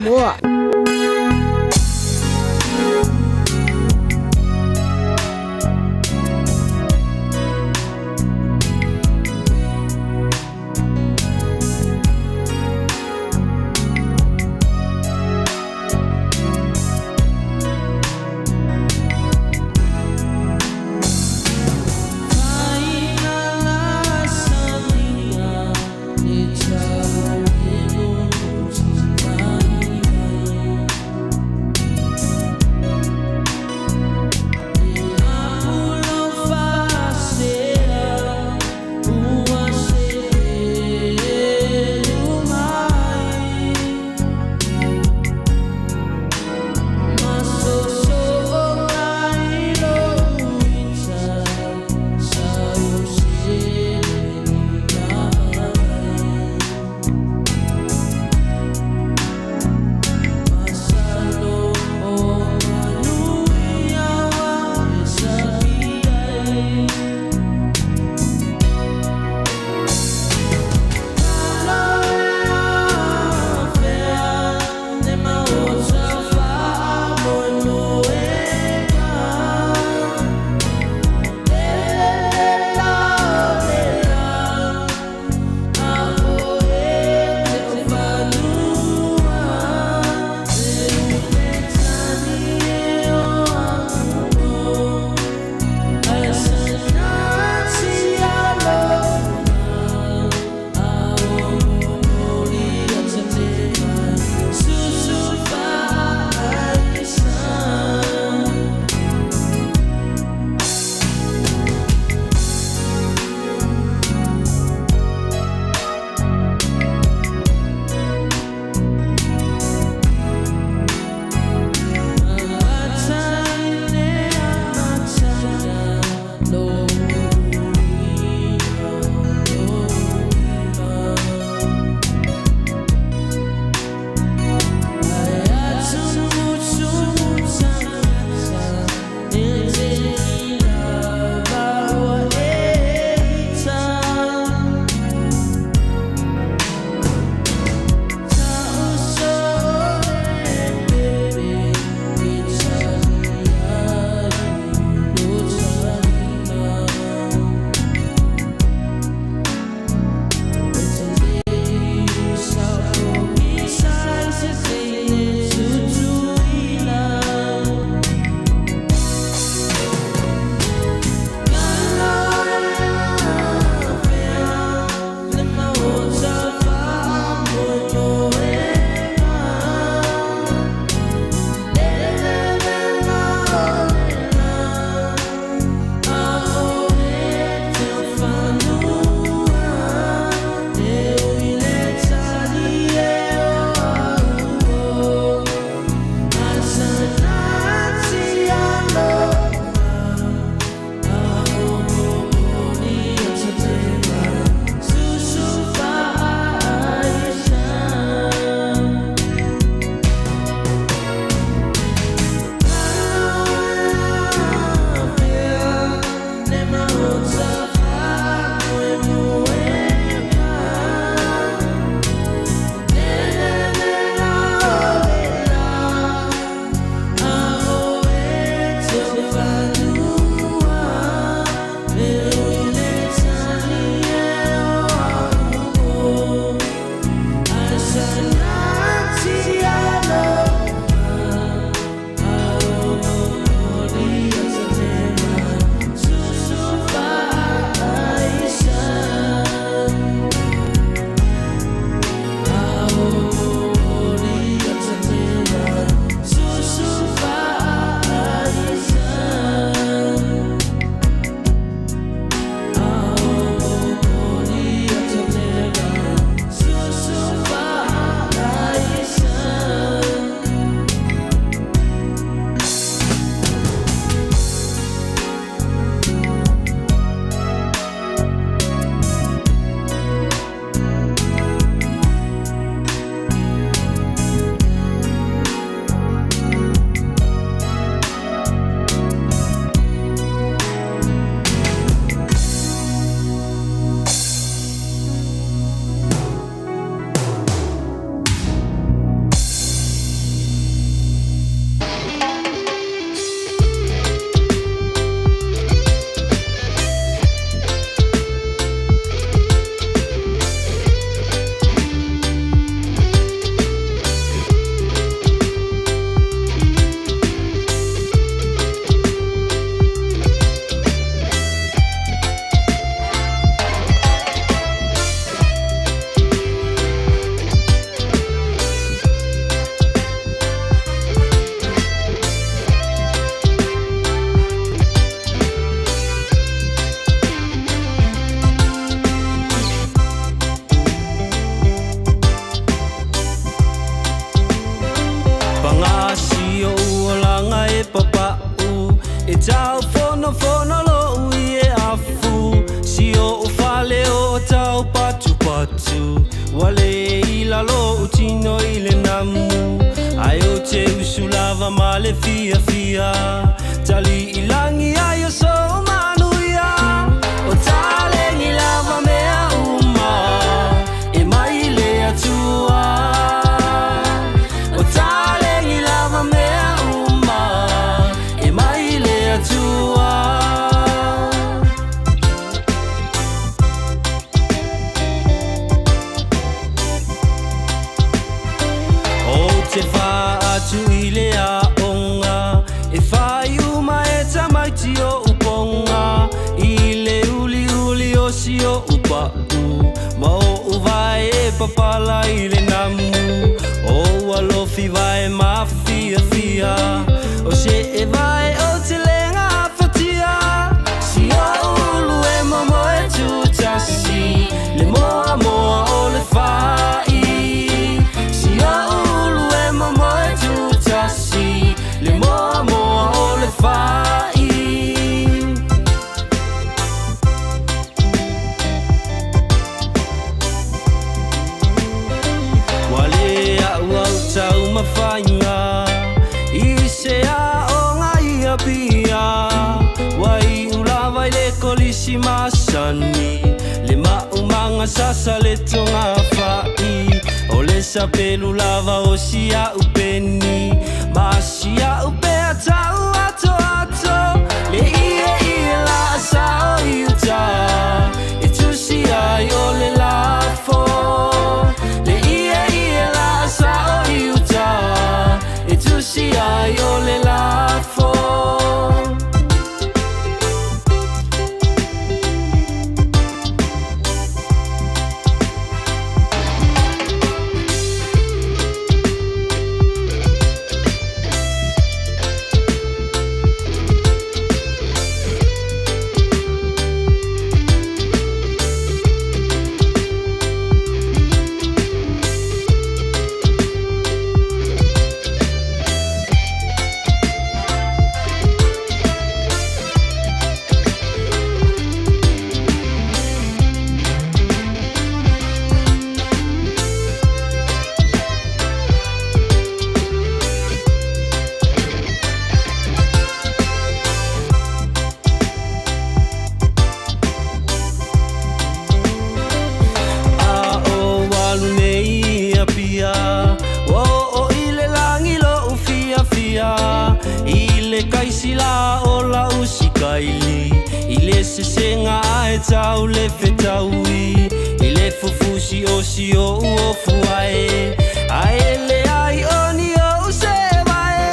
Samoa. le papau e tau fono fono lo ui e afu si o fale o tau patu patu wale i lalo tino i le namu ai o te usu lava ma le fia fia tali i langi ai o so manuia o talengi lava mea uma e mai le atua o talengi lava mea uma e mai le atua. O te whaatu i le aonga e whai uma e tamaiti o uponga i le uli uli o si o upau ma o uvae e papala i le namu o alofi vae mafia fia o se e vae o te lenga fatia si o ulu e momo e tutasi le moa moa o le fai si o ulu e momo e tutasi le moa moa o le fai. Wale au au tau mawhainga i se a o ngai a pia wai ulawa i le kolisi masani le maumanga sasa le tonga whai o le sapelu lava o sia upeni ma sia upea tau ato ato le ie ie la sa o i uta e tusi ai o le lafo le ie ie la sa o i uta e tusi ai o le lafo. A o walu nei a pia o o i le langi lo u fia fia i le kaisila o la usikaili i le sesenga ae tau le fetaui i le fufusi o si o u ofu ae ae le ai o ni o u se vae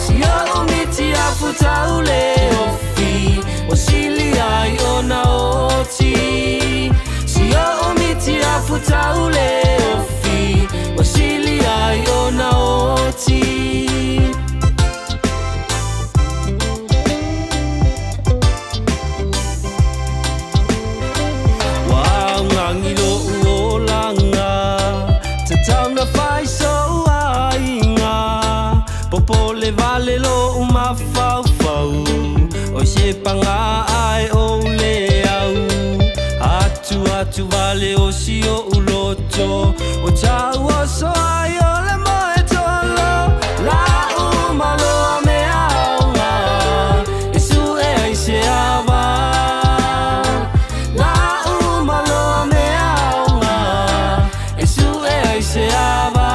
si o u miti afu tau le ofi o sili ai o na oti si o u miti afu tau le ofi o sili ai o na oti. Wa ngangi lo u olanga te tauna whai so ainga popo le vale lo u mawhau o se panga ai o le au atu atu vale o si o uloto o tau o so ai o le moe tolo la u maloa me aonga e su e ai se ava la u maloa me aonga e su e ai se ava.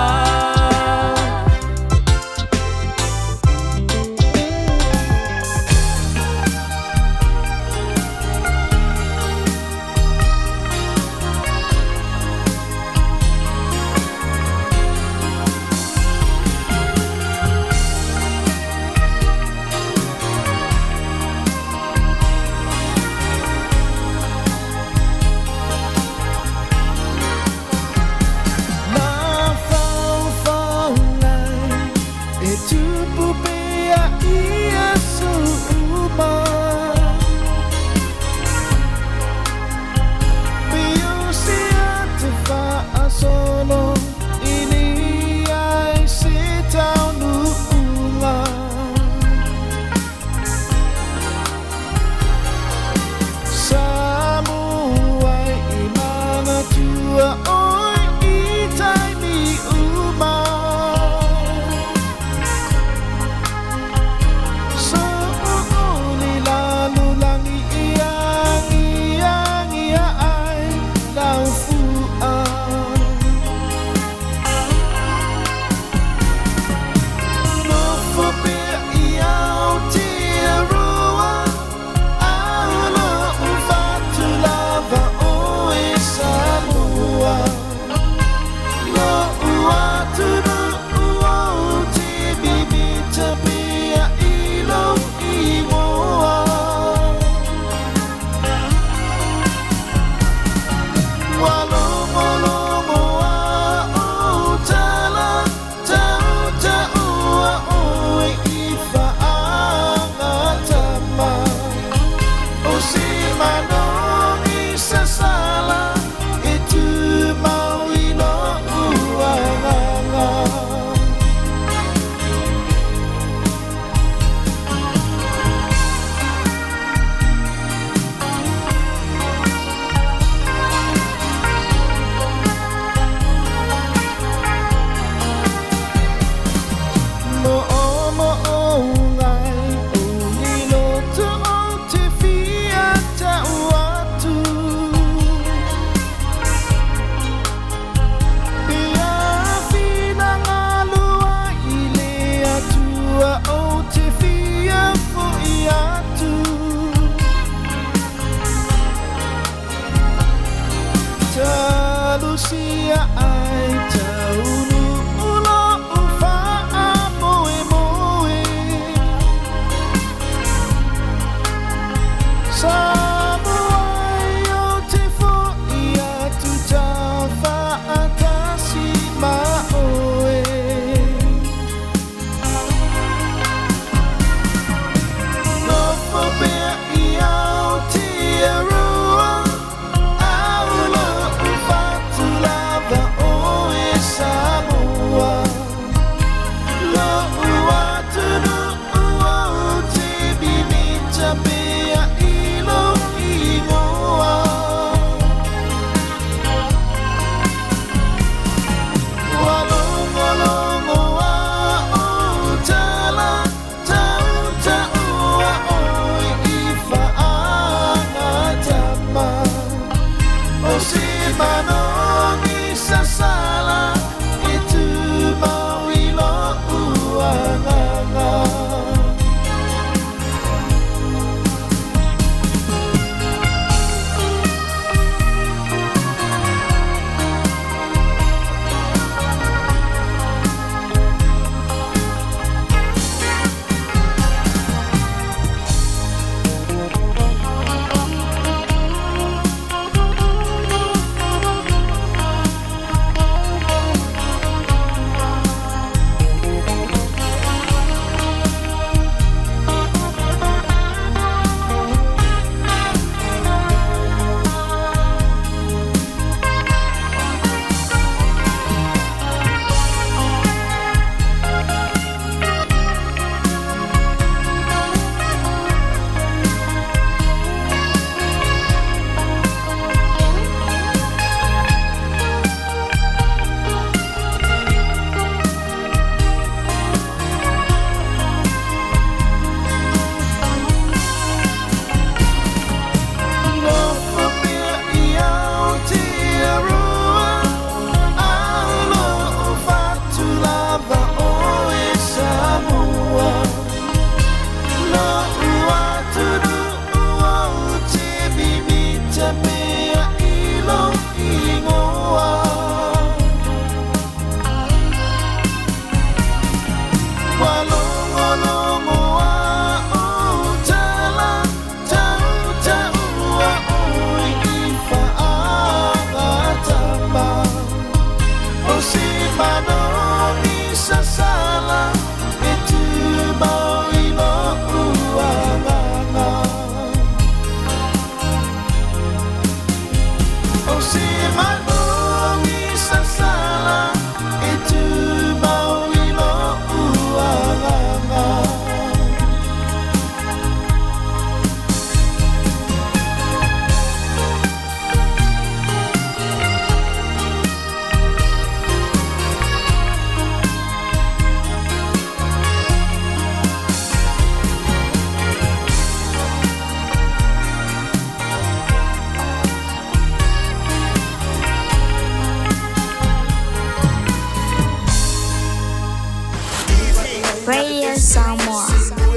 Radio Samoa.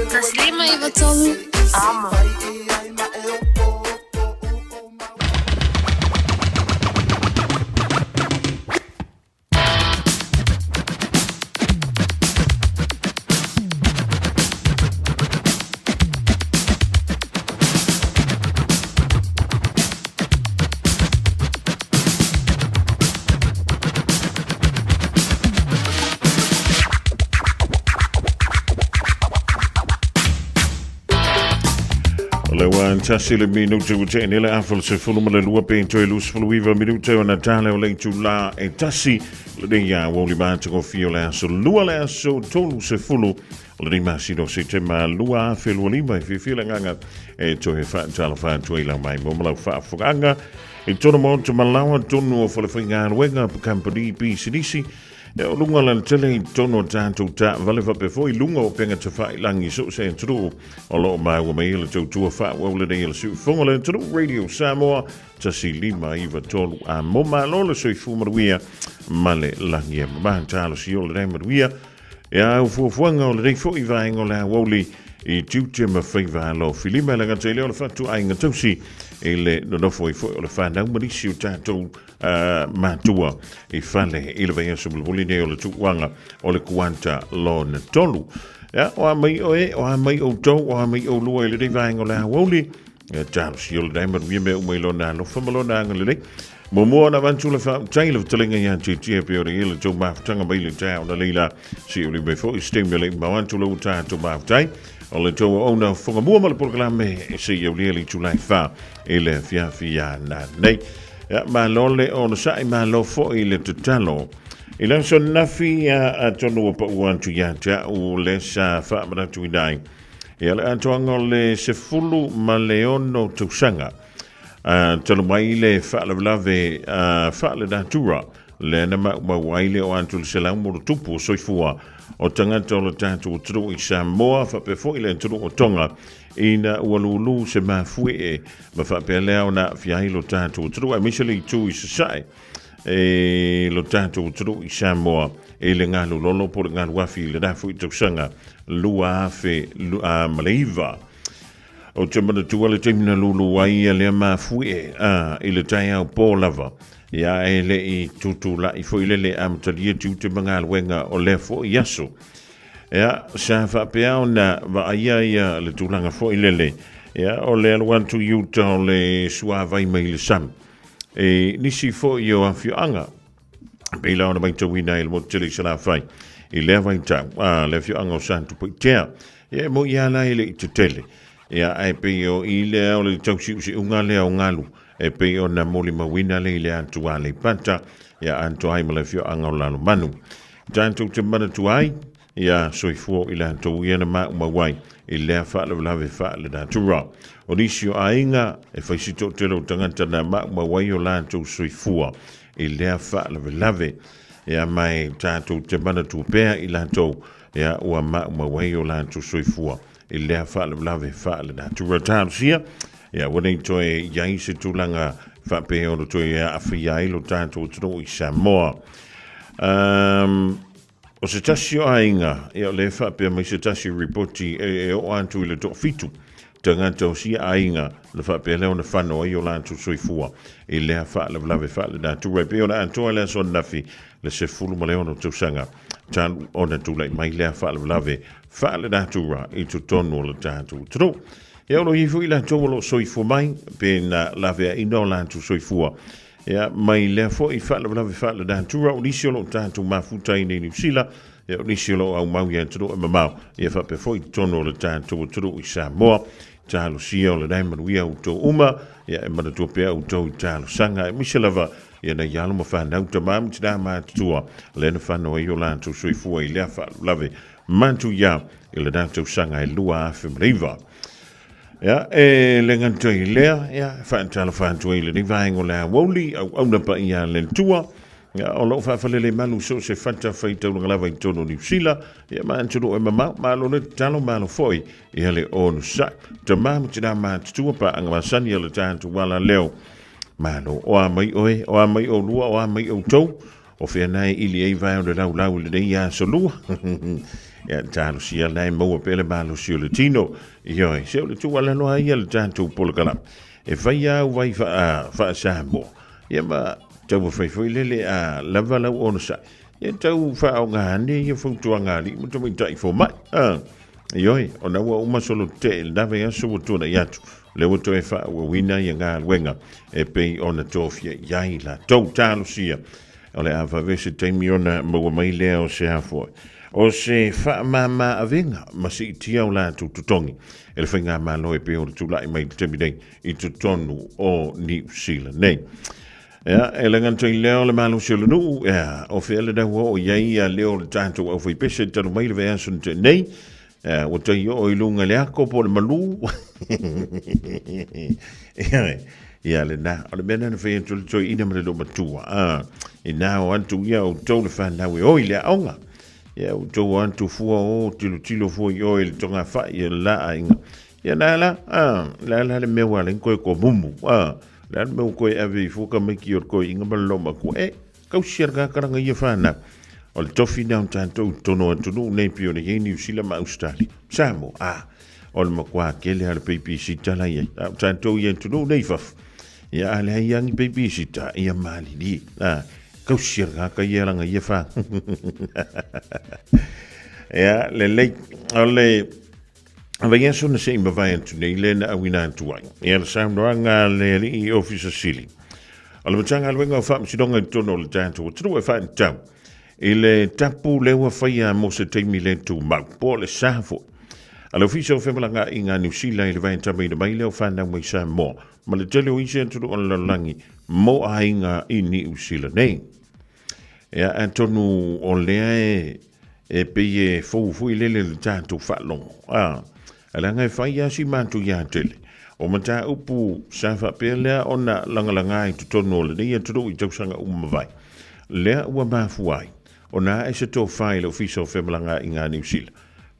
153 Amo. O le ua tasi le minuti ua tee nei le afa o le 12 pe toe 29 minute ona tale o le itulā e tasi lenei a ua ulima atagofie o le aso lua le aso 30 o lenei masina o Setema 2025. E fiafia le agaga e toe faatalofa atu ai lau mai mo ma lau faafofogaaga i tonu maota malaoa tonu o falefaigaluega kampani pisinisi e o luga la tele i tonu o tatou taavale faapea foi luga o upega tafailagi so o se atunuu o lo o maua mai ai le tautua faaauau lenei a le siufofoga o le atunuu Radio Samoa 1593 a mo malo le soifua manuia ma le lagi e mama. Talosia o lenei manuia e au fuafuaga o lenei foi vaega o le aoauli i tiute ma faiva alo filima e lagata i lea o le fatuaiga tausi i le nonofo ai foi o le fanau ma nisi o tatou matua i fale i le vaiaso mulimuli nei o le tuuaga o le kuata lona tolu. Ia, o a mai oe, o a mai outou, o a mai oulua i lenei vaega o le aoauli, ia talosia o lenei manuia mea uma i lona alofa ma lona agalelei. Muamua ona avatu le faautai le fetalaiga ia Tietie pe o le le tou mafutaga mai le taeao na leila si o mai foi se taimi o le mau atu le tatou mafutai o le tou auauna fofoga mua ma le polokalame e se i aulia le itula e fa i le afiafi ia nanei. Ia, malo le onosai, malo foi le tatalo. I le aso nafi ia atonu ua pau atu ia te au le sa faamanatuina ai. Ia le atoaga o le 16 tausaga. Talu mai le faalavelave faale-natura lea na maumau ai le oo atu i le 100+ o soifua o tagata o le tatou atunuu i Samoa faapea foi le atunuu o Tonga ina ua lūlū se mafuie ma faapea lea ona aafia ai lo tatou atunuu aemaise le itu i Sasae e lo tatou atunuu i Samoa i le galu lolo po o le galu afi i lena foi tausaga 2009. Ou te manatua le taimi na lūlū ai ia lea mafuie a i le taeao pō lava, ia e le i tutulai foi lele amatalia tiute ma galuega o lea foi aso. Ia, sa faapea ona vaaia ia le tulaga foi lele, ia o le alu atu i uta o le suavai mai le sami. E nisi foi o afioaga, pei la ona matauina ai le motu tele i Salafai i lea vaitau, a le afioaga o Satupaitea. Ia e moi lava la e le i tetele. Ia ae pei o i lea o le tausiusiuga lea o galu e pei ona molimauina le i le atu a Aleipata, ia atoa ai ma le afioaga o Lalomanu. Tatou te manatua ai, Ia soifua i latou ia na maumau ai i lea faalavelave faalenatura. O nisi o aiga e fai si toatele o tagata na maumau ai o latou soifua i lea faalavelave. Ia mai tatou te manatua pea i latou ia ua maumau ai o latou soifua i lea faalavelave faalenatura. Talosia, ia ua nei toe i ai se tulaga faapea ona toe aafia ai lo tatou atunuu i Samoa. O se tasi o aiga, ia o lea e faapea mai se tasi o ripoti e oo atu i le toafitu tagata o sia aiga na faapea lea ona fano ai o latou soifua i lea faalavelave faalenatura. E pei ona atoa le aso ananafi le 16 tausaga talu ona tulai mai lea faalavelave faalenatura i totonu o le tatou atunuu. Ia o lo o i ai foi latou o lo o soifua mai pe na laveaina o latou soifua Ia, mai lea foi faalavelave faalenatura, o nisi o lo o tatou mafuta ai nei Niu Sila, ia o nisi o lo o aumau i atunuu e mamao, ia faapea foi i totonu o le tatou atunuu i Samoa. Talosia o lenei manuia outou uma, ia e manatua pea outou i talosaga, aemaise lava ia nai alo ma fanau, tama ma tina matutua, lea na fanau ai o latou soifua i lea faalavelave matuia i lena tausaga e 2009. Ia, e le gata i lea, ia, e faatalofa atu ai i lenei vaega o le aoauli, auauna paia a le Atua, ia, o lo o faafalelemalu so o se fata faitaulaga lava i totonu o Niu Sila, ia, ma atunuu e mamao, malo le tatalo, malo foi ia le onosai. Tama ma tina matutua, paaga masani a le tatou ala leo, malo, o a mai oe, o a mai oulua, o a mai outou, O fea na e ili ai vae o le laulau i lenei aso lua. Ia, talosia la e maua pea le malosi o le tino. Ioe, se o le tuualalo lava ia a le tatou polokalame. E fai lava au vai faa-Samoa. Ia ma taumafai foi lele a lava lau onosai. Ia tau faaaoga ane ia fautuaga a alii ma tamaitai fomai. Ioe, ona ua uma solo tetee i lena vaiaso ua tuanai atu, lea ua toe faaauauina ia galuega e pei ona tofia i ai latou. Talosia, o le a vave se taimi ona maua mai lea o se afoa, o se faamama avega ma siitia o latou totogi e le faigamalo e pei ona tulai mai i le taimi nei i totonu o Niu Sila nei. Ia, e le gata i lea o le malosi o le nuu, ia, o fea le ua oo i ai ia leo o le tatou aufaipese talu mai le vaiaso na tea nei, ia, ua tai oo i luga i le ako po o le malū. Ia, ia lena, o le mea lena na fai atu le toeaina ma le loomatua, a, inā o atu ia outou le fanau e o i le aoga, ia outou o atu fua o tilotilo fua i o i le togafai i le la aiga, Ia la la, a, la la le mea ua ala ai ona toe tomumu, a, le a le mea ua toe ave ai fua tamaiti o le toeaina ma le loomatua, e, tausi a le kakalaga ia fanau. O le tofi lena o tatou i totonu o atunuu nei pei ona i ai Niu Sila ma Ausetalia, Samoa, a, o le matua tele lava o le peipisiita la i ai. A o tatou i atunuu nei i fafo, ia a leai lava ni peipisiita, ia malilie, a, tausi a le tagata ia lana ia fanau. Ia, lelei, o le vaiaso na se i mavae atu nei lea na auina atu ai ia le saunoaga a le alii Ofisa Sili o le Matagaluega o Faamasinoga i totonu o le tatou atunuu e faatatau i le tapu lea ua faia mo se taimi le tumau po o le sa foi a le Ofisa o Femalagaaiga a Niu Sila i le vaetamaina mai lea o fanau mai Samoa ma le tele o isi atunuu o le lalolagi mo aiga i Niu Sila nei. Ia, atonu o lea e, e pei e fou foi lele le tatou faalogo. A, leaga e fai lava si matou ia tele. O mataupu sa faapea lea ona lagalaga i totonu o lenei atunuu i tausaga uma mavae. Lea ua mafua ai ona ae se tofa i le Ofisa o Femalagaaiga a Niu Sila.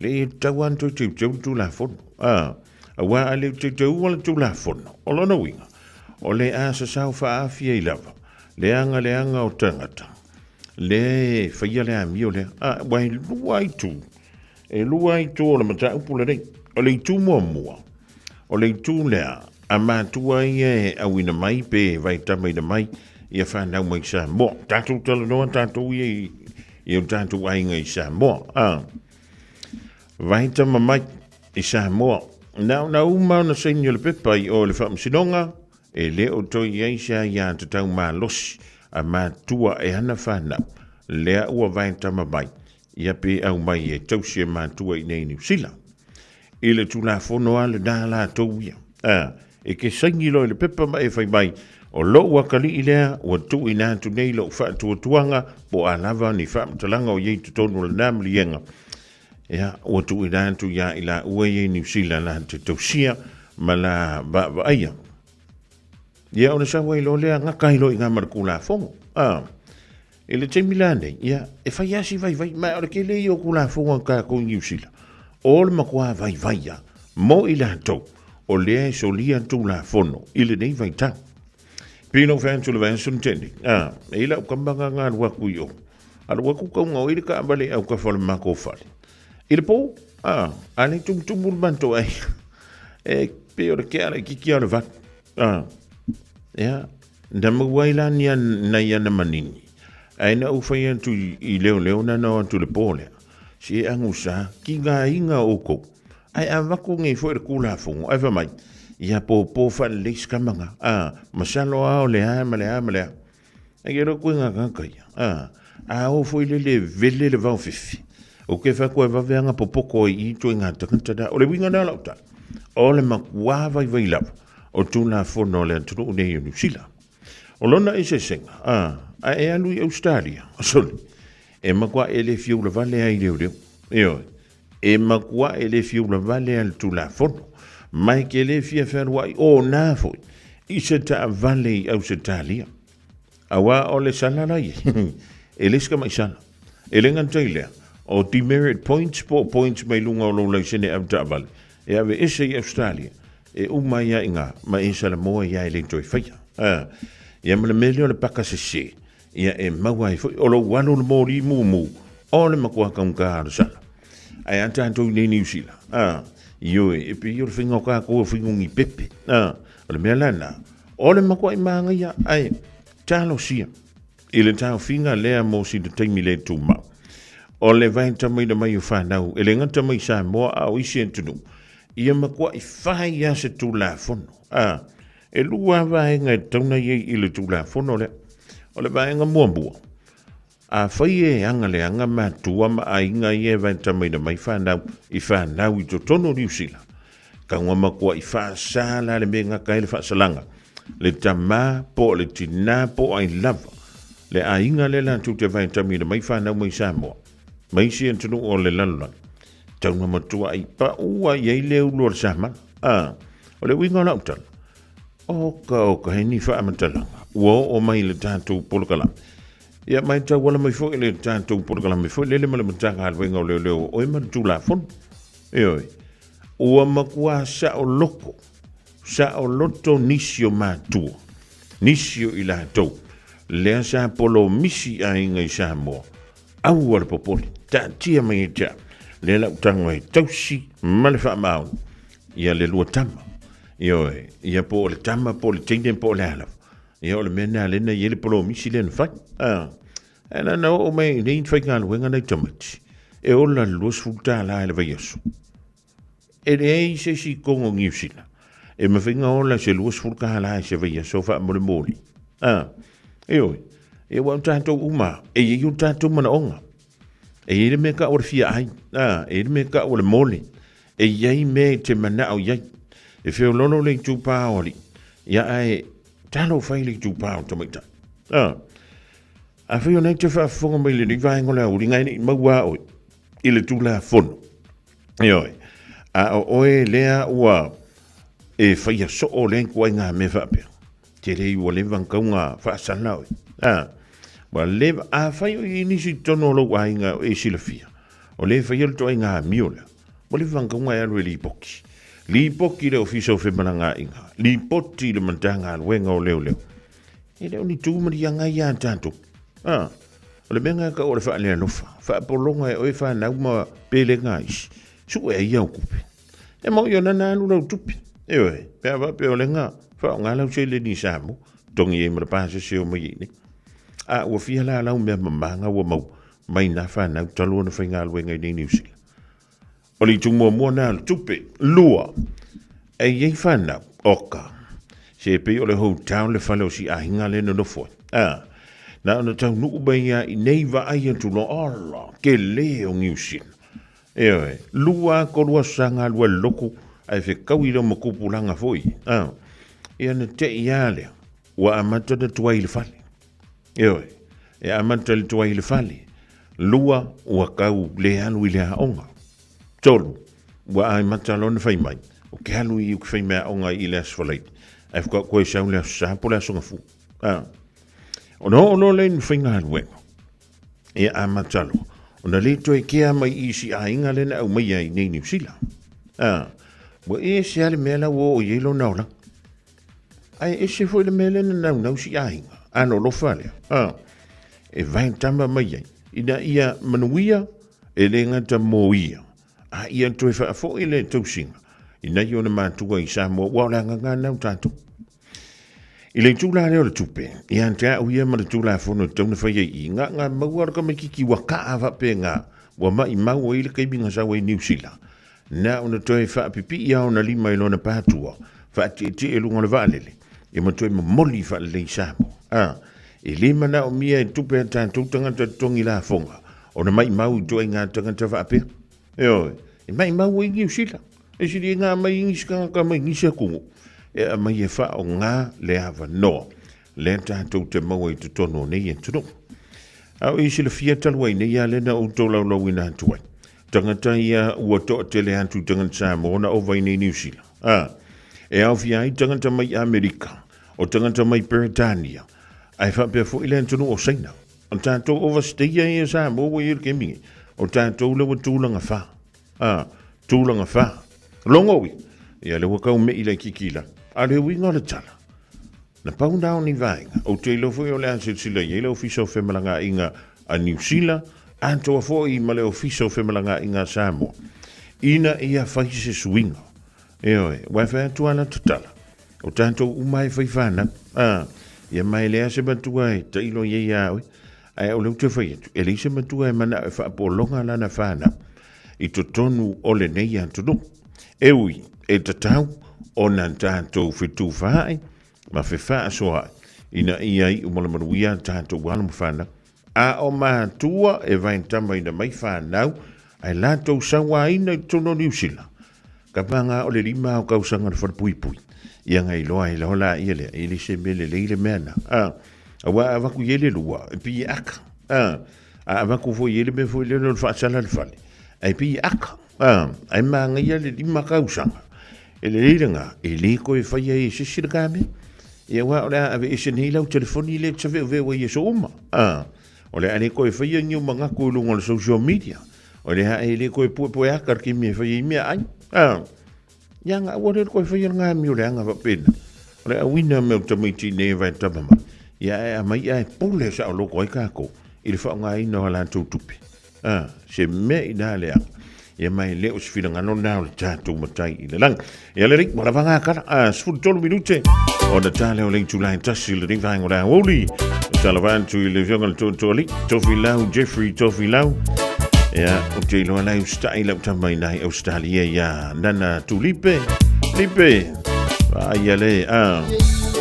Le e tatau lava ona toe teuteu le Tulafono. A, aua a le teuteua le Tulafono, o lona uiga, o le a sasao faaafi ai lava leaga leaga o tagata lea e faia le amio lea. A, ua e lua itu, e lua itu o le mataupu lenei. O le itu muamua, o le itu lea a matua ia e auina mai pe vaitamaina mai ia fanau mai Samoa. Tatou talanoa tatou ia i o tatou aiga i Samoa. A, vaitama mai i Samoa. Na ona uma ona saini o le pepa i o i le faamasinoga, E le o toe i ai se aiatatau malosi a matua e ana fanau, lea ua vaetama mai ia pe aumai e tausi e matua i nei Niu Sila. I le Tulafono a lena latou ia, a, e ke saini loa i le pepa ma e fai mai, o lou akalii lea ua tuuina atu nei lou faatuatuaga po o a lava ni faamatalaga o i ai i totonu o lena maliega, ia, ua tuuina atu iā i laua ia i Niu Sila la te tausia ma la vaavaaia. Ia, ona sau ai loa lea gata ai loa i ngā ma le Tulafono. A, i le taimi la nei, ia, e fai lava si vaivai, ma o le tele ia o Tulafono a tatou i Niu Sila, o le matua vaivai lava mo i latou o lea e solia Tulafono i lenei vaitau. Pei ona ou fai atu i le vaiaso na tea nei, a, e i lau tama na galu atu i o, Alu atu tau gaoi le taavale i autafa o le matou fale. I le po, a, a le tumutumu le matou aiga. E pei o le kea laitiiti lava o le 8. A, ia, na maua ai la ni nai ana manini. Ae na ou fai atu i leoleo na na o atu i le po lea, se e agusa, tigaina outou. Ae avatu nei foi le Tulafono, ae fai mai, ia popo faalelei se tama na. A, masalo lava o le a ma le a ma le a. Ai e lou koe ngakaka ia. A, a o foi lele vele le vaofefe. O ke wha koe vave anga popoko ai i toe ngā takata da. O le winga nā lau tala. O le makuā vai vai lava. O Tulafono o le atunuu nei o Niu Sila. O lona eseesega, a, a e alu i Australia, sole, e makuā e le fiu vale ai leoleo. Ioe, e makuā e le fiu vale ai le Tulafono. Mai ke le fia fealuai o nā foi i se taavale i Ausetalia. Aua o le sala la ia, e le se tamai sala. E le gata i lea, o demerit points po o points mai luga o lou laisene avetaavale, e ave ese i Australia, e uma ai lava i ina, ma e salamoa ai lava e le toe faia. Ia ma le mea lea o le paka sese, Ia e maua ai foi o lou alu le moli mumu o le matua kaunka o le sala. Ae a tatou i nei Niu Sila, a, ioe, e pei o le faiga o tatou e faiga ni pepe, a, o le mea la lena, o le matuai manaia ae talosia i le taofiga lea mo sina taimi le tumau. O le vaetamaina mai o fanau, e le gata mai Samoa a o isi atunuu, ia matuai fai lava se Tulafono, a, E lua lava vaega e tatau ona i ai i le Tulafono lea. O le vaega muamua, afai e agaleaga matua ma aiga ia e vaetamaina mai fanau i fanau i totonu o Niu Sila, taua matuai faasa la le mea e gata ai le faasalaga, le tama po o le tina po o ai lava, le aiga lea latou te vaetamaina mai fanau mai Samoa, ma isi atunuu o le lalolagi, taua matuai pau ai ai le ulu o le samala. A, o le uiga o lau tala, oka oka he ni faamatalaga ua oo mai le tatou polokalame. Ia mai tauala mai foi le tatou polokalame foi lele ma le Matagaluega o Leoleo o oe ma le Tulafono. Ioe, ua matua saoloko, saoloto nisi o matua, nisi o i latou, lea sa polomisi aiga i Samoa, Aua le popole, taatia mai ia te au, lea lau tago e tausi ma le faamaoni ia le lua tama. Ioe, ia po o le tama, po o le teine, po o le a lava. Ia o le mea lena lea na i ai le polomisi lea na fai. Ah, ae na na oo mai i nei faigaluega nai tamaiti, e ola le $20 i le vaiaso. E leai se isi i o Niu Sila e mafai ona ola i se $20 i se vaiaso faamolemole. A, ioe, ia aua o tatou uma, e i ai o tatou manaoga. E i ai le mea tau o le fia ai, a, e i ai le mea tau o le mole, e i ai mea e te manao i ai. E feololo le itupa o alii, ia ae talofa i le itupa o tamaitai. A, afai o lena e te faafofoga mai i lenei vaega o le aoauli, na e le i maua lava oe i le Tulafono. Ioe, a o oe lea ua e faia soo lea ituaiga mea faapea, tele ua leva ona tatau ona faasala oe. A, ua leva, afai o i ai nisi i totonu o lou aiga e silafia, o lea e faia le ituaiga amio lea, ua leva ona tatau ona e alu e lipoti. Lipoti i le Ofisa o Femalagaaiga, lipoti i le Matagaluega o Leoleo. E le o ni tu ma ni aga ia a tatou. A, o le mea lena e tau o le faalealofa, faapologa e oe fanau ma pelega a isi, sue ai au tupe. E moni o lana alu lau tupe. Ioe, pe a faapea o lena, faaaoga lau seleni i Samoa, togi ai ma le pasese o mai ai nei. A ua fia la lau mea mama ua maua mai na fanau talu ona faigaluega i nei Niu Sila. O le itu muamua lena o le tupe. Lua, e i ai fanau, oka, se pei o le hotel le fale o si aiga lea e nonofo ai. A, na ona taunuu mai lava i nei vaai atu loa, ala, tele o Niu Sila. Ioe, lua, tolu aso sa galue ai le lotu, ae fetaui lea ma tupulaga foi. A, ia na te i lava lea, ua amata ona tuai i le fale. Ioe, e amata i le tuai i le fale. Lua, ua tau le alu i le aoga. Tolu, ua amata loa ona fai mai, ou te alu i uki faimeaaoga i le Aso Faraile, ae faatoa toe sau le Aso Sa po o le Aso Gafua. A, ona oo loa lea i le faigaluega, ia amata loa ona le toe kea mai i isi aiga lea na aumaia i nei Niu Sila. A, ua ese lava le mea la ua oo i ai lona olaga. Ae ese foi le mea lea na naunau si aiga, alolofa lea, a, e vaetama mai ai, ina ia manuia e le gata mo ia, a ia toe faafoi le tausiga i nai ona matua i Samoa, ua o le agaga lena o tatou. I le itula lea o le tupe, ia te au ia ma le Tulafono e tatau ona fai ai i i, na ona maua le tamaitiiti ua kaa faapena, ua maimau ai le taimi na sau ai i Niu Sila, Na ona toe faapipii lava ona lima i lona patua, faatietie i luga o le vaalele, ia ma toe momoli faalelei i Samoa. A, e le manaomia e tupe a tatou tagata totogi lafoga ona maimau i ituaiga tagata faapea. Ioe, e maimau ai Niu Sila. E sili ai ona aumai nisi tagata mai nisi atunuu e aumai e faaaoga le avanoa lea tatou te maua i totonu o nei atunuu. A o i silafia talu ai nei lava lea na ou tolaulauina atu ai, Tagata ia ua toatele atu i tagata Samoa na ova i nei Niu Sila. A, e aofia ai tagata mai Amerika, o tagata mai Peretania, ae faapea foi le atunuu o Saina. O tatou overstayer ia Samoa ua i ai le taimi nei. O tatou lea ua tulaga fa. A, tulaga fa. Logo ui, ia lea ua tau mei laitiiti i lalo. A o le uiga o le tala, Na pau na o ni vaega, ou te iloa foi o le a silasila i ai le Ofisa o Femalagaaiga a Niu Sila, atoa foi ma le Ofisa o Femalagaaiga a Samoa, ina ia fai se suiga. Ioe, aua e fai atu lava lata tala, o tatou uma e fai fanau, a, ia ma e leai se matua e tailo i ai ia oe. Ae o lea ou te fai atu, e leai se matua e manao e faapologa lana fanau i totonu o lenei atunuu. E ui, e tatau ona tatou fetufaai ma fefaasoaai ina ia iu ma le manuia tatou alo ma fanau. A o matua e vaetamaina mai fanau ae latou sauaina i totonu o Niu Sila, ka paga o le 5 o tausaga le falepuipui, ia na iloa ai loa laia lea, e le se mea lelei le mea na. A, aua a avatu i ai le lua, e pei e aka. A, a avatu foi i ai le mea foi lea o le faasala le fale, ae pei e aka. A, ae manaia le 5 tausaga. E lelei lena, e le toe faia ai e se isi le ta mea. Ia aua o le a aveese nei lau telefoni lea e te saveuveu ai i aso uma. A, o le a le toe faia ni ou manatu i luga o le social media. O le a e le toe puepueaka le taimi e fai ai meaai. A, ia na aua lea le toe faia le gamio leaga faapena. O le auina mea o tamaiti nei e vae tama mai. Ia ae aumai ae pule saoloto ai tatou i le faaaogaina o a latou tupe. A, se mea i na leaga. Ia ma e le o se finagalo lena o le tatou matai i le lagi. Ia lelei, ua lava ngā kala. A, 13 minute. Ona tale o le itula e tasi lenei vaega o le aoauli. Tala atu i le afioga i le Tootooalii, Tofilau, Jeffrey Tofilau. Ia, ou te iloa la e usitai lau tama i nai Australia ia Nana Tulipe. Lipe, vaai le, a,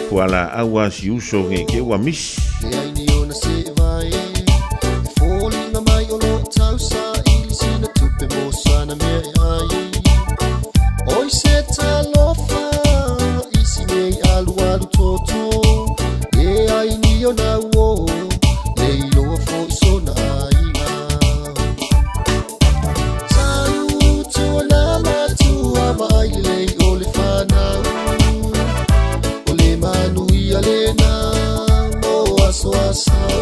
fuala aua si uso nge ke ua misi. Leai ni ona se vae E foliga mai o loo tausaili sina tupe mo sana mea e ai Oi se talofa i si nei alualu toto Leai ni ona uo Le iloa foi sona aiga Tau tua matua vaai lelei o le fanau O le manuia lena mo aso asau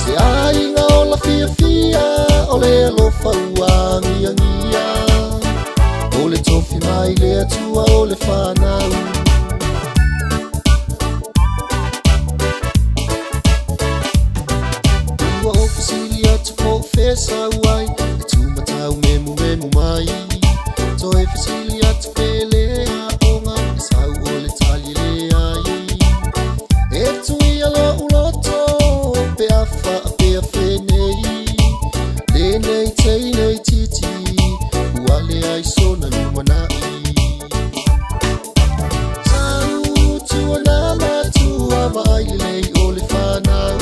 Se aiga ola fiafia o le alofa ua agiagia O le tofi mai le Atua o le fanau Ua ou fesili atu po o fea sau ai E tūmatau memumemu mai Toe fesili atu pe le aoga E sau o le tali leai E tuia lo'u loto pe a faapea fenei Lenei teinei titi Ua leai sona lumanai Tau tua na matua vaai lelei o le fanau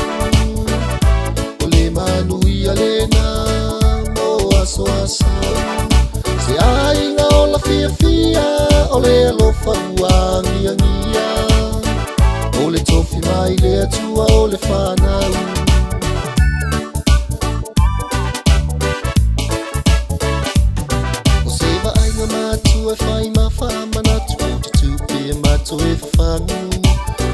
O le manuia lena mo aso asau Se aiga ola fiafia o le alofa ua agiagia O le tofi mai le Atua o le fanau O se vaaiga matua e fai ma faamanatu O te tupe e matou e fafagu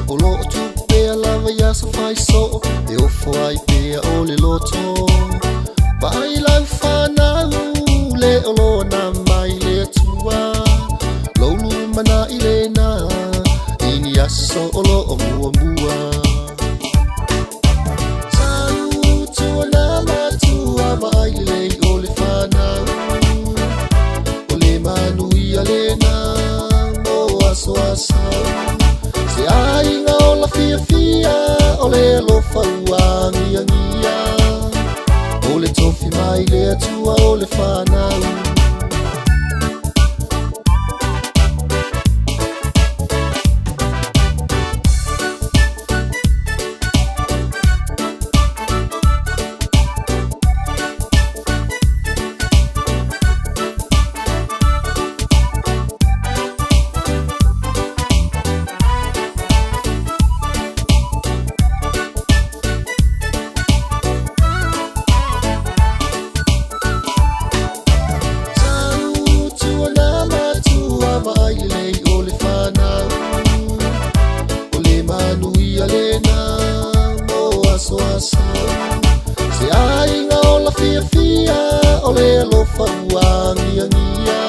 O loo tupu pea lava i aso fai soo E ofo ai pea o le loto Vaai lau fanau le o loa na mai le Atua Lou lumanai lena I ni aso o loo muamua Tau tua na matua vaai lelei o le fanau O le manuia lena mo aso asau Se aiga ola fiafia o le alofa ua agiagia O le tofi mai le Atua o le fanau Tau tua na matua vaai lelei o le fanau O le manuia lena mo aso asau Se aiga ola fiafia o le alofa ua agiagia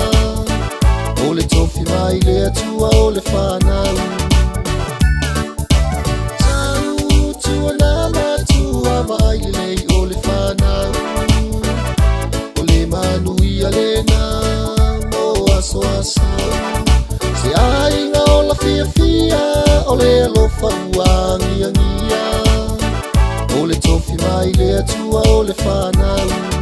O le tofi mai le Atua o le fanau. le fanau.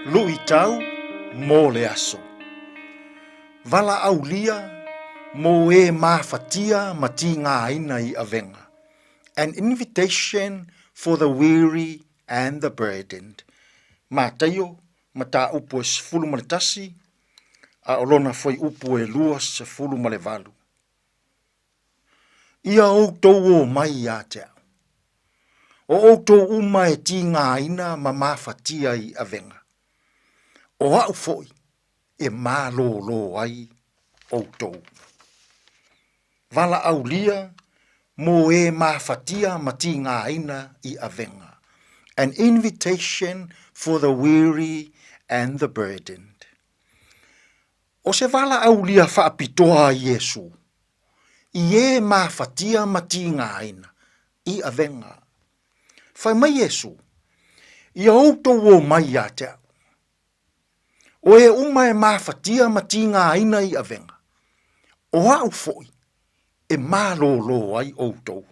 Luitau mo le aso. Valaaulia mo e mafatia ma tigāina i avega. An invitation for the weary and the burdened. Mataio, mataupu e 11, a o lona fuaiupu e 28. Ia outou o mai ia te au. O outou uma e tigāina ma mafatia i avega. O au foi e malōlō ai outou. Valaaulia mō e mafatia ma tigāina i avega. An invitation for the weary and the burdened. O se valaaulia faapitoa a Iesū i e mafatia ma tigāina i avega. Fai mai Iesū, Ia outou o mai ia te au. O e uma e mafatia ma tigāina i avega, o au foi e malōlō ai outou.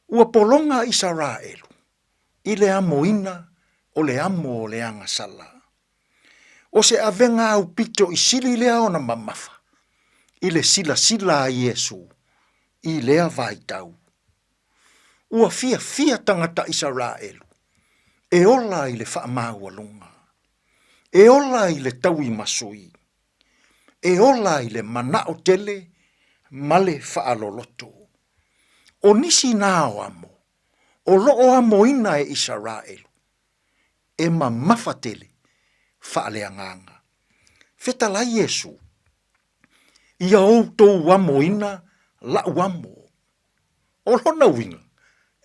Ua pologa Isaraelu i le amoina o le amo o le agasala. O se avega aupito i sili lea ona mamafa i le silasila a Iesū i lea vaitau. Ua fiafia tagata Isaraelu e ola i le faamaualuga, e ola i le tauimasui, e ola i le manao tele ma le faaloloto. O nisi na o amo, o loo amoina e Isaraelu, e mamafa tele faaleagaga. Fetalai Iesu, Ia outou amoina la'u amo. O lona uiga,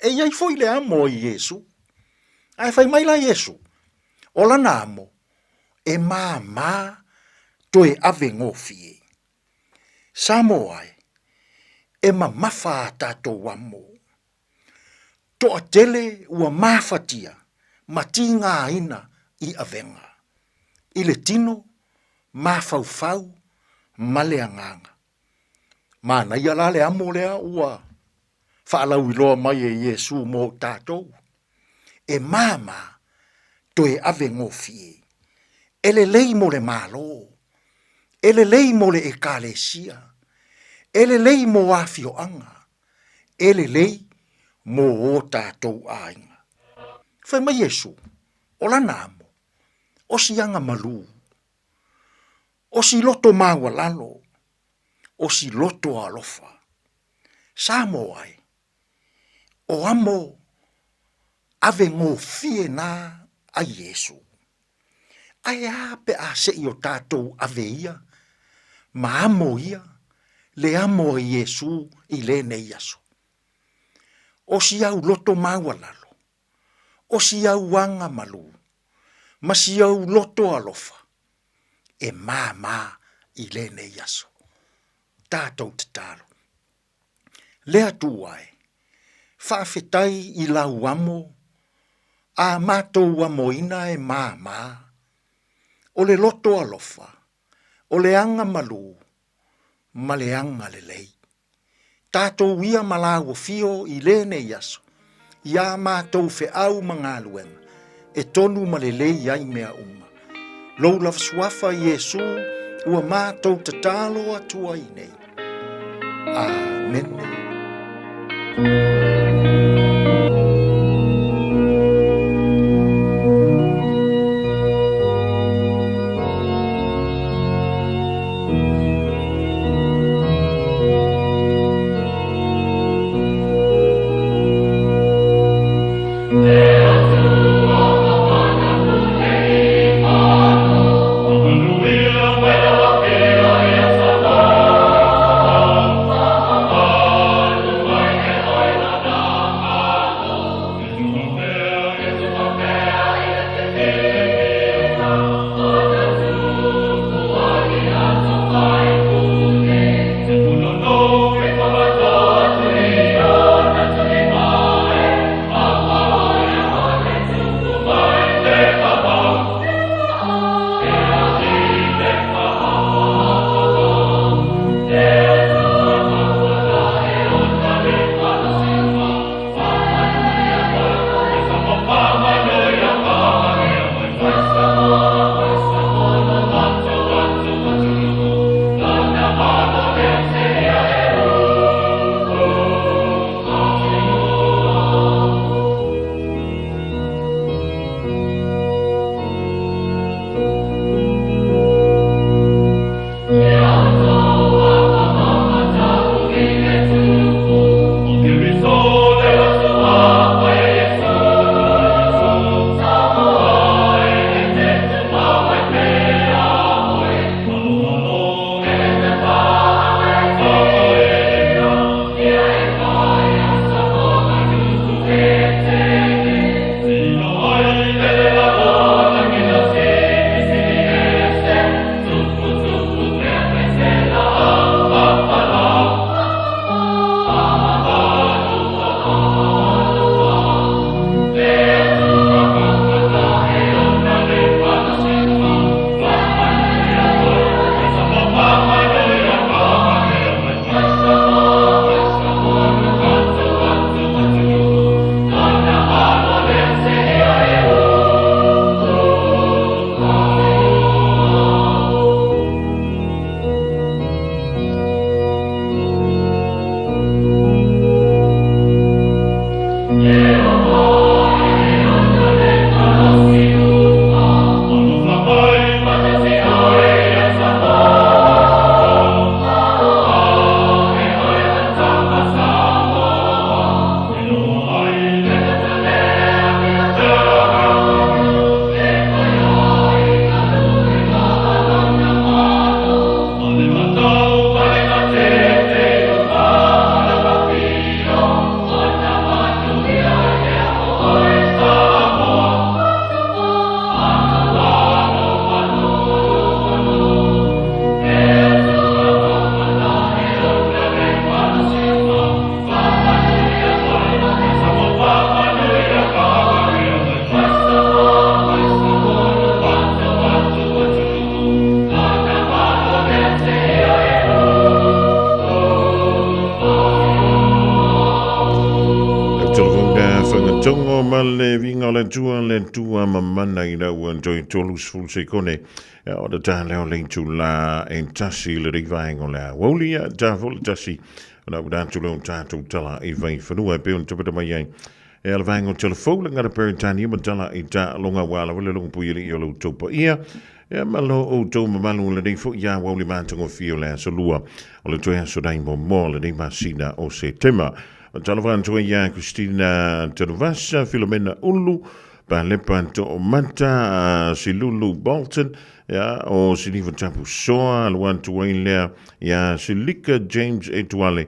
e i ai foi le amo a Iesu. Ae fai mai la Iesu, o lana amo, e māmā toe ave gofie. Samoa e, e mamafa a tatou amo. Toatele ua mafatia ma tigāina i avega, i le tino, mafaufau ma le agaga. Manaia la le amo lea ua faalauiloa mai e Iesū mo tatou. E māmā toe ave gofie. E lelei mo le Malo. E lelei mo le Ekalesia. E lelei mo afioaga. E lelei mo o tatou aiga. Fai mai Iesu, O lana amo, o si aga malū, o si loto maualalo, o si loto alofa. Samoa e, o amo ave gofie na a Iesu. Ae a pe a seʻi o tatou ave ia ma amo ia le amo a Iesū i lenei aso. O si au loto maualalo, o si au aga malū, ma si au loto alofa, e māmā i lenei aso. Tatou tatalo. Le Atua e, faafetai i lau amo, a matou amoina e māmā. O le loto alofa, o le aga malū, ma le aga lelei. Tatou ia ma lāua fio i lenei aso, i ā matou feau ma galuega, e tonu ma lelei ai mea uma. Lou lava suafa Iesū ua matou tatalo atu ai nei. Amene. Tongo ma le vinga o le tua le tua mamana i lau antoi tolu sefulu sekone o le tā leo le tula e tasi le rivaengo le wauli a tā fo le tasi o na udatu leo tātou tala i vai whanua e pe on tupata mai ai e ala vaengo telefou le ngara peritania ma tala i tā longa wala wale longa pui i o lau taupa ia e malo o tau mamalu le nei fo ia wauli mātango fio le aso lua o le toe aso dai mo mo le nei masina o se tema. Talofa atu ai ia Christina Tanuvasa, Filomena Ulu, Palepa To'omata, Silulu Bolton, ia, o Siniva Tapu Soa, aloa atu ai lea ia Silika James Etuale,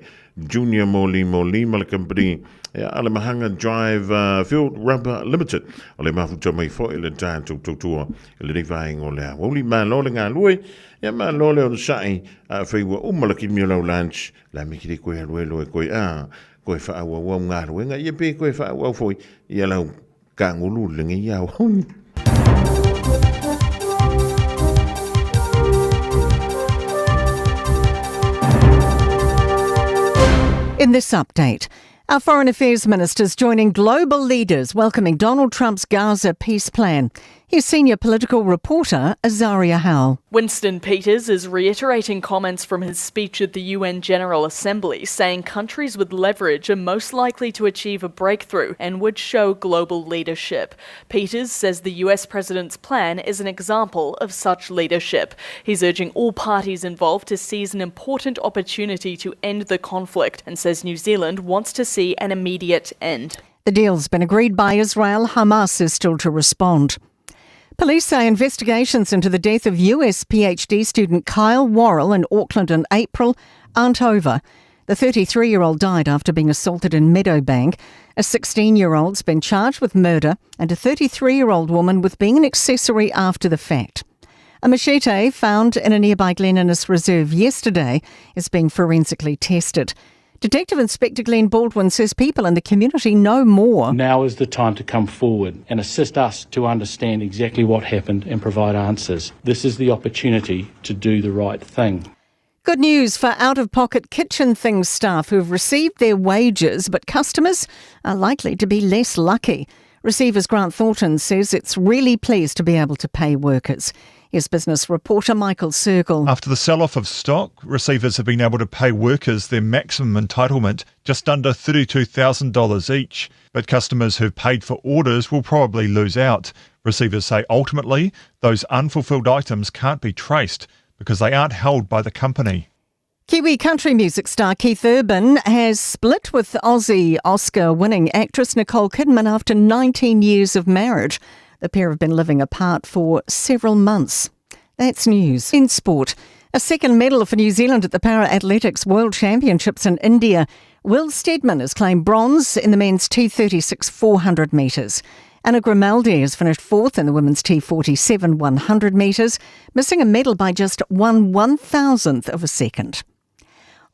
Junior Moli Moli ma le company ia, Alemahanga Drive Field Rubber Limited. O le mafuta mai foi le tātou tautua i lenei vaega o le aoauli. Malo le galue, ia malo le onosai, fai ua uma le kimi o lau lunch, la me kiri koe alu e loe koe a koe whaauau ngā ruenga, ia pe koe whaauau foi, ia lau kangulu lengi iau. In this update, our foreign affairs minister is joining global leaders welcoming Donald Trump's Gaza peace plan. Here's senior political reporter Azaria Howell. Winston Peters is reiterating comments from his speech at the UN General Assembly, saying countries with leverage are most likely to achieve a breakthrough and would show global leadership. Peters says the US president's plan is an example of such leadership. He's urging all parties involved to seize an important opportunity to end the conflict and says New Zealand wants to see an immediate end. The deal's been agreed by Israel. Hamas is still to respond. Police say investigations into the death of US PhD student Kyle Worrell in Auckland in April aren't over. The 33 year old died after being assaulted in Meadowbank. A 16 year old's been charged with murder and a 33 year old woman with being an accessory after the fact. A machete found in a nearby Glen Innes reserve yesterday is being forensically tested. Detective Inspector Glenn Baldwin says people in the community know more. Now is the time to come forward and assist us to understand exactly what happened and provide answers. This is the opportunity to do the right thing. Good news for out of pocket kitchen things staff who've received their wages, but customers are likely to be less lucky. Receivers Grant Thornton says it's really pleased to be able to pay workers. Here's business reporter Michael Sergel. After the sell off of stock, receivers have been able to pay workers their maximum entitlement, just under $32,000 each. But customers who've paid for orders will probably lose out. Receivers say ultimately those unfulfilled items can't be traced because they aren't held by the company. Kiwi country music star Keith Urban has split with Aussie Oscar winning actress Nicole Kidman after 19 years of marriage. The pair have been living apart for several months. That's news. In sport, a second medal for New Zealand at the Para Athletics World Championships in India. Will Steadman has claimed bronze in the men's T36 400 metres. Anna Grimaldi has finished fourth in the women's T47 100 metres, missing a medal by just one one thousandth of a second.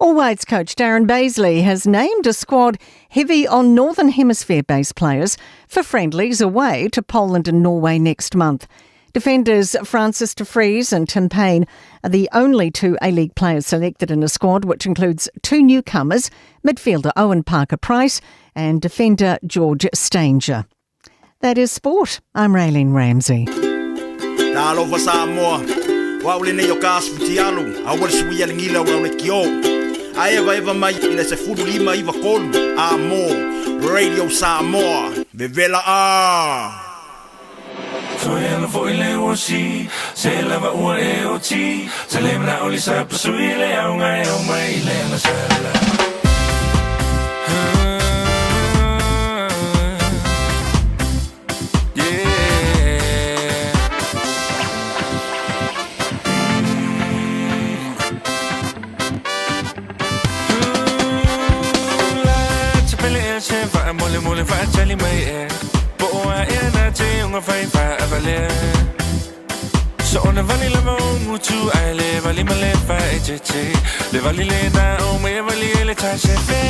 All Whites coach Darren Bazeley has named a squad heavy on Northern Hemisphere based players for friendlies away to Poland and Norway next month. Defenders Francis de Vries and Tim Payne are the only two A League players selected in a squad which includes two newcomers, midfielder Owen Parker Price and defender George Stanger. That is sport. I'm Raylene Ramsey. Talofa Samoa. O au lenei o ka asu fitialu, aua le suia le gila o le kio. A eva eva mai i le 1593, a mo, Radio Samoa, vevela a. Toe ana foi le osi, se lava ua e o ti, se le mana o le sa pasui le au ngai au mai le na sala. Yeah. Se fa mole mole fa chali mai e po a e na te unga fai fa avale so ona vali la mo mutu ai le vali male fa e che che le vali le na o me vali le ta se fe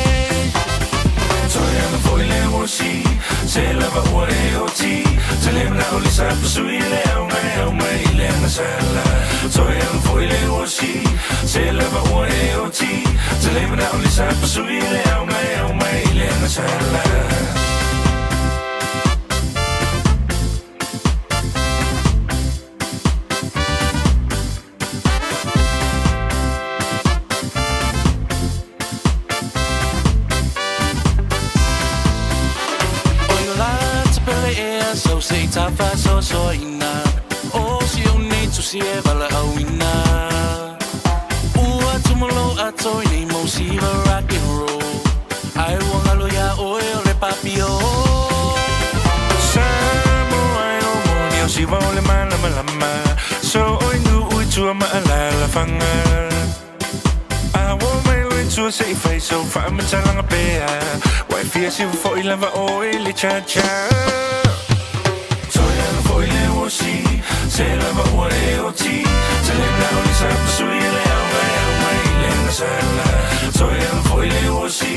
Toi ana foi le o si se la va ua e o ti se le na o le sa pasui le au ngai au mai le na sala Toi ana foi le o si se la va ua e o ti se le na o le sa pasui le au ngai au mai le na sala So se ta fa so so ina O si o nei tu si e vala au ina Ua tumolo a toi nei mo si va rock and roll Ai wangalo ya oe o le papio Samoa ai o moni o si va o le malama lama So oi nu ui tua ma ala la fanga A wo mai lui tua se i fai so fa ma talanga pea Wai fia si fo i lava o i le cha cha Toi ana foi le o si Se lava ua e o ti Se le mna o le sa pasui le au mai au mai le na sala Toi ana foi le o si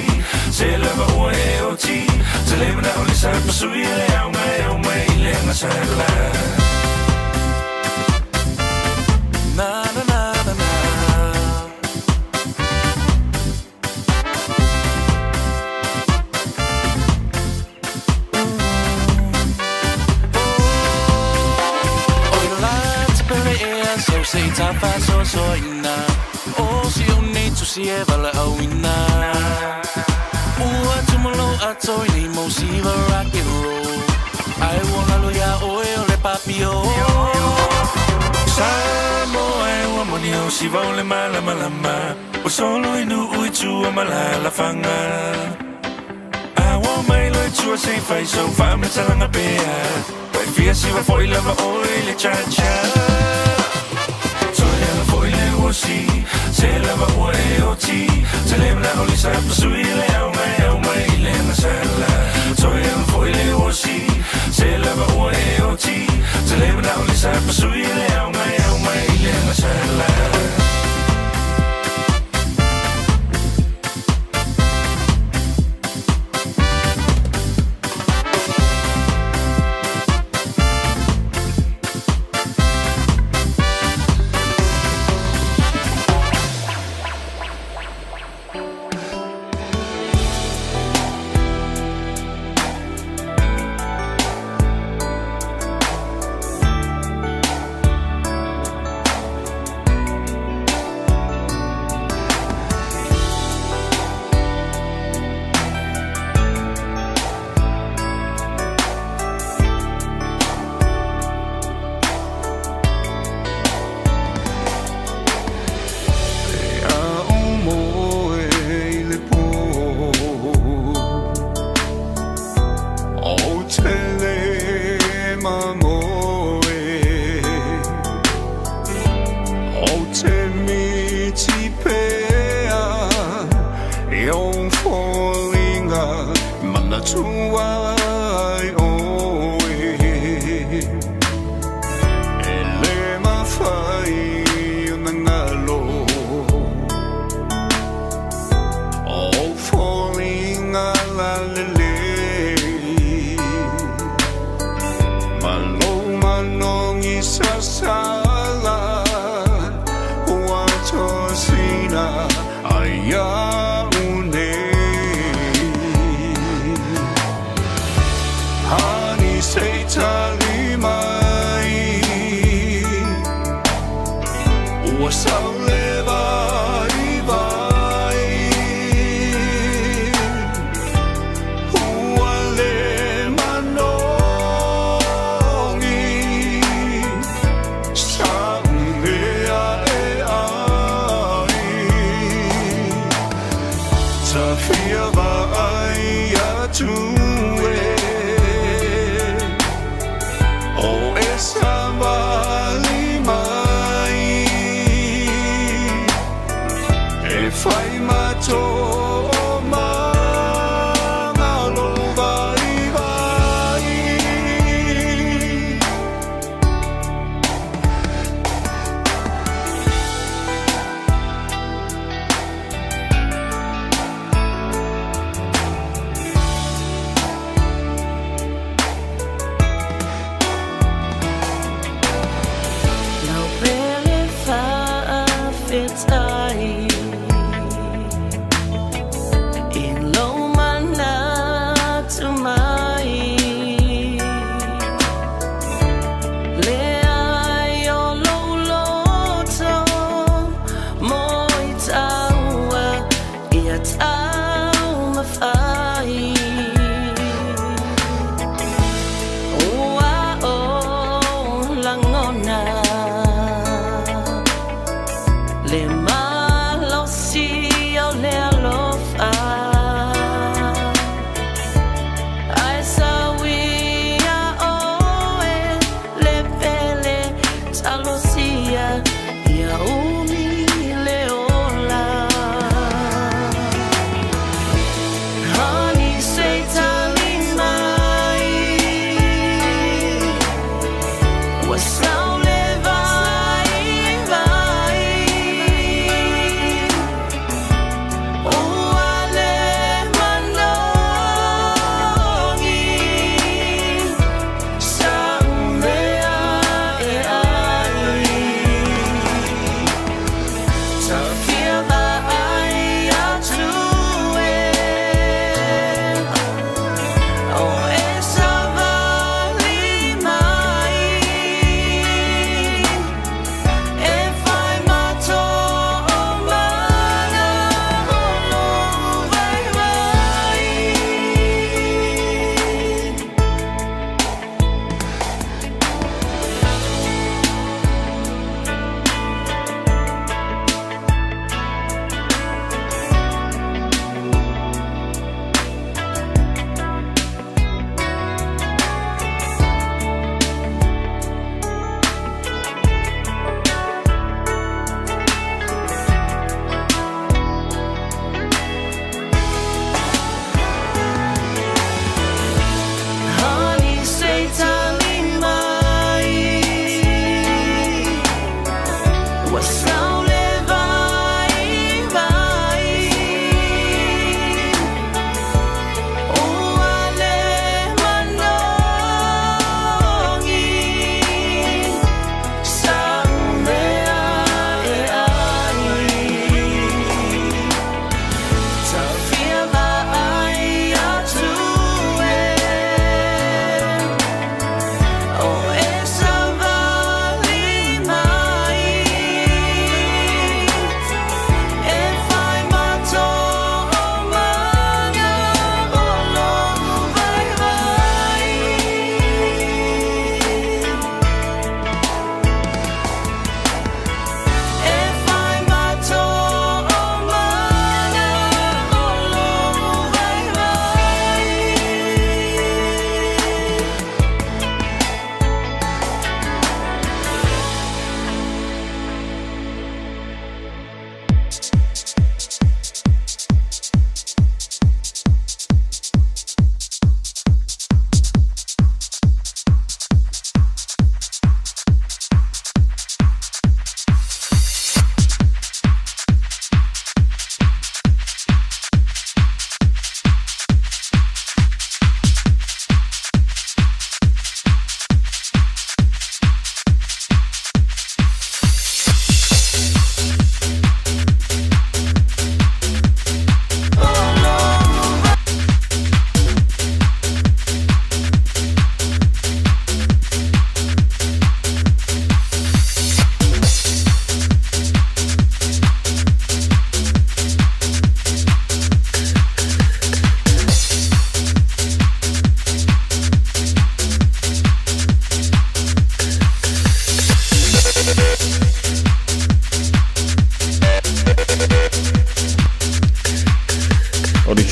Se lava ua e o ti Se le mna o le sa pasui le au mai au mai le na sala Na na na na na nei tafasoasoaina O si ou nei tusi e valaauina Ua tumu lou ato i nei mau siva rock and roll Ai ua galo iā oe o le papio Samoa e ua moni au siva o le malamalama Ua solo i nuu i tua ma alaalafaga A ua mai loa i tua se i fai sau faamatalaga pea Ua e fia siva fo'i lava oe i le cha-cha Toe ala fo'i le uasi Se lava ua e oti Te le mana'o lisa pasui le auga e au mai i le agasala Toe ala fo'i le uasi Se lava ua e oti Te le mana'o lisa pasui le auga e au mai i le agasala.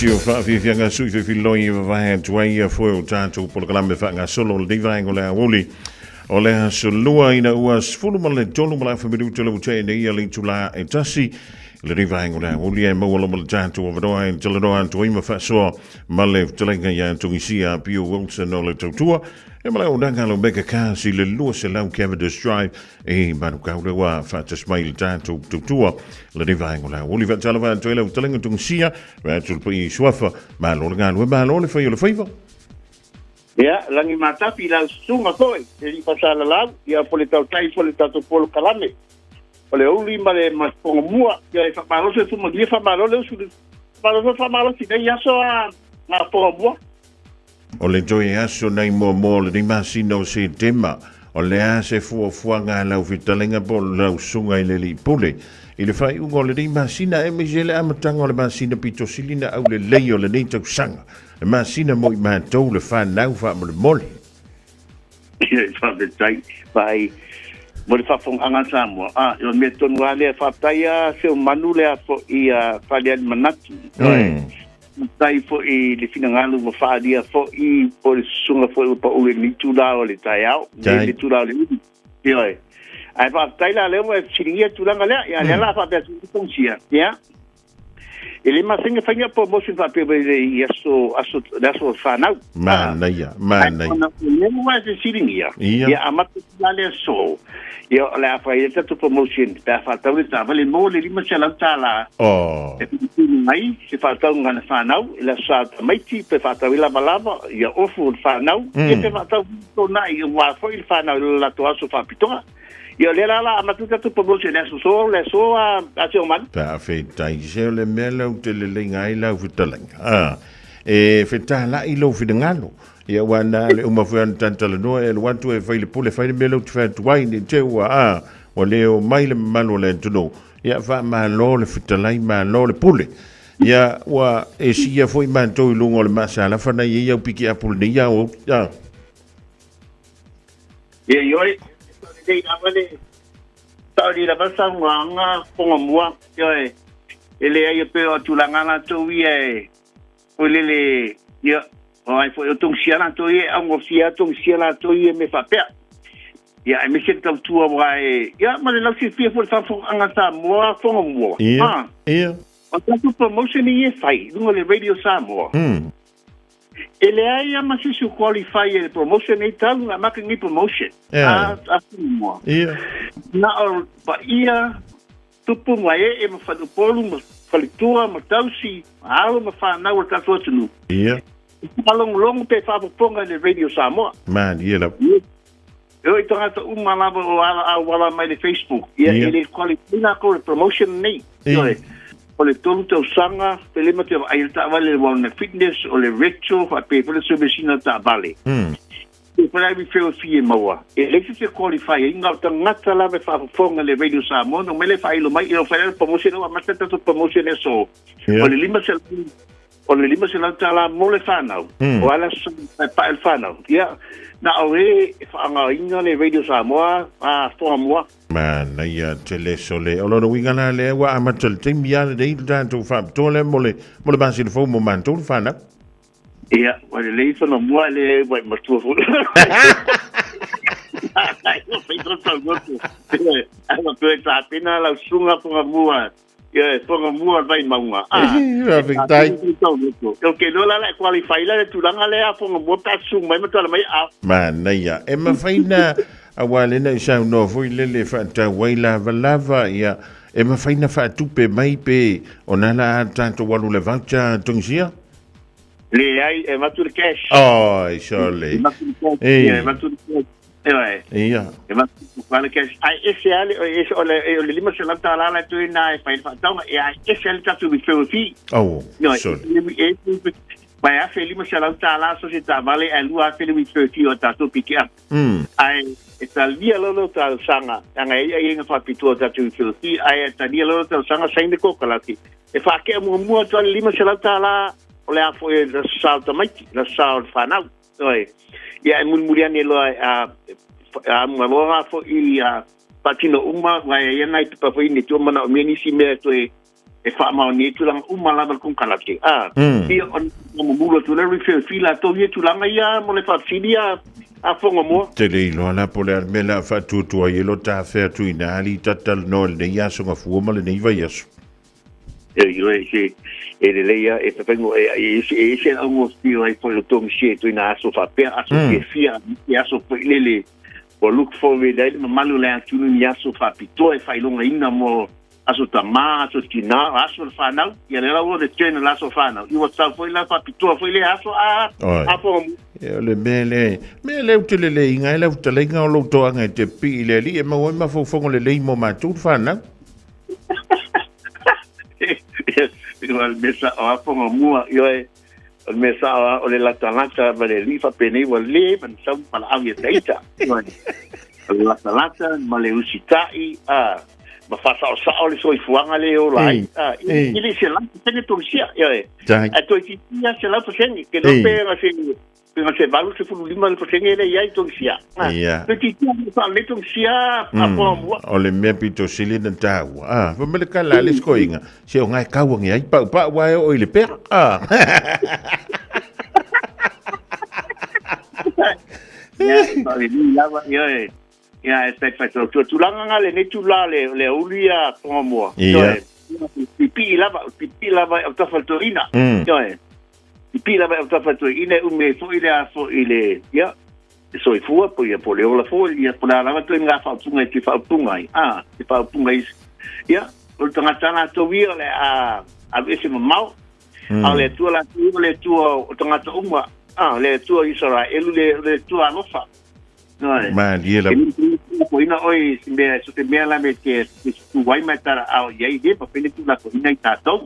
nisi o faafiafiaga sui fefiloi e vavae atu ai ia foe o tatou polokalame faagasolo o lenei vaega o le aoauli o le aso lua ina ua 13 ma le afa minuta le ua tea nei ia le itulā e tasi lenei vaega o le aoauli e maua lava le tatou avanoa e talanoa atu ai ma faasoa ma le fetalaiga ia Togisia Pio Wilson o le tautua e ma le auaunaga a le Omega Cars i le 200 Cavendish Drive e Manukau le ua faatasi mai le tatou tautua lenei vaega o le aoauli. Faatalofa atu ai lau fetalaiga Togisia, vae atu le paia i Suafa, malo le galue, malo le fai o le faiva. Ia, lagi matafi i lau susuga foi, le alii faasalalau, ia po le tautai po le tatou polokalame. O le uli ma le mafonga ia e faamalosi le tumalia, faamalo le usu, faamalo faamalosi nei aso a ngā fonga mua. O le toe aso nei muamua o lenei masina o Setema, o le a se fuafuaga a lau fetalaiga po o lau susuga i le Alii Pule i le faaiuga o lenei masina aemaise le amataga o le masina pito sili na aulelei o lenei tausaga, le masina mo i matou le fanau faamolemole. Ia, faafetai. Faai mo le faafofogaaga a Samoa. Ah, o le mea tonu lava lea, faafetai lava Seumanu lea foi a Faleali Manatu. Faafetai foi i le finagalo ua faaalia foi po o le susuga foi ua pau i lenei itula o le taeao, le itula o le uli. Ioe. Ae faafetai la lea ua e fesiligia tulaga lea. Ia, lea la faapea atu i tongisia. Ia. E le masani fai ni promotion faapea mai i aso, aso, le aso o fanau. Manaia, manaia. Ona o lea ua e fesiligia, ia amata la le aso, ia o le a fai ai tatou promotion pe a faatau le taavale mo le $500. Oh. E tuutuunu mai se faatauga na fanau i le aso sa tamaiti pe faatau i lavalava ia ofu o le fanau, ia pe faatau tonai aua foi le fanau i le latou aso faapitoa. Ia o lea la la amata tatou promotion le aso so le aso a a Seomanu. Faafetai se o le mea lea ou te leleiga ai lau fetalaiga. Ah, e fetalai lou finagalo. Ia aua na le uma foi ona talatalanoa e alu atu e fai le pule, fai le mea lea ou te fai atu ai, ne i te i ua, ah, ua le o mai le mamalu o le atunuu. Ia faamalo le fetalai, malo le pule. Ia ua e siia foi matou i luga o le maasalafa na i ai au pikiapu lenei ao. Ah. Ia ioe, lelei lava le saolili lava le saunoaga fofoga mua, ioe, e leai e pei o tulaga latou ia e foi lele, ia, o ai foi o togisia latou ia e augofie lava togisia latou ia i mea faapea. Ia, aemaise le tautua aua e, ia, ma le lausilafia foi i le faafofogaaga a Samoa fofoga mua. Ia, ia. O tatou promotion ia e fai i luga o le Radio Samoa, E leai a ma sisi o qualify e le promotion nei talu na maka ni promotion. A a mua. Ia. Na o pa ia tupu ma e e ma whanupolu ma whalitua ma tausi ma alo ma whanau o tatou atunuu. Ia. Whalongolongo pe whapoponga i le Radio Samoa. Man, ia la. E oi tagata uma lava o ala auala mai le Facebook. Ia e le qualify lakou le promotion nei. Ioe. O le tolu tausaga, pe lima te ai le taavale le Wellness Fitness, o le Retro, faapea foi le service ina taavale. E pala i feo fie maua. E le se qualify ai ngā tagata lava e faafofoga le Radio Samoa, no mele whailo mai, e o whailo promotion o amata tatou promotion e so. O le 500 O le $500 mo le whanau. O ala pae le whanau. Ia, na o e e whaangaina le Radio Samoa a Whangamua. Manaia tele sole. O lona uiga la lea ua amata le taimi lava lenei le tatou faapitoa lea mo le, mo le masina fou mo matou le fanau. Ia, ua lelei Whangamua le ua i matua foi. Ai, o whaitau tau motu. Ai, ma toe tāpena lau sunga Whangamua. Ia e tonga mua vai maunga. Ah, Faafetai. O ke loa la la e qualify la le tulaga lea fonga mua pe a susu mai ma tuala mai a. Manaia. E mafai na aua lena i saunoa foi lele faatau ai lavalava ia e mafai na faatupe mai pe ona la a tatou alu le voucher Tongisia? Leai, e avatu le cash. Oi, sole. E avatu le cash. Ia, e avatu le cash. Ioe. Ia. E avatu le cash. Ae ese lava le, ese, o le, o le $500 la e toe na e fai le faatauga, e ae ese lava le tatou referral fee. Oh, Ioe. sole. E, e, mai $1,500 so se taavale ae $2,000 le referral fee o tatou pikiapu. Ae e talia loa lou talosaga, leaga e i ai aiaiga faapitoa o tatou referral fee, ae e talia loa lou talosaga, saini le kokalati. E faakea muamua atu lava le $500 o le a foi le aso sa o tamaiti, le aso sa o le fanau. Ioe. Ia e mulimuli ane loa a a maloa foi a faatino uma, aua e i ai nai pepa foi nei tua manaomia nisi mea e toe E faamaonia ai tulaga uma lava le konekarate. A, ia ona mumulo atu lea refer fee latou ia tulaga ia mo le faafesili a a Fogamoa. Te le iloa la po o le a le mea le a faatuatua ai e lo ta afea atu i ina alii talatalanoa i lenei aso gafua ma lenei vaiaso. Ioe, se e lelei a e fafaingo e e ese e ese au ngofio ai foi o tongisia i tuina aso faapea aso fiafia e aso foi lele ua look forward ai le mamalu o le atunuu i aso faapitoa e faailogaina mo aso tamā, aso tinā, aso le whānau, ia le lau o le turn o le aso whānau. I ua tau foi la whapitoa foi le aso a, a po E o le mea le, mea le ute le le inga e lau talaiga o lou toaga e te pii le alii e maua ai mafaufauga lelei mo matou le whanau. O le mea sa o aponga mua, ioe, o le mea sa o le latalata ma le alii faapenei ua leva ona sau valaau ia taita. Ioe. O le latalata ma le usitai, a, ma faasaosao le soifuaga lea e ola ai. A, i le 100% Tonisia, ioe. Ae toeitiiti lava 100%, ke iloa pe gase pe gase 85 le pasene lea i ai Tonisia. Toeitiiti lava faalelei Tonisia a Fogamua. O le mea pito sili ona taua, a, fai mai le tala a le isi toeaina, se o na e kau ane ai paupau ae oo i le pea. A. Ia, faalelei lava, ioe. Ia, e tai whai tau tulaga nga lenei tula le, le auli a Tongamoa. Ia. Pipii lava, pipii lava e au tafa toeina. Ioe. Pipii lava e au tafa toeina e ume ai foi le a foi le, ia, le soifua, po ia po le ola foi, ia po le a lava toe ngā whaopunga i te whaopunga ai. A, te whaopunga i, ia, o le tangata latou ia o le a alu ese mamao. A o le Atua latou ia o le Atua o tagata uma. A, le Atua o Isaraelu, le, le Atua alofa. Malie lava. Tulafoina oe i se mea, so se mea la me te tu ai mai tara ao i ai le pa pele tulafoina i tātou.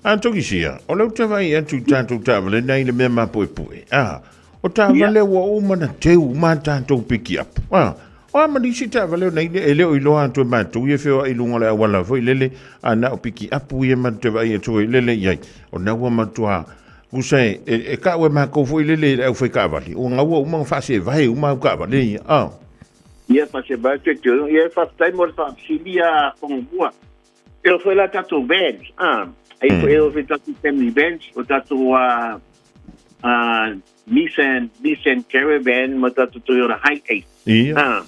A Tokisia, o lea ou te vaai atu i tātou taavale nei le mea mapuepue. A, o taavale ua uma na teu uma tātou pikiapu. A, o a ma nisi taavale o nei e le o iloa atu e matou ia feoai i luga o le auala foi lele, a na o pikiapu ia ma te vaai atu foi lele i ai. O na ua matua Tusa e, e, e kau e mākou foi lele i le au whai kaavale. Ua ngaua uma nga whaasevae uma au kaavale ia. Ah. Ia whaasevae te te ia whaatai mo le whaafisili a Whangamua. E o foi la tātou vans. Ah. Ai foi e o foi tātou family vans. O tātou Nissan, Nissan Caravan ma tātou Toyota Hi-Ace. Ia. Ah.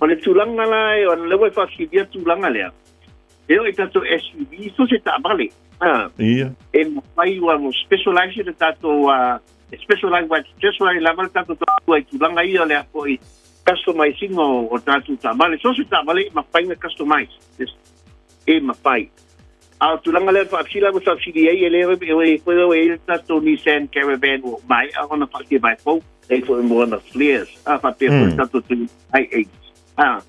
O le tūlanga la e, o le lewa e whaafisilia tūlanga lea. E o i tātou SUV, so se taavale. Ah. Ia. E mawhai ua mo specialize le tātou, specialize wa specialize lava le tātou tātou ai tūlanga ia le apo i customizing o tātou taavale. So se taavale e mawhai na customize. Yes. E mawhai. A o tūlanga lea whaafisila mo whaafisili ai e le e e koe o e le tātou Nissan Caravan o mai a ona whaake vai pou. E foi mo ana flares. A whapea mm. tātou tu i8. A,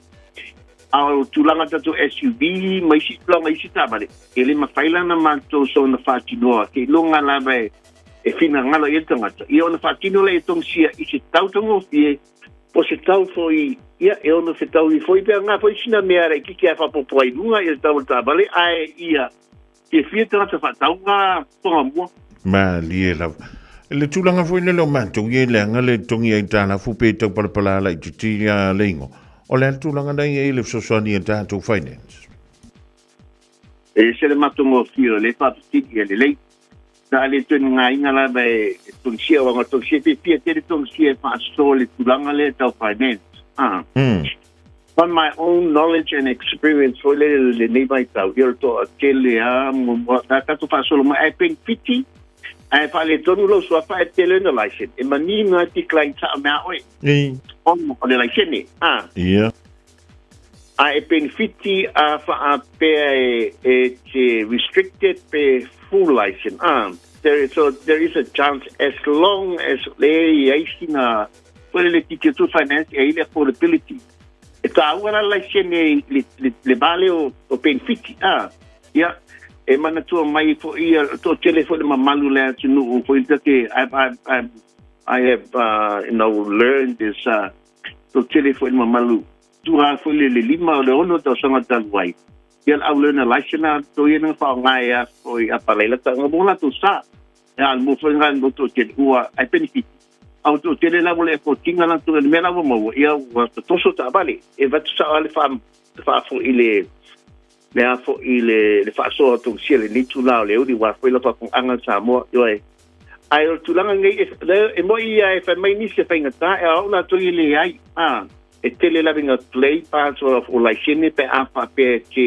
a o tulaga tatou SUV ma isi tulaga isi taavale, e le mafai la ona matou soona faatinoa seiloga lava e e finagalo i ai le tagata, ia ona faatino lea e togisia i se tau taugofie po o se tau foi, ia, e ono fetaui foi pe aga foi sina mea laitiiti ae faaopoopo ai i luga i le tau o le taavale, ae ia fiafia tagata faatauga Togamua. Malie lava. Le tulaga foi lele o matou ia i leaga le togi ai talafu pe tau palapala laitiiti a le ingo. O le a le tulaga na i ai le fesoasoani a tatou finance? E ese le matagofie o lea faapitili e lelei. Sa le toe ngāinga lava e togisia, aua togisia fiafia tele togisia e faasoa le tulaga lea tau finance. Ah. On my own knowledge and experience foi lele lenei vaitau, ia o le toatele a mo a tatou faasolo mai ae penefiti ae faaletonu lou suafa ae tele ona laisene e manino ai decline sao mea oe ona o le laisene a a e penefiti a faapea e te restricted pe full license a there, so there is a chance as long as le i ai sina foi lele titi atu finance e ai le affordability E tāua la laisene i le, le, le vā lea o, o penefiti, ā, ia, e manatua mai foi ia, toatele foi le mamalu o le atunuu foi le take, I've, I've, I've, I have, you know, learned this, toatele foi le mamalu, tuha foi le, le 5 o le 6 tausaga talu ai, ia le au learner license to ia na whaonga e a foi a palaila ta mo latou sa, ia, mo foi ngā mo toatele ua, ai penefiti. A o toatele lava le kotinga latou i le mea la ua maua, ia ua tatoso taavale, e avatu sao lava le faafoi i le Le a foʻi le le faasoa o Tongisia lenei itulā o le aoauli aua foi le faafofogaʻaga a Samoa, ioe. Ae o le tulaga lenei, e, le, e moʻi ia e fai mai nisi e faigata, e o au latou ia e leai, a, e tele lava ina play parts o, o laisene pe a faapea e te,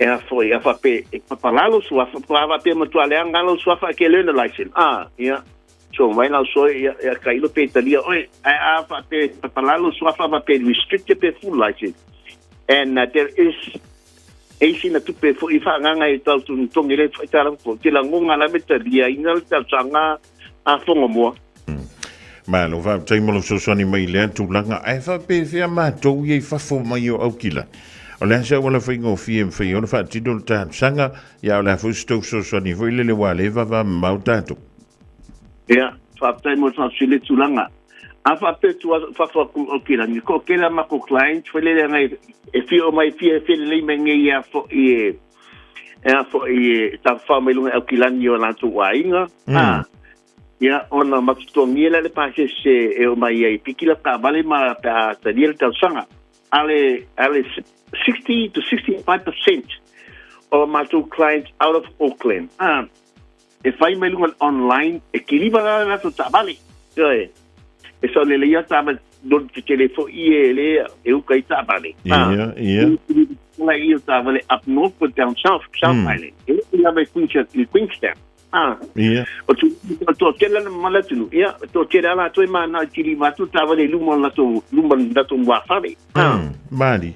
e a foi, a faapea e papalalo suafa, po a faapea matua leaga lou suafa ae ke learner license, a, ia. So mai lau soe ia, ia tailo pe talia oe, ae a faapea e papalalo suafa faapea restricted pe full license. And there is e isi na tupe foʻi faaagaga e tau togi le faitala fofo te lagoga lava e taliaina le talosaga a Fogamoa. Malo faafetai mo lou fesoasoani mai i lea tulaga. Ae faapefea matou ia i fafo mai o Aukila? O le a se auala faigofie e mafai ai ona faatino le talosaga, ia o le a foi se tou fesoasoani foi lele ua le vavamamao tatou? Ia, faafetai mo le faafesili tulaga. A faapea tu fafo atu o Kilani, ko kela ma ko client foi lele ngai e fia o mai fia fia lelei mai nei ia fo i e e a fo i e tawhawha mai lunga au Kilani o lātou aiga. A, ia, ona matutogia le le pasese e o mai ai piki la taavale ma pe a talia le talosaga. Ale, ale 60 to 65% o matou clients out of Auckland. A, e fai mai luga online, e kiliva la le latou taavale. Ioe. E sao lelei a taavale, no te tele foi e le e uka i taavale. Ia, ia. La i o taavale up north or down south, South Island. E i lava i Queenstown, i Queenstown. Ah. Ia. O tu, o to tele na mala tunu. Ia, to tele ala toi ma na kiliva tu taavale i luma la to luma la to wafale. Ah. Mali.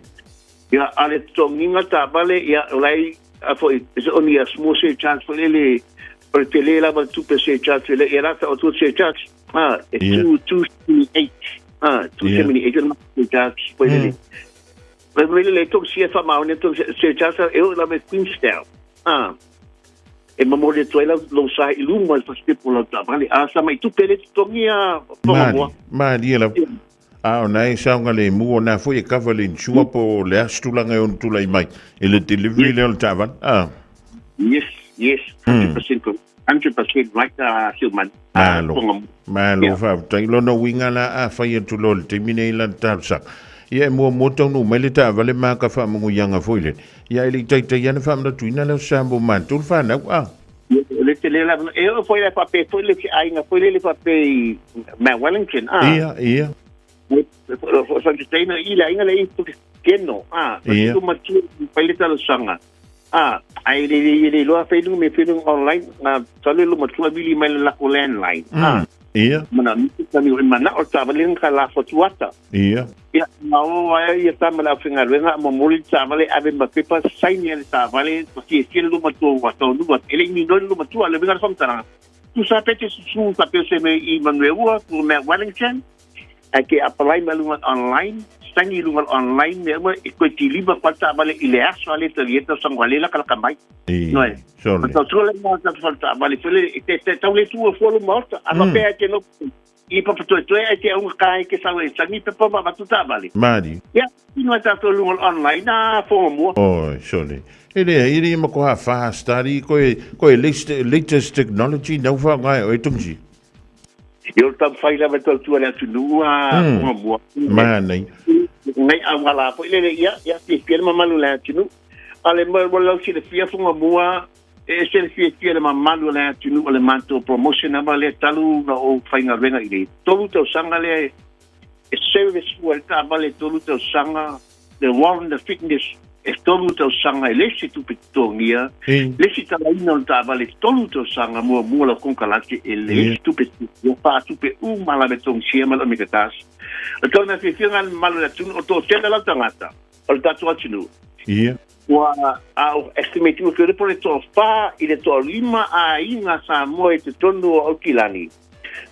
Ia, ale totogiga taavale, ia, o lai, a foi, is only a small surcharge foi lele, o le tele lava le tupe surcharge, le, ia lata o tu surcharge, ah, e 278, ah, 278 yeah. surcharge foi lele. Foi lele, le tong sia wha maone tong surcharge, e o lava e Queenstown, ah, e mamoli atu ai lau, lou sa i luma i whasitepo lau taavale, a sa mai tupe le totogia, Mali, mali e lau. A o na e saogalemu o na foi e cover le insure po o le a se tulaga e ono tulai mai i le delivery lea o le taavale. A. Yes, yes, 100% correct. 100% right, Hillman. Malo. Malo yeah. Faafetai. Lona uiga la a fai atu loa le taimi nei la le talosaga. Ia e muamua taunuu mai le taavale ma ka faamanuiaga foi lele. Ia e le i taitai ana faamanatuina lea o sa mo matou le fanau. A. Le tele lava. E oo foi le faapea foi le aiga foi lele faapea i Mount Wellington. Ah. Ia, ia. Whakataina i le aiga le i keno. Ah. Ia. Tu matua pai le talosaga. Ah, ai le le le loa whenua me whenua online ngā tale lo matua vili mai le lako landline. Ah. Ia. Mana tani o mana o taavale ka la fotuata. Ia. Ia, ma o ai ia tama le aufaigaluega a momoli le taavale ave ma pepa saini ai le taavale ma fiafia le luma-matua ua taunuu atu. E le i minoi le luma-matua, le uiga o le faamatalaga, tusa pe te susu faapea o se mea i Manueua, po o mea Wellington, ae ke apalai mai luga online, saini i luga online mea uma, e toe kiliva koa le taavale i le aso a le talia tausaga ua le lakalaka mai. I, Noe. sole. Tau tua le ma tatou fale taavale foi le, te, te tau le tua fua luma ota, a faapea e te nopo I Papatoetoe ai te aunga ka ai ke sau e tangi pepa ma avatu taavale. Mari. Ia, tino ai tatou lunga o online a fonga mua. Oi, sole. E le ai le ma koha fast study koe koe latest, latest technology nau wha ngai o e tungsi. I o tam whai lava tau tua le atunuu a fonga mua. Mānei. Ngai au ngā la foi lele ia, ia fia fia le mamalu le atunuu. Ale mo lau silafia fonga mua E ese le fiafia le mamalu o le atunuu o le matou promotion lava lea talu na ou faigaluega i le tolu tausaga lea e service fua le taavale tolu tausaga le warrant of fitness e tolu tausaga e le isi tupe totogia le isi talaina o le taavale tolu tausaga muamua lau konekarate e le isi tupe totogia faatupe uma lava e togisia ma le omega tasi. O le tau mea fiafia lena le mamalu o le atunuu o toatele lau tagata o le tatou atunuu. Ia. Ua a o estimate ua feolepo le toafa i le toalima aiga Samoa i totonu o Aukilani.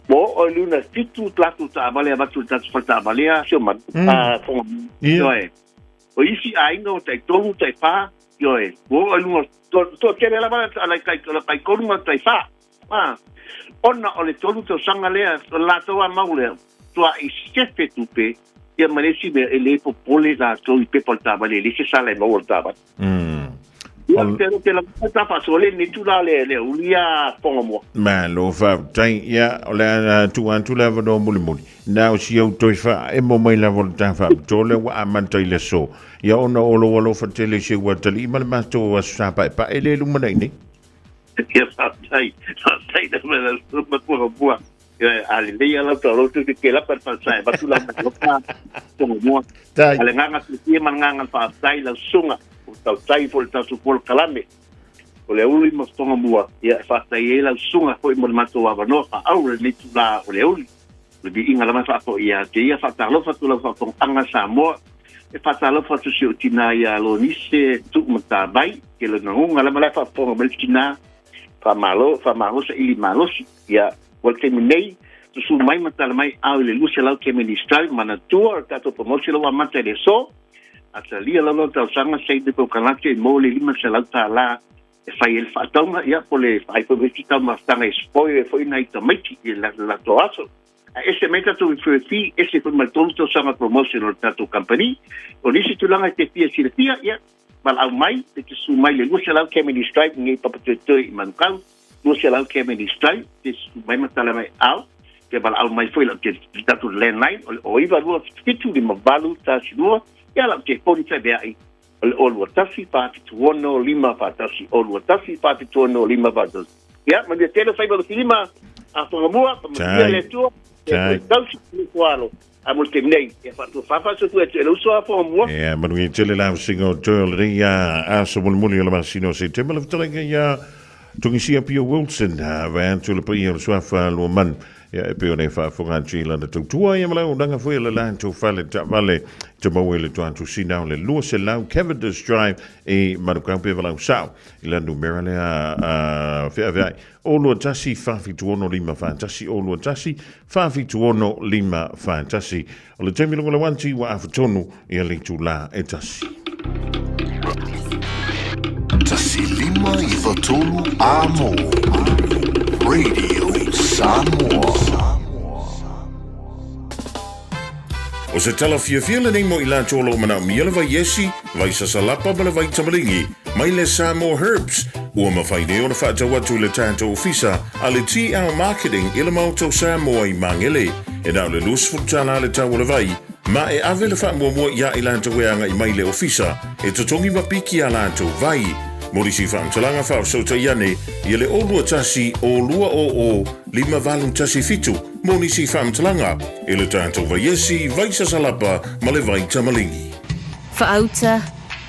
Ua oo i luna fitu latou taavale avatu i le tatou fale taavale a Siomanu, a Fogamoa. Ioe. O isi aiga ua tai tolu, tai fa, ioe. Ua oo i luga, toatele lava le tai tolu ma le tai fa. A, ona o le tolu tausaga lea, o le latou a mau lea, tua'i sefe tupe, ia ma le isi mea, e le popole latou i pepa o le taavale, e leai se sala e maua o le taavale. Ia, te te la ta faasoa le ni tula le le ulia fonga mua. Malo faafetai. Ia, o le a tuu atu le avanoa mulimuli. Na o si au toe faaemo mai lava o le ta faapitoa lea ua amata i le aso. Ia ona o lou alofa tele i si ou atalii ma le matou Aso Sa Paepae lea e lumanai nei. Ia faafetai, faafetai lava i lau matua mua. Ia, a lelei lava lau tauloto te ke lapa le falesa e avatu lau malofa fonga mua. Tai. A le agaga fiafia ma le agaga faafetai lau susuga o tautai foi le tatou polokalame. O le auli ma fonga mua, ia e faafetai ai lau susuga foi mo le matou avanoa faaauuro i lenei itula o le auli. O le viiga lava e faafoi ia te ia, faatalofa atu lau faafofogaaga Samoa, e faatalofa atu si ou tina ia Lonise Tuumatavai, ke lona uga lava la e faafofoga mai le tina, faamalo, faamalo saili malosi. Ia, ua le taimi nei, susu mai ma tala mai ao i le 200 Kemeni Strive, manatua o le tatou promotion la ua amata i le aso, a talia lava lau talosaga saini kokalate mo le $500 e fai ai le faatauga, ia, po le vaai foi ma isi taumafataga e spoil ai foi nai tamaiti i le latou aso. Ae ese mai tatou referral fee, ese foi ma le 3 tausaga promotion o le tatou company. O nisi tulaga e te fia silafia, ia, valaau mai, e te susu mai i le 200 Kennedy Drive i nei Papatoetoe i Manukau, 200 Kennedy Drive, te susu mai ma tala mai ao, te valaau mai foi lau te tatou landline, o le 0927 5812, ia lau telefoni feaveai, o le 021 476 541, 021 476 541. Ia, manuia tele faiva o le filima, a Whangamua, whamanuia le Atua, e Tai. toe tausi i le tualo, a mo le taimi nei, ia whaatuawhawha soifua atu e le uso a Whangamua. Ia, manuia tele la usinga o toe o lenei aso mulimuli o le masina o Setema le fetalaiga ia Togisia Pio Wilson, vae atu le paia o le suafa Luamanu. Ia, e pei ona e faafofoga atu i lana tautua, ia ma le auaunaga foi a le latou fale taavale te maua i le toatusina o le 200 Cavendish Drive i Manukau pe valaau sao i la numera lea a feaveai o 21 476 541 o 21 476 541. O le taimi lunga le ua afatonu ia le itulā e tasi. 1593 Amo Radio Samoa. O se tala fiafia lenei mo i latou o lo o manaomia le vai esi, vai sasalapa ma le vai tamaligi, mai le Samoa Herbs, ua mafai nei ona faatau atu i le tatou ofisa a le TL Marketing i le Maota o Samoa i Magele. E na o le $20 le tau o le vai, ma e ave le faamuamua iā i latou e agai mai i le ofisa e totogi ma piki a latou vai. Mo nisi faamatalaga faafesootai ane ia le 021 200 5817 mo nisi faamatalaga i le tatou vaiesi, vai sasalapa ma le vai tamaligi. Faauta,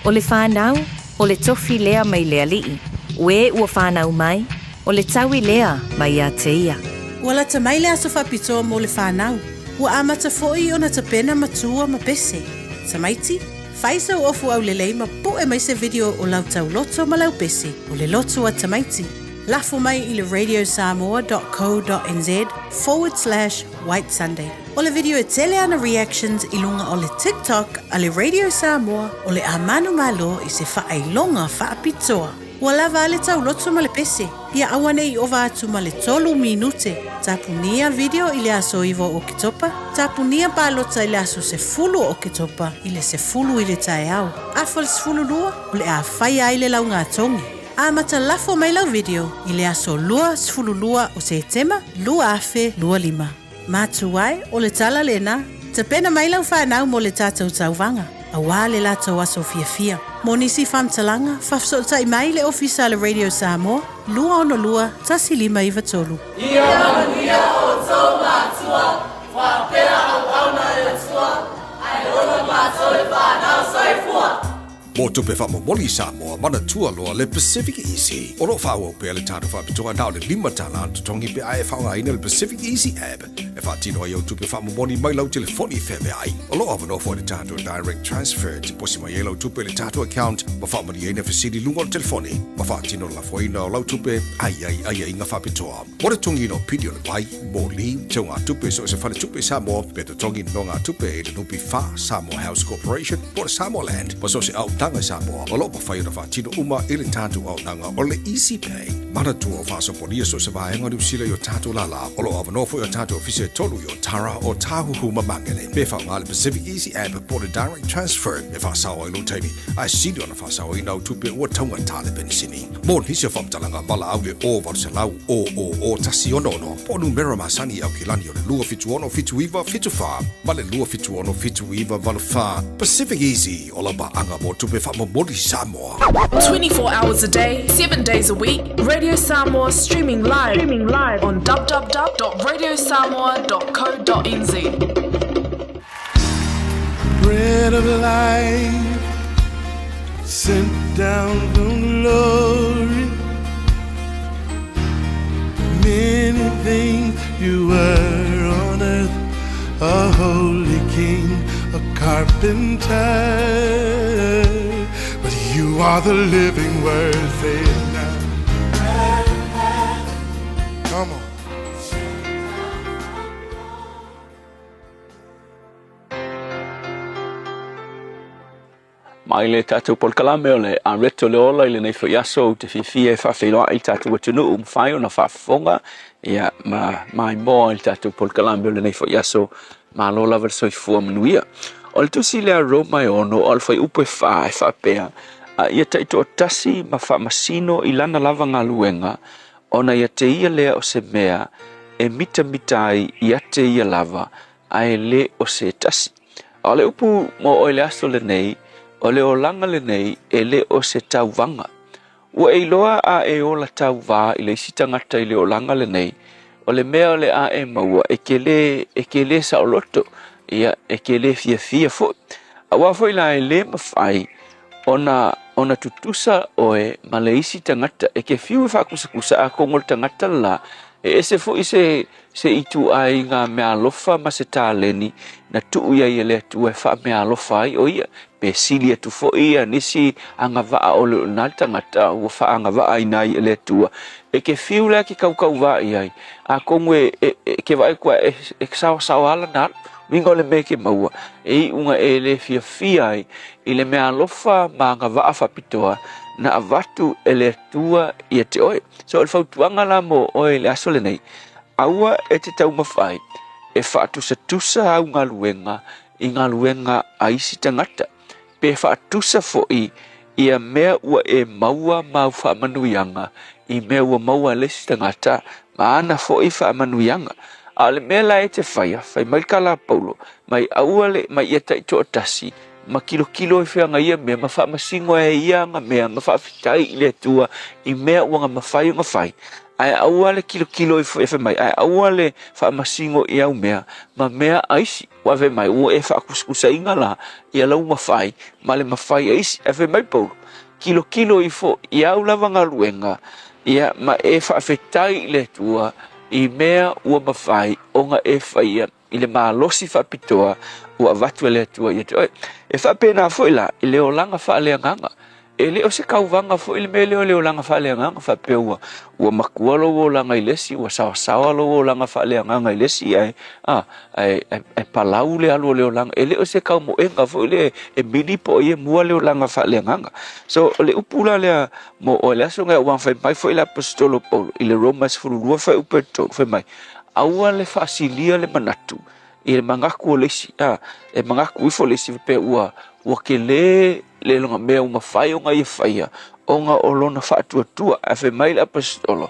o le fanau, o le tofi lea mai le alii, o e ua fanau mai, o le taui lea mai ia te ia. Ua lata mai le aso faapitoa mo le fanau. Ua amata foi ona tapena matua ma pese. Tamaiti, fai sou ofu aulelei ma pu'e mai se video o lau tauloto ma lau pese, o le loto a tamaiti. Lafo mai i le radiosamoa.co.nz forward slash white sunday. O le video e tele ana reactions i luga o le TikTok a le Radio Samoa o le a manumalo i se faailoga faapitoa. Ua lava a le tauloto ma le pese, ia aua ne i ova atu ma le tolu minute. Tapunia video i le aso 9 o Oketopa, tapunia palota i le aso 10 o Oketopa i le 10 i le taeao. Afa le 12, o le a faia ai le laugatogi. Amata lafo mai lau video i le aso 22 o Setema 2025. Matua e, o le tala lena, tapena mai lau fanau mo le tatou tauvaga, auā le latou aso fiafia. Mo nisi faamatalaga, faafesootai mai le Ofisa a le Radio Samoa, 262 1593. Ia manuia outou matua, faapea auauna e le Atua, ae ola matou le fanau. Soifua! Mo tupe faamomoli i Samoa, manatua loa le Pacific Easy. O lo o faaauau pea le tatou faapitoa na o le $5 le totogi pe a e faaaogaina le Pacific Easy app e faatino ai au tupe faamomoli mai lau telefoni feaveai. O lo o avanoa foi le tatou Direct Transfer e tiposi mai ai lau tupe i le tatou account ma faamalieina fesili i luga o le telefoni ma faatino le lafoina o lau tupe a i ai aiaiga faapitoa. Mo le totogiina o pili o le vai, moli, teugatupe i so o se faletupe i Samoa, pe totogi nonogatupe i le NPF, Samoa House Corporation, po o le Samoa Land, ma so o se aotaga i Samoa, o lo o mafai ona faatino uma i le tatou auaunaga o le Easy Pay. Manatua o faasopolia so o se vaega o Niu Sila i o tatou lālā. O lo o avanoa foi o tatou ofisa e. 3 i Otara, Ōtāhuhu ma Mangere. Pe faaaoga le Pacific Easy App po o le Direct Transfer e faasao ai lou taimi, ae sili ona faasaoina au tupe ua taugata le penisini. Mo nisi o faamatalaga, valaau i le 0800 000 166 po o numera masani i Aukilani o le 276 79 74 ma le 276 79 84. Pacific Easy, o lau paaga mo tupe faamomoli Samoa. 24 hours a day, 7 days a week, Radio Samoa streaming live, streaming live on www.radiosamoa.co.nz. Bread of life sent down from glory. Many things you were on earth, a holy king, a carpenter. But you are the living word, say it now. Come on. Mai le tatou polokalame o le Areto le Ola i lenei foi aso ou te fiafia e faafeiloai i le tatou atunuu mafai ona faafofoga ia ma maimoa i le tatou polokalame o lenei foi aso. Malo lava le soifua manuia. O le tusi lea Roma e 6 o le fuaiupu e 4 e faapea, A ia taitoatasi ma faamasino i lana lava galuega, ona ia te ia lea o se mea e mitamita ai ia te ia lava, ae le o se tasi. A o le upu mo oe i le aso lenei, o le olaga lenei e le o se tauvaga. Ua e iloa a e ola tauvā i le isi tagata i le olaga lenei, o le mea o le a e maua e ke lē, e ke lē saoloto, ia, e ke lē fiafia foi. Auā foi la e lē mawhai ona, ona tutusa oe ma le isi tagata. E ke fiu e faakusakusa a kongo le tagata le la, e ese foi se, se ituaiga meaalofa ma se taleni na tuu i ai e le Atua e faameaalofa ai o ia, pe sili atu foi ia nisi agavaa o le o lena tagata ua faaagavaaina ai e le Atua. E ke fiu lea ke kaukauvā i ai, atonu e, e, e ke vaai atu e, e saosaoa lana alu. Uiga o le mea e ke maua, e iuga e le fiafia ai i le meaalofa ma agavaa faapitoa na avatu e le Atua ia te oe. So o le fautuaga la mo oe i le aso lenei, aua e te taumafai e faatusatusa au galuega i galuega a isi tagata, pe faatusa foi ia mea ua e maua ma au faamanuiaga i mea ua maua e le isi tagata ma ana foi faamanuiaga. A o le mea la e te faia, fai mai le tala a Paulo, mai aua le, mai ia taitoatasi, ma kilokilo i feaga ia mea, ma faamasino e ia aga mea, ma faafetai i le Atua i mea ua na mafai ona fai. Ae aua le kilokilo ifo e fai mai, ae aua le faamasino i au mea ma mea a isi. Ua fai mai, ua e faakusakusaina la ia lau mafai ma le mafai a isi. Ae fai mai Paulo, kilokilo ifo i au lava galuega, ia ma e faafetai i le Atua i mea ua mafai ona e faia i le malosi faapitoa ua avatu e le Atua ia te oe. E faapena foi la i le olaga faaleagaga. E le o se tauvaga foi le mea lea o le olaga faaleagaga faapea ua, ua matua lou olaga i le isi, ua saosaoa lou olaga faaleagaga i le isi, ae, a, ae, ae, ae palau le alu o le olaga. E le o se kaumoega foi lea e mili po o ai e mua le olaga faaleagaga. So, o le upu la lea mo oe le aso lenei, aua na fai mai foi le Aposetolo o Paulo i le Roma 12 fuaiupu e 3, fai mai, Aua le faasilia le manatu i le manatu o le isi, a, e manatu ifo le isi faapea ua, ua tele le lona mea ua mafai ona ia faia ona o lona faatuatua. Ae fai mai le Aposetolo,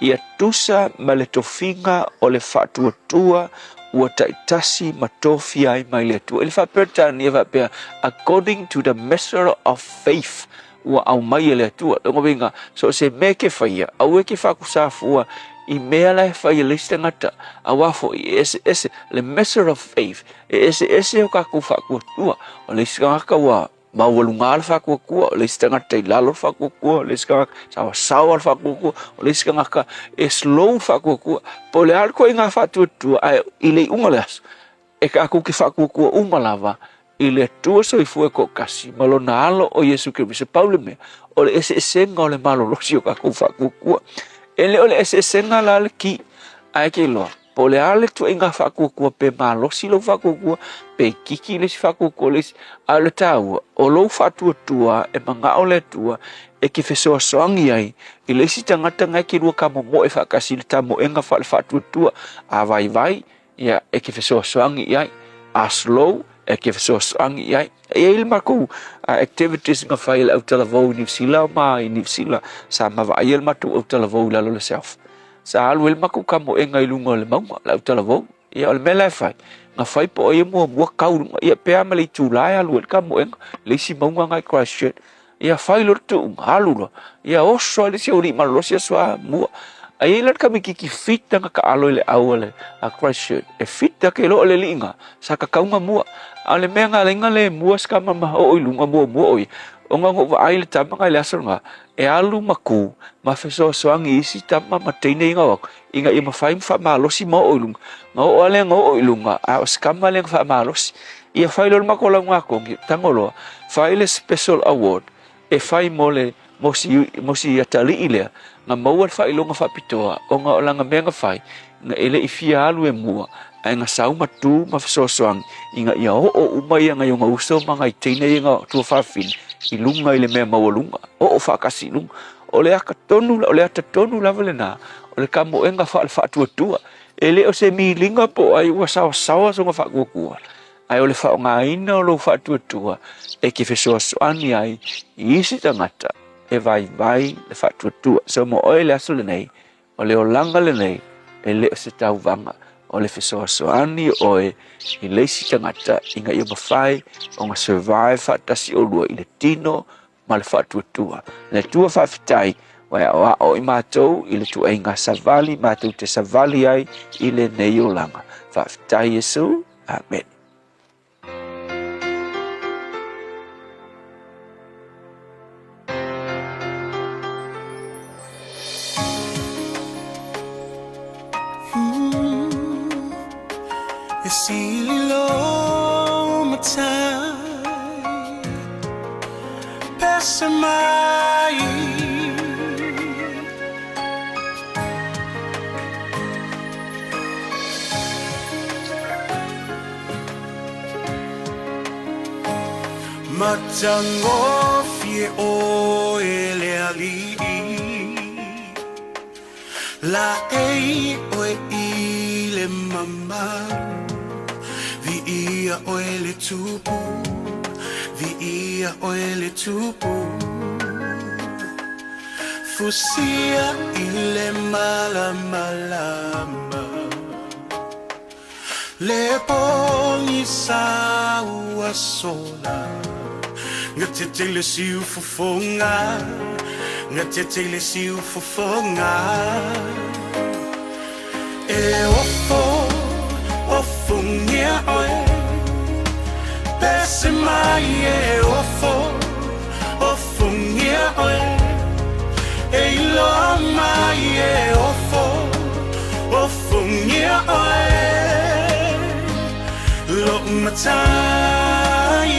ia tusa ma le tofiga o le faatuatua ua taitasi ma tofia ai mai le Atua. I le faa-Peretania faapea, according to the measure of faith ua aumai e le Atua. Lona uiga, so o se mea e ke faia, aua e ke faakusafua i mea la e fai e le isi tagata, auā foi e eseese, le measure of faith, e eseese o tatou faatuatua. O le isi tagata ua maualuga le faatuatua, o le isi tagata i lalo le faatuatua, o le isi tagata saoasaoa le faatuatua, o le isi tagata e slow le faatuatua. Po o le a le ituaiga faatuatua, ae i le iuga o le aso, E tatou te faatuatua uma lava i le Atua soifua e toatasi ma lona Alo o Iesu Keriso. Pau le mea, o le eseesega o le malolosi o tatou faatuatua. E le o le eseesega la le ki, ae ke iloa, po o le a le tuaiga faatuatua pe malosi lou faatuatua, pe kiki le isi faatuatua le isi, a o le taua, o lou faatuatua e manao le Atua e ke fesoasoani ai i le isi tagata na e ke lua tamomoe faatasi i le tamoega faale-faatuatua, a vaivai, Ia, e te fesoasoani i ai. A slow, e te fesoasoani i ai. E i ai le matou activities na fai e le autalavou i Niu Sila ma i Niu Sila, sa mavaai ai le matou autalavou i lalo o le self. Sa alu ai le matou kamoega i luga o le mauga, le autalavou. Ia, o le mea la e fai, na fai po o ia muamua tau i luga, ia pe a ma le itula e alu ai le kamoega, le isi mauga na i Christchurch. Ia fai loa le tuuga, alu loa, ia oso ai le isi aualii malolosi aso A mua. Ae i ai la le tamaitiiti fita na taalo i le au a le a Christchurch, e fita ake loa le alii na, sa tatau ona mua. A o le mea na ala ai ona le mua se tama ma oo i luga muamua o ia, ona na ou vaai i le tama na i le aso lena, e alu ma tu ma fesoasoani i isi tama ma teine ia na o atu, ina ia mafai ona faamalosi ma oo i luga. Na oo lava lea na oo i luga, a o se tama lea na faamalosi. Ia fai loa le matou lauga kogi, tago loa, fai le special award e fai mo le mo si mo si atalii lea na maua le faailoga faapitoa ona o lana mea na fai, na e le i fia alu e mua, ae na sau ma tu ma fesoasoani ina ia oo uma ia nai ona uso ma nai teine ia na tuafafine i luga i le mea maualuga, oo faatasi i luga. O le ata tonu, o le ata tonu lava lena o le kamoega faale-faatuatua. E le o se miliga po o ai ua saosaoa sona faatuatua, ae o le faaaogaina o lou faatuatua e te fesoasoani ai i isi tagata e vaivai le faatuatua. So mo oe i le aso lenei, o le olaga lenei e le o se tauvaga, o le fesoasoani o oe i le isi tagata ina ia mafai ona survive faatasi oulua i le tino ma le faatuatua. Le Atua faafetai, ua e aoao i matou i le tuaiga savali matou te savali ai i lenei olaga. Faafetai Iesu. Amene. E sili lo matai Pese mai Matagofie oe le alii Laei oe i le mamalu Viia oe le Tupu Viia oe le Tupu Fusia i le malamalama Le pogisa ua sola Gatete le siufofoga Gatete le siufofoga E ofo, ofogia oe Pese mai e ofo, ofogia oe E iloa mai e ofo, ofogia oe Lou matai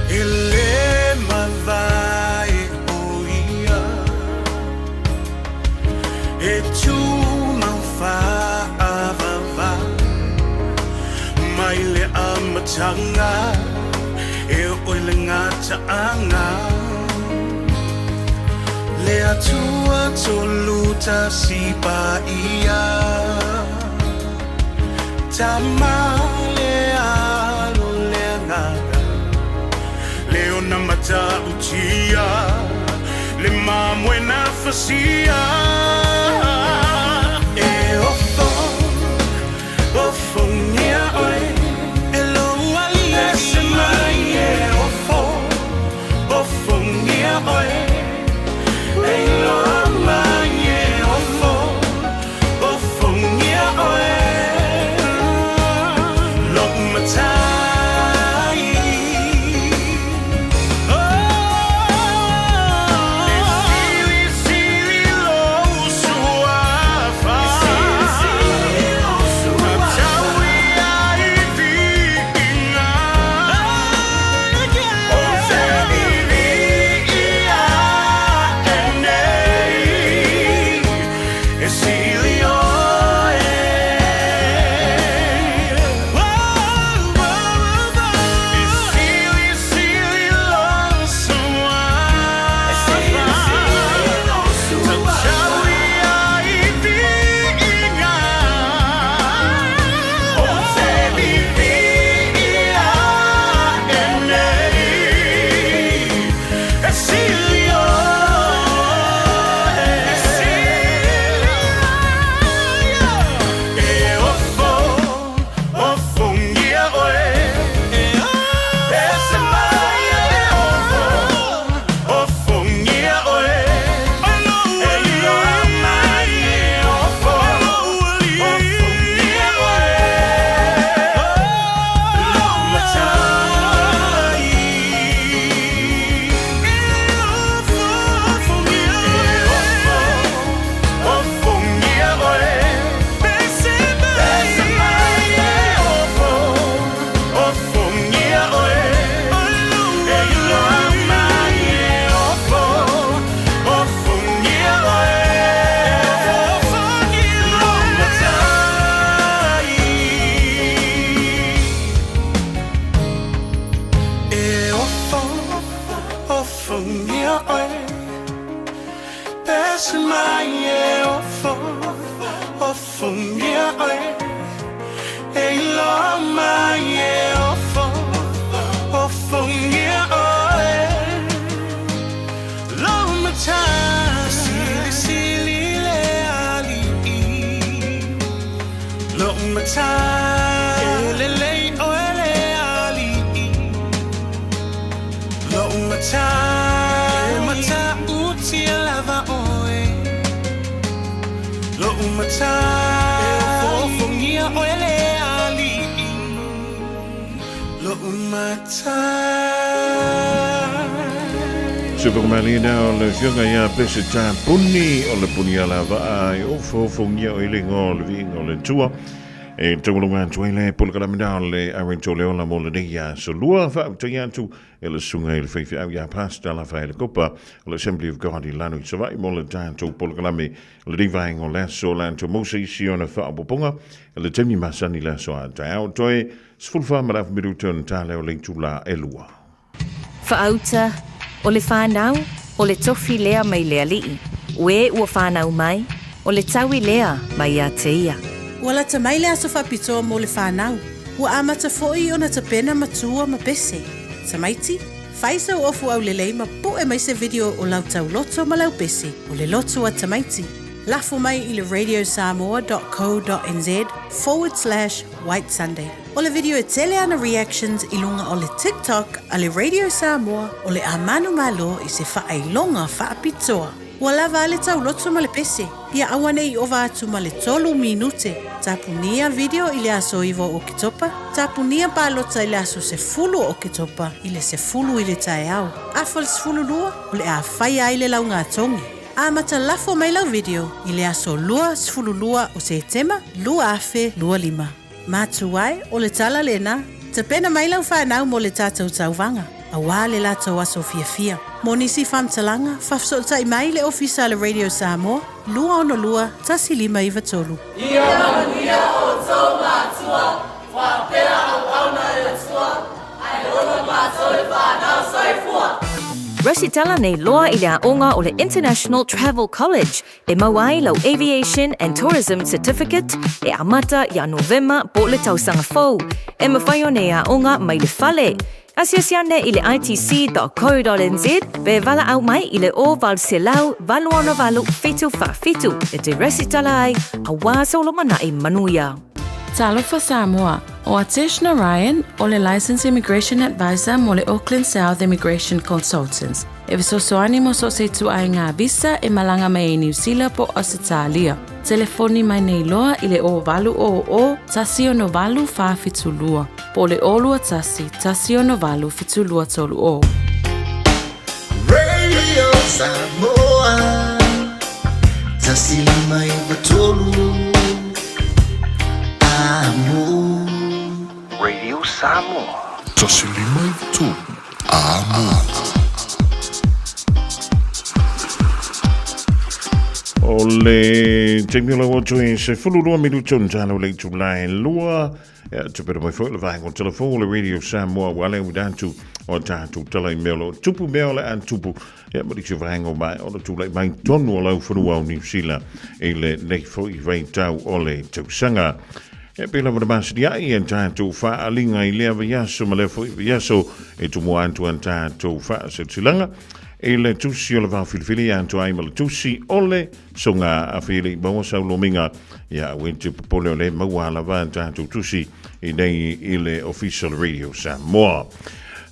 E le mavae o ia E tumau faavavau Mai le amataga E oo i le gataaga Le Atua Tolutasi Paia Tama le Alo le Agaga Le ona matautia Le mamoe na fasia E ofo Ofogia oe E lou alii Pese mai e ofo Ofogia oe E iloa mai e ofo Ofogia oe Lou matai Le silisili lou oe E iloa mai e ofo Ofongia oe Lou matai Silisili le aliʻi Lou matai E lelei oe le aliʻi Lou matai E matautia lava oe Lou matai E ofoofongia oe le aliʻi Lou matai. Supermalie na o le fioga ia pese tā puni o le puni a la vaa e ofoofongia o ile ngo le viinga o le tua. E taualunga atu ai le polokalame na o le Arento le ola mo lenei aso lua faafetai atu e le susuga i le faifeau ia Pastor Lafaele Kopa o le Assembly of God i lalo i Savaii mo le tatou polokalame o lenei vaega o le aso latou maua se isi ona faaopoopoga i le taimi masani le aso a taeao toe 14 ma le afu minute ona tala o le itula e lua. Faauta, o le fanau, o le tofi lea mai le Alii, o e ua fanau mai, o le taui lea mai ia te ia. Ua lata mai le aso faapitoa mo le fanau. Ua amata foi ona tapena matua ma pese. Tamaiti, fai sau ofu aulelei ma pu'e mai se video o lau tauloto ma lau pese, o le loto a tamaiti. Lafo mai i le radiosamoa.co.nz forward slash white sunday. O le video e tele ana reactions i luga o le TikTok a le Radio Samoa o le a manumalo i se faailoga faapitoa. Ua lava a le tauloto ma le pese, ia aua ne i ova atu ma le tolu minute. Tapunia video i le aso 9 o Oketopa, tapunia palota i le aso 10 o Oketopa i le 10 i le taeao. Afa le 12, o le a faia ai le laugatogi. Amata lafo mai lau video i le aso 22 o Setema 2025. Matua e, o le tala lena, tapena mai lau fanau mo le tatou tauvaga, auā le latou aso fiafia. Mo nisi faamatalaga, faafesootai mai le Ofisa a le Radio Samoa, 262 1593. Ia manuia outou matua, faapea auauna e le Atua, ae ola matou e fanau soifua. Resitala nei loa i le aoga o le International Travel College e mau ai lau Aviation and Tourism Certificate e amata iā Novema po o le tausaga fou. E mawhai ona e aoga mai le fale. Asiasi ane i le itc.co.nz pe valaau mai i le 0800 868 747 e te resitala ai auā solomanaʻi manuia. Talofa Samoa, ʻO Atesh Narayan, ʻo le Licensed Immigration Advisor mo le Auckland South Immigration Consultants, e fesoasoani mo so o se ituaiga visa e malaga mai ai Niu Sila po o Ausetalia. Telefoni mai nei loa i le 0800 168 472 po o le 021 168 7230. Radio Samoa 153 Amo. Radio Samoa. 153 Amo. O le taimi o lau atu e se fulu lua minuto na talo le itula e lua. E atu pera mai foi le vaenga o telefo o le Radio Samoa ua le atu o tātou tala i mea o lo tupu mea o le a tupu. Ia ma nisi vaega o mai ona tulai mai tonu o lau whanua o Niu Sila i le nei foi vaitau o le tausaga. E pei lava na masani ai e tātou whaalinga i lea vaiaso ma lea foi vaiaso e tumua atu an tātou whaasilasilaga i le tusi o le vao filifili atu ai ma le tusi o le soga a whili maua sau lomiga ia aue te popole o le maua lava an tātou tusi i nei i le Official Radio Samoa.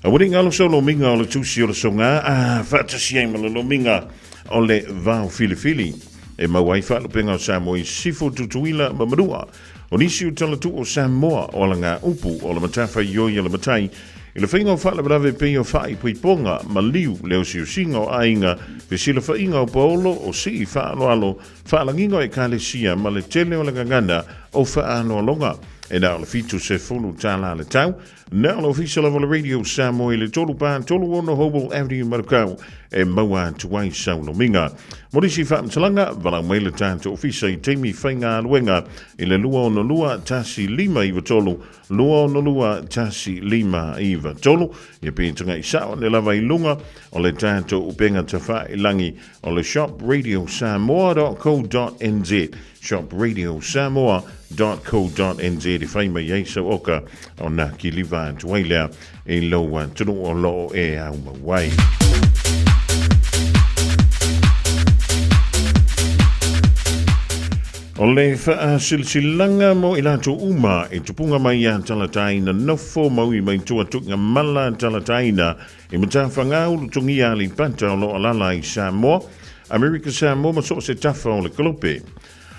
A ua ngalo sau lomiga o le tusi o le soga a whaatasi ai ma le lomiga o le vao filifili e mau ai whaalupenga o Samoa i sifo tutuila ma manua. O nisi o talatu o Samoa o ala ngā upu o le matafa i oi a le matai i le whainga o whaalavelave pei o whaaipoipoga ma liu le osiosiga o aiga fesilafaiga o paolo o sii faaaloalo faalagiga o ekalesia ma le tele o le gagana o faaaloaloga e na o le $70 le tau na o le ofisa lava o le Radio Samoa i le 3 4 3 6 Hobel Avenue Manukau e maua atu ai sau lomiga. Mo nisi faamatalaga, valaau mai le tatou ofisa i taimi faigaluega i le 262 1593 262 1593 ia pe taga'i sao ane lava i luga o le tatou upega tafailangi o le shopradiosamoa.co.nz. shopradiosamoa.co.nz e fai mai ai sau oka ona kiliva atu ai lea i lou atunuu o lo o e aumau ai. O le faasilasilaga mo i latou uma e tupuga mai ia Talataina nofo maui mai tua tuiga mala Talataina i Matafagā Ulutogia Aleipata o lo o alaala i Samoa, Amerika Samoa ma so o se tafa o le kalope.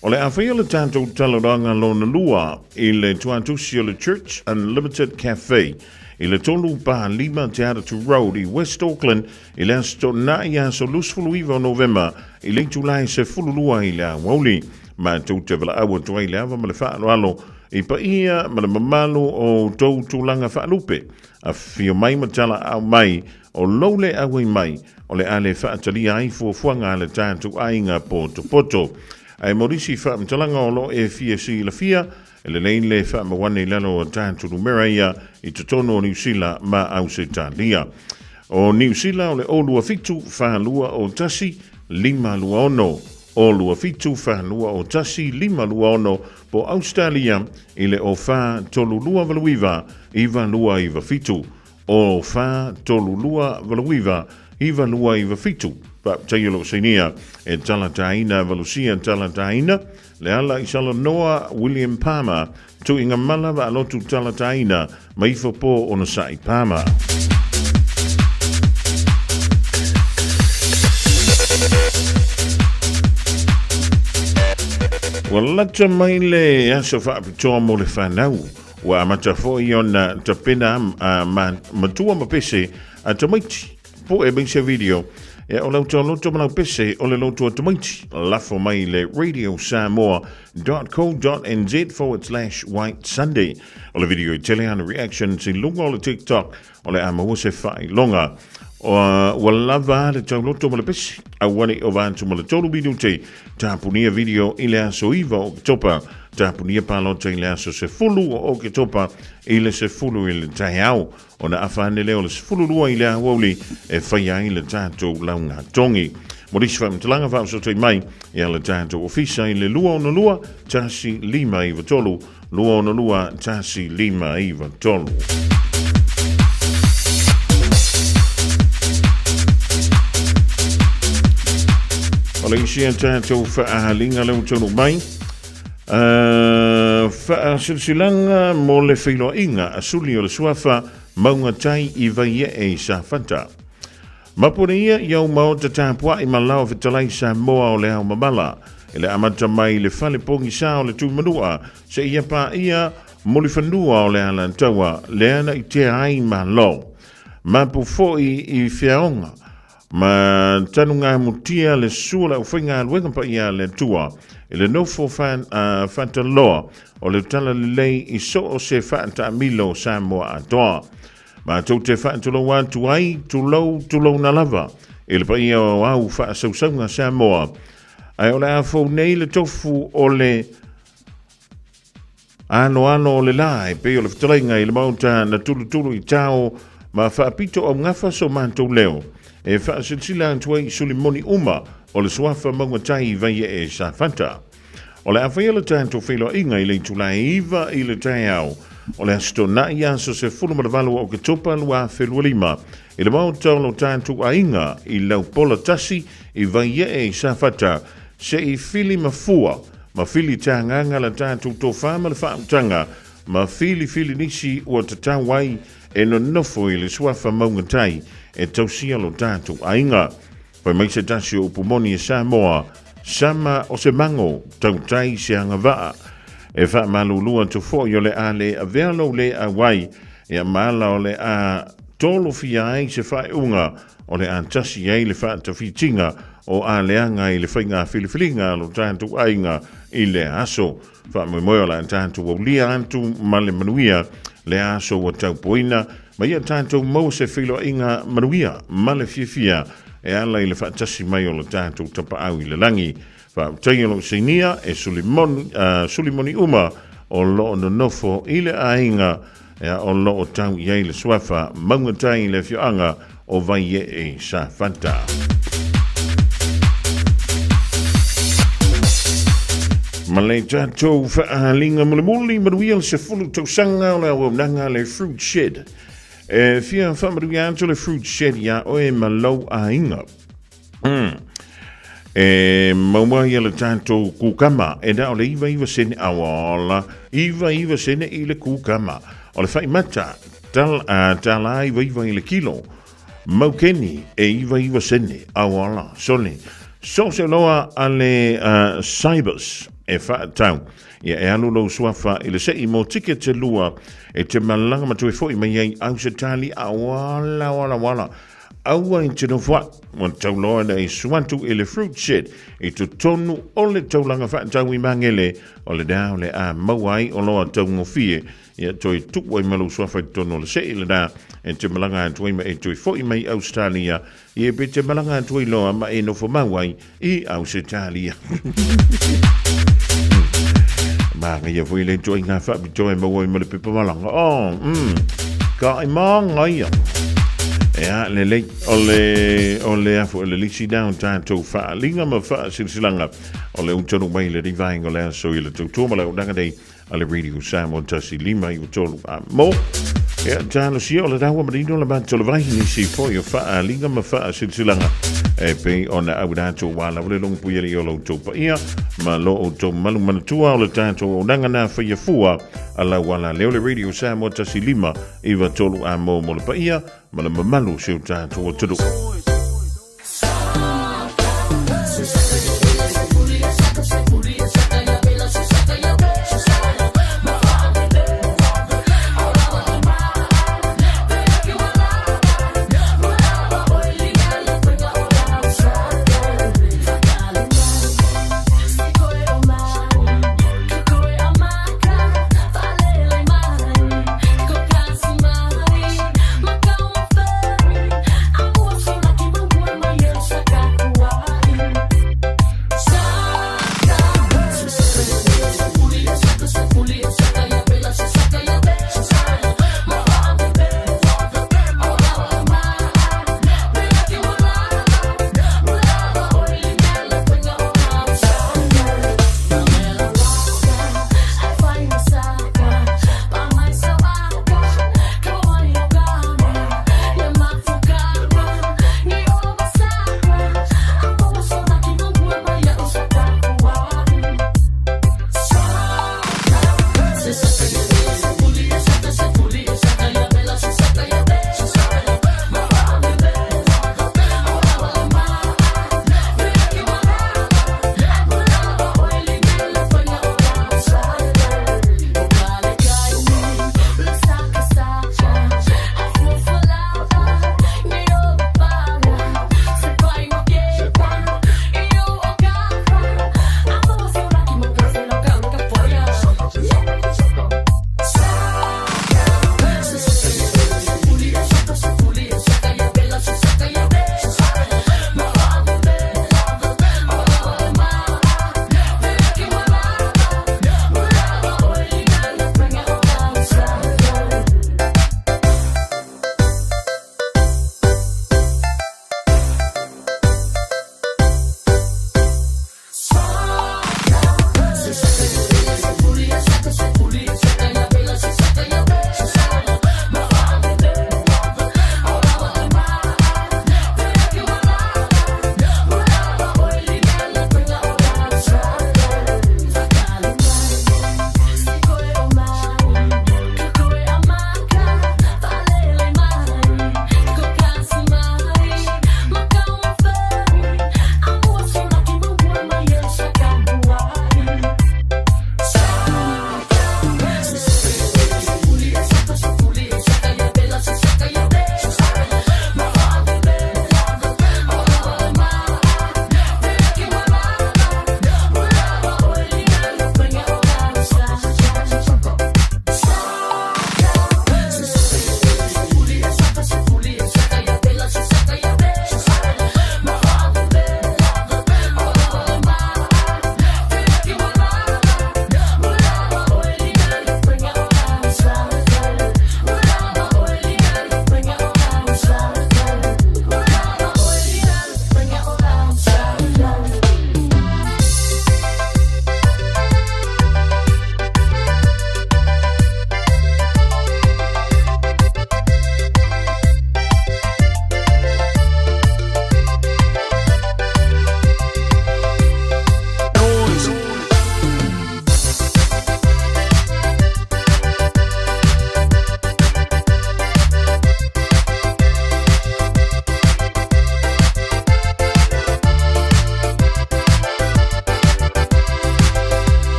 O le a faia le tatou talanoaga lona lua i le tuatusi o le Church Unlimited Cafe i le 345 Te Atatu Road i West Auckland i le Aso Toonai aso 29 o Novema i le itula e 12 i le aoauli. Matou te valaau atu ai le ava ma le faaaloalo i paia ma le mamalu o outou tulaga faalupe. Afifio mai ma talaau mai o lou le auai mai o le a le faatalia ai fuafuaga a le tatou aiga potopoto. Ae mo nisi faamatalaga o lo o e fia silafia, e lelei le faamauane i lalo o tatou numera ia i totonu o Niu Sila ma Ausetalia. O Niu Sila o le 027 421 526, 027 421 526 po Ausetalia i le 04 3289 9297. O 4, 3, 2, 8, 9, 9, 2, 9, 7. Faafetai o lo o sainia e Talataina Valusia Talataina, Leala Isalanoa William Palmer, Tuiga Mala Vaalotu Talataina, ma Ifo Po Onosai Palmer. Ua lata mai le aso faapitoa mo le whanau. Ua amata foi ona tapena a matua ma pese a tamaiti po e mai se video e o lau tauloto ma lau pese o le loto a tamaiti lafo mai le radiosamoa.co.nz forward slash white sunday o le video i tele ana reactions i luga o le TikTok o le a maua se faailoga ua lava le tauloto ma le pese aua ne i ova atu ma le 3 minute tapunia video i le aso 9 o Oketopa tapunia palota i le aso 10 o Oketopa i le 10 i le taeao ona afa ane lea o le 12 i le aoauli e faia ai le tatou lauga togi. Mo nisi faamatalaga faaosotoi mai ia le tatou ofisa i le 262 1593 262 1593. O le isi a tatou faahaliga lea ua taunuu mai, faasilasilaga mo le feiloaiga a suli o le suafa Mauga Tai i Vaiee i Safata. Mapone ia i au maota tapuai ma lao fetalai Samoa o le ao mamala, e le amata mai i le fale pogisa o le Tuimanua seia paia Mulifanua o le Alataua lea na itea ai Malo. Mapu foi i Feaoga ma Tanugamutia le sua o le aufaigaluega paia a le Atua i le nofo faataloa o le talalelei i so o se faataamilo o Samoa atoa. Matou te faatulou atu ai, tulou, tulouna lava i le paia o au faasausauga Samoa. Ae o le a fou nei le tofu o le anoano o le la e pei o le fetalaiga i le maota na tulutulu i tao ma faapito augafa so matou leo e faasilasila atu ai i suli moni uma o le suafa maugatai i Vaiee Safata. O le a faia le tatou feiloaiga i le itula e 9 i le taeao o le Aso Toonai aso 18 o Oketopa 2025 i le maota o lo tatou aiga i Laupola 1 i Vaiee i Safata se i fili mafua ma fili tāgāga la tatou tofā ma le faautaga ma filifili nisi ua tatau ai e nonofo i le suafa maugatai e tausia lo tatou aiga. Fai mai se tasi o upu moni e Samoa, Sama o se mago, tautai se agavaa. E faamalulu atu foi o le a le avea lou le auai, ia ma ala o le a tolofia ai se faaiuga o le a tasi ai le faatafitiga o aleaga i le faiga filifiliga a lo tatou aiga i lea aso. Faamoemoe o le a tatou aulia atu ma le manuia lea aso ua taupoina, ma ia tatou maua se feiloaiga manuia ma le fiafia e ala i le faatasi mai o lo tatou Tapaau i le lagi. Faafetai o lou sainia e Sulimoni, Sulimoni uma o lo o nonofo i le aiga ea o lo o tau i ai le suafa Maugatai i le afioaga o Vaiee i Safata. Ma le tatou faaaliga mulimuli manuia le 10 tausaga o le auaunaga le Fruit Shed. E fia faamanuia atu le Fruit Shed iā oe ma lou aiga. E maua ia le tatou kukama e na o le 99 sene auala, 99 sene i le kukama. O le faimata, tal, tala 99 i le kilo. Maukeni e 99 sene auala, sole. So se loa a le Cybus e whaatau. Ia e alu lou suafa i le sei mo tikete lua e te malaga ma toe foi mai ai Ausitali auala wala wala. Aua i te nofo ai, ua tau loa ina e su atu i le Fruit Shed i totonu o le taulaga faatau i Magele, o lena o le a maua ai oloa taugofie, ia toe tuu ai ma lou suafa i totonu o le sei lena e te malaga atu ai ma e toe foi mai i Ausetalia, ia pe te malaga atu ai loa ma e nofo mau ai i Ausetalia. Māngaia foi le ituaiga faapitoa e maua ai ma le pepa malaga. Oh, ka i māngaia. Ea, lelei, o le, o le afu, o le lisi nā o tātou whaalinga ma whaasilasilaga o le utanu mai le rivaenga o le aso i le tautua ma le auaunaga nei a le Radio Samoa 1 5 9 3 a mo. Ia, talosia o le raua marino le matou le vai nisi foi o faaaliga ma faasilasilaga e pei ona auina atu aua lava le logopuialii o lo outou paia ma lo outou malu manatua o le tatou auaunaga na faia fua a lau ala lea o le Radio Samoa 1 5 9 3 a mo mo le paia ma le mamalu o si o tatou atunuu.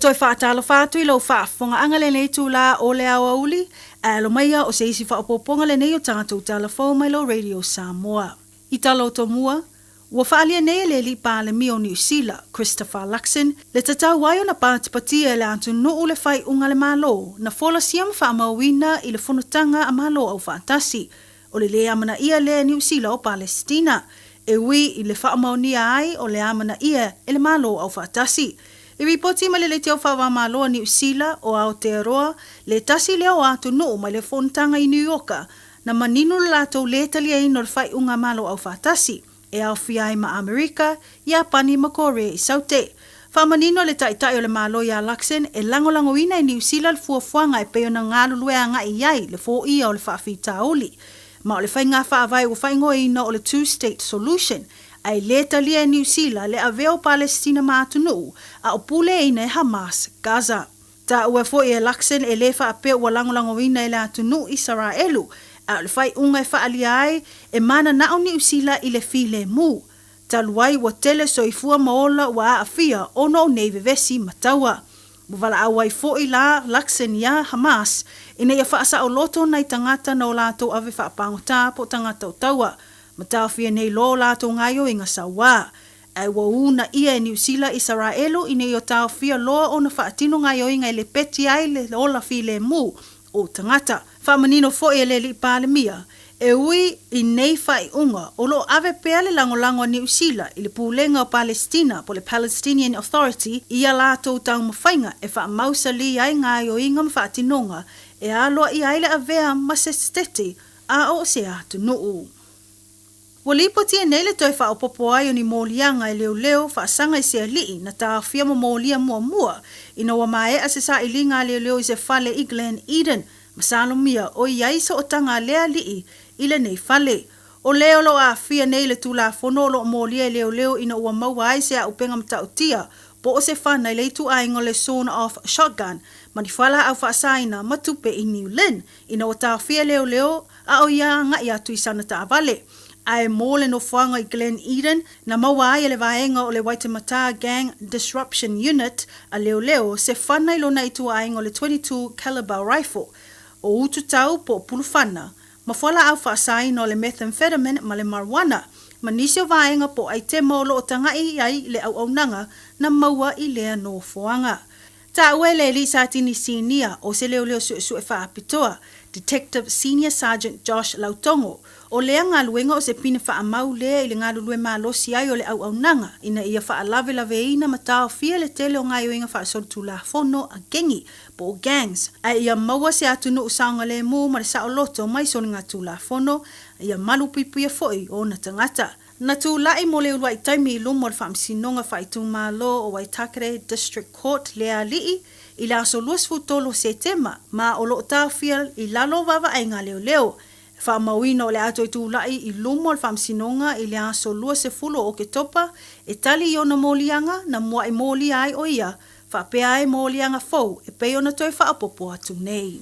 toe faatalofa atu i lau faafofogaaga lenei itulā o le aoauli, ae alo maia o se isi faaopoopoga lenei o tatou tala fou mai lau Radio Samoa. I tala o tomua, ua faaalia nei e le Alii Palemia o Niu Sila, Christopher Luxon, le tatau ai ona patipatia e le atunuu le faaiuga a le Malo na folasia ma faamauina i le Fonotaga a Malo Aufaatasi O le lē amanaia lea e Niu Sila o Palesitina, e ui i le faamaonia ai o le amanaia e le Malo Aufaatasi. I ripoti mai le Leitio Faava-Malo a Niu Sila o Aotearoa, le tasi lea o atunuu mai le fonotaga i Niu Ioka na manino le latou lē taliaina o le faaiuga a Malo Aufaatasi, e aofia ai ma Amerika, Iapani ma Korea i Saute. Faamanino le Taitai o le Malo iā Luxon e lagolagoina e Niu Sila le fuafuaga e pei ona galulue agai i ai le foia o le faafitauli. Ma o le faiga faavae ua faaigoaina o le Two State Solution, a e lē talia e Niu Sila le avea o Palesitina ma atunuu a o puleaina e Hamas, Gaza. Taua foi e Luxon e lē faapea ua lagolagoina e le atunuu Isaraelu, a o le faaiuga e faaalia ai e mananao Niu Sila i le filemu. Talu ai ua tele soifua ma ola ua aafia ona o nei vevesi ma taua. Ua valaau ai foi la Luxon iā Hamas ina ia faasaoloto nai tagata na o latou ave faapagota po o tagata o taua, ma taofia nei loa o latou gaioiga sauā. Ae ua uunaia e Niu Sila Isaraelu ina ia taofia loa ona faatino gaioiga e lepeti ai le ola filemu o tagata. Faamanino foi e le Alii Palemia, e ui i nei faaiuga, o lo o ave pea le lagolago a Niu Sila i le Pulega o Palesitina po o le Palestinian Authority i a latou taumafaiga e faamausalī ai gaioiga ma faatinoga e aloaia ai le avea ma se setete a o se atunuu. Ua lipotia nei le toe faaopoopo ai o ni moliaga e leoleo faasaga i se alii na taofia ma molia muamua ina ua maea se sailiga a leoleo i se fale i Glen Eden ma Salomia o i ai sootaga a lea alii i lenei fale. O le o lo o aafia nei i le Tulafono o lo o molia e leoleo ina ua maua ai se auupega matautia po o se fana i le ituaiga o le sawn-off shotgun ma ni fualaau faasaina ma tupe i New Lynn ina ua taofia e leoleo a o ia agai atu i sana taavale. Ae mo le nofoaga i Glen Eden, na maua ai e le vaega o le Waitematā Gang Disruption Unit a leoleo se fana i lona ituaiga o le 22 calibre rifle, o utu tau po o pulufana, ma fualaau faasaina o le methamphetamine ma le marijuana, ma nisi o vaega po o aitema o lo o tagai i ai le auaunaga na maua i lea nofoaga. Taua e le alii Satini Sinia o se leoleo suesue faapitoa, Detective Senior Sergeant Josh Lautogo, o lea galuega o se pine faamau lea i le galulue malosi ai o le auaunaga ina ia faalavelave-ina ma taofia le tele o gaioiga faasolitulafono a gengi po o gangs, ae ia maua se atunuu saogalemu ma le saoloto mai soligatulafono, ia malupuipuia foi ona tagata. Na tulai mo le uluai taimi i luma o le Faamasinoga Faaitumalo o Waitakere District Court le alii i le aso 23 o Setema ma o lo o taofia i lalo o vaavaaiga a leoleo. E faamauina o le a toe tulai i luma o le Faamasinoga i le aso 20 o Oketopa e tali i ona moliaga na mua'i molia ai o ia faapea ai moliaga fou e pei ona toe faaopoopo atu nei.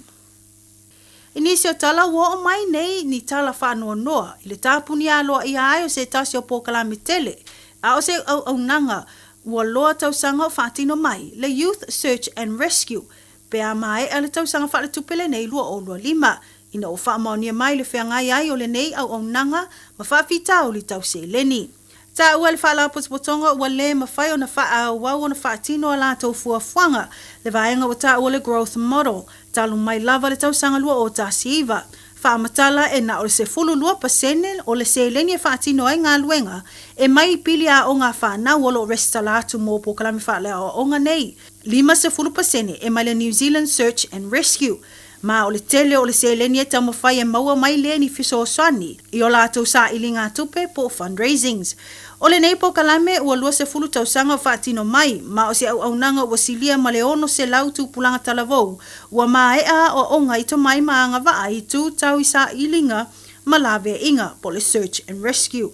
I nisi o tala ua oo mai nei ni tala faanoanoa i le tapuni aloaia ai o se tasi o polokalame tele a o se auaunaga ua loa tausaga o faatino mai le Youth Search and Rescue pe a maea le tausaga faaletupe lenei 2025 ina ua faamaonia mai le feagai ai o lenei auaunaga ma faafitauli tau seleni. Taua le Faalapotopotoga ua le mafai ona faaauau ona faatino a latou fuafuaga, le vaega ua taua le Growth Model, talu mai lava le tausaga 2019. Faamatala e na o le 12% o le seleni e faatino ai galuega e mai i pili aoga a fanau o lo o resitala atu mo polokalame faaleaoaoga nei, 50% e mai le New Zealand Search and Rescue, Ma o le tele o le seleni e taumafai e maua mai lea ni fesoasoani i o latou sailiga tupe po o fundraisings. O lenei polokalame ua 20 tausaga o faatino mai, ma o se auaunaga ua silia ma le 600 tupulaga talavou ua maea aoaoga i tomai ma agavaa i itu tau i sailiga ma laveaiga po o le search and rescue.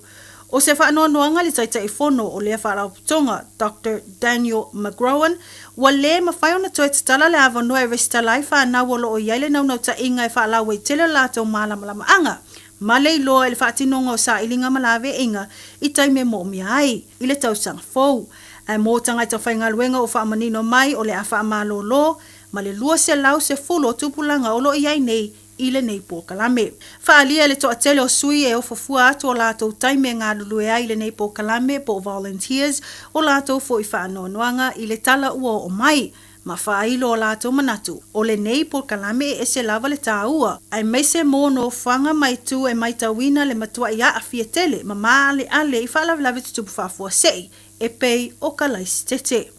O se faanoanoaga i le Taitaifono o lea Faalapotopotoga, Doctor Daniel McGrowan, ua lē mafai ona toe tatala le avanoa e resitala ai fanau o lo o i ai le naunautaiga e faalauaitele o le latou malamalamaaga ma le iloa i le faatinoga o sailiga ma laveaiga i taimi e moomia ai i le tausaga fou. Ae mo tagata faigaluega ua faamanino mai o le a faamalōlō ma le 210 o tupulaga o lo o i ai nei i lenei polokalame. Faaalia e le toatele o sui e ofo fua atu o latou taimi e galulue ai i lenei polokalame po o volunteers o latou foi faanoanoaga i le tala ua oo mai ma faailo o latou manatu o lenei polokalame e ese lava le tāua aemaise mo nofoaga ma itu e maitauina le matuai aafia tele ma maaleale i faalavelave tutupu faafuasei e pei o ka laisitete.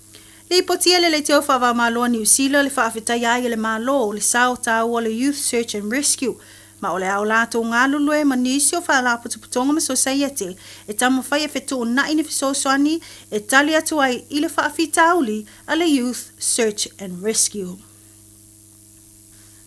Lipotia le Leitio Faava-o-Malo a Niu Sila le faafetaia ai e le Malo o le sao taua o le Youth Search and Rescue ma o le a o latou galulue ma nisi o faalapotopotoga ma sosaiete e taumafai e fetuunai ni fesoasoani e tali atu ai i le faafitauli a le Youth Search and Rescue.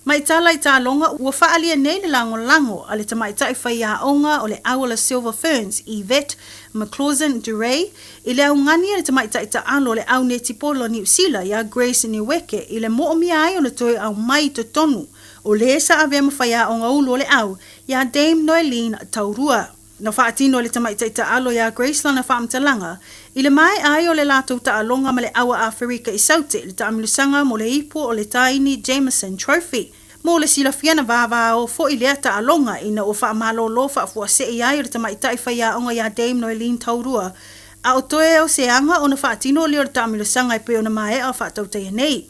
Mai tala i taaloga, ua faaalia nei le lagolago a le tamaitai faiaoga o le Auala Silver Ferns, Yvette McClausland-Duray, i le augani a le tamaitai taalo o le au netipolo a Niu Sila iā Grace Nweke i le moomia ai ona toe aumai i totonu o le sa avea ma faiaoga ulu o le au iā Dame Noeline Taurua. Na faatino e le tamaitai taalo iā Grace lana faamatalaga i le maea ai o le latou taaloga ma le Aua Aferika i Saute i le taamilosaga mo le ipu o le Taini Jamieson Trophy. Mo le silafia na vāvāō foi lea taaloga ina ua faamalōlō faafuasei ai o le tamaitai faiaoga iā Dame Noeline Taurua a o toe o se aga ona faatino lea o le taamilosaga e pei ona maea faatautaia nei.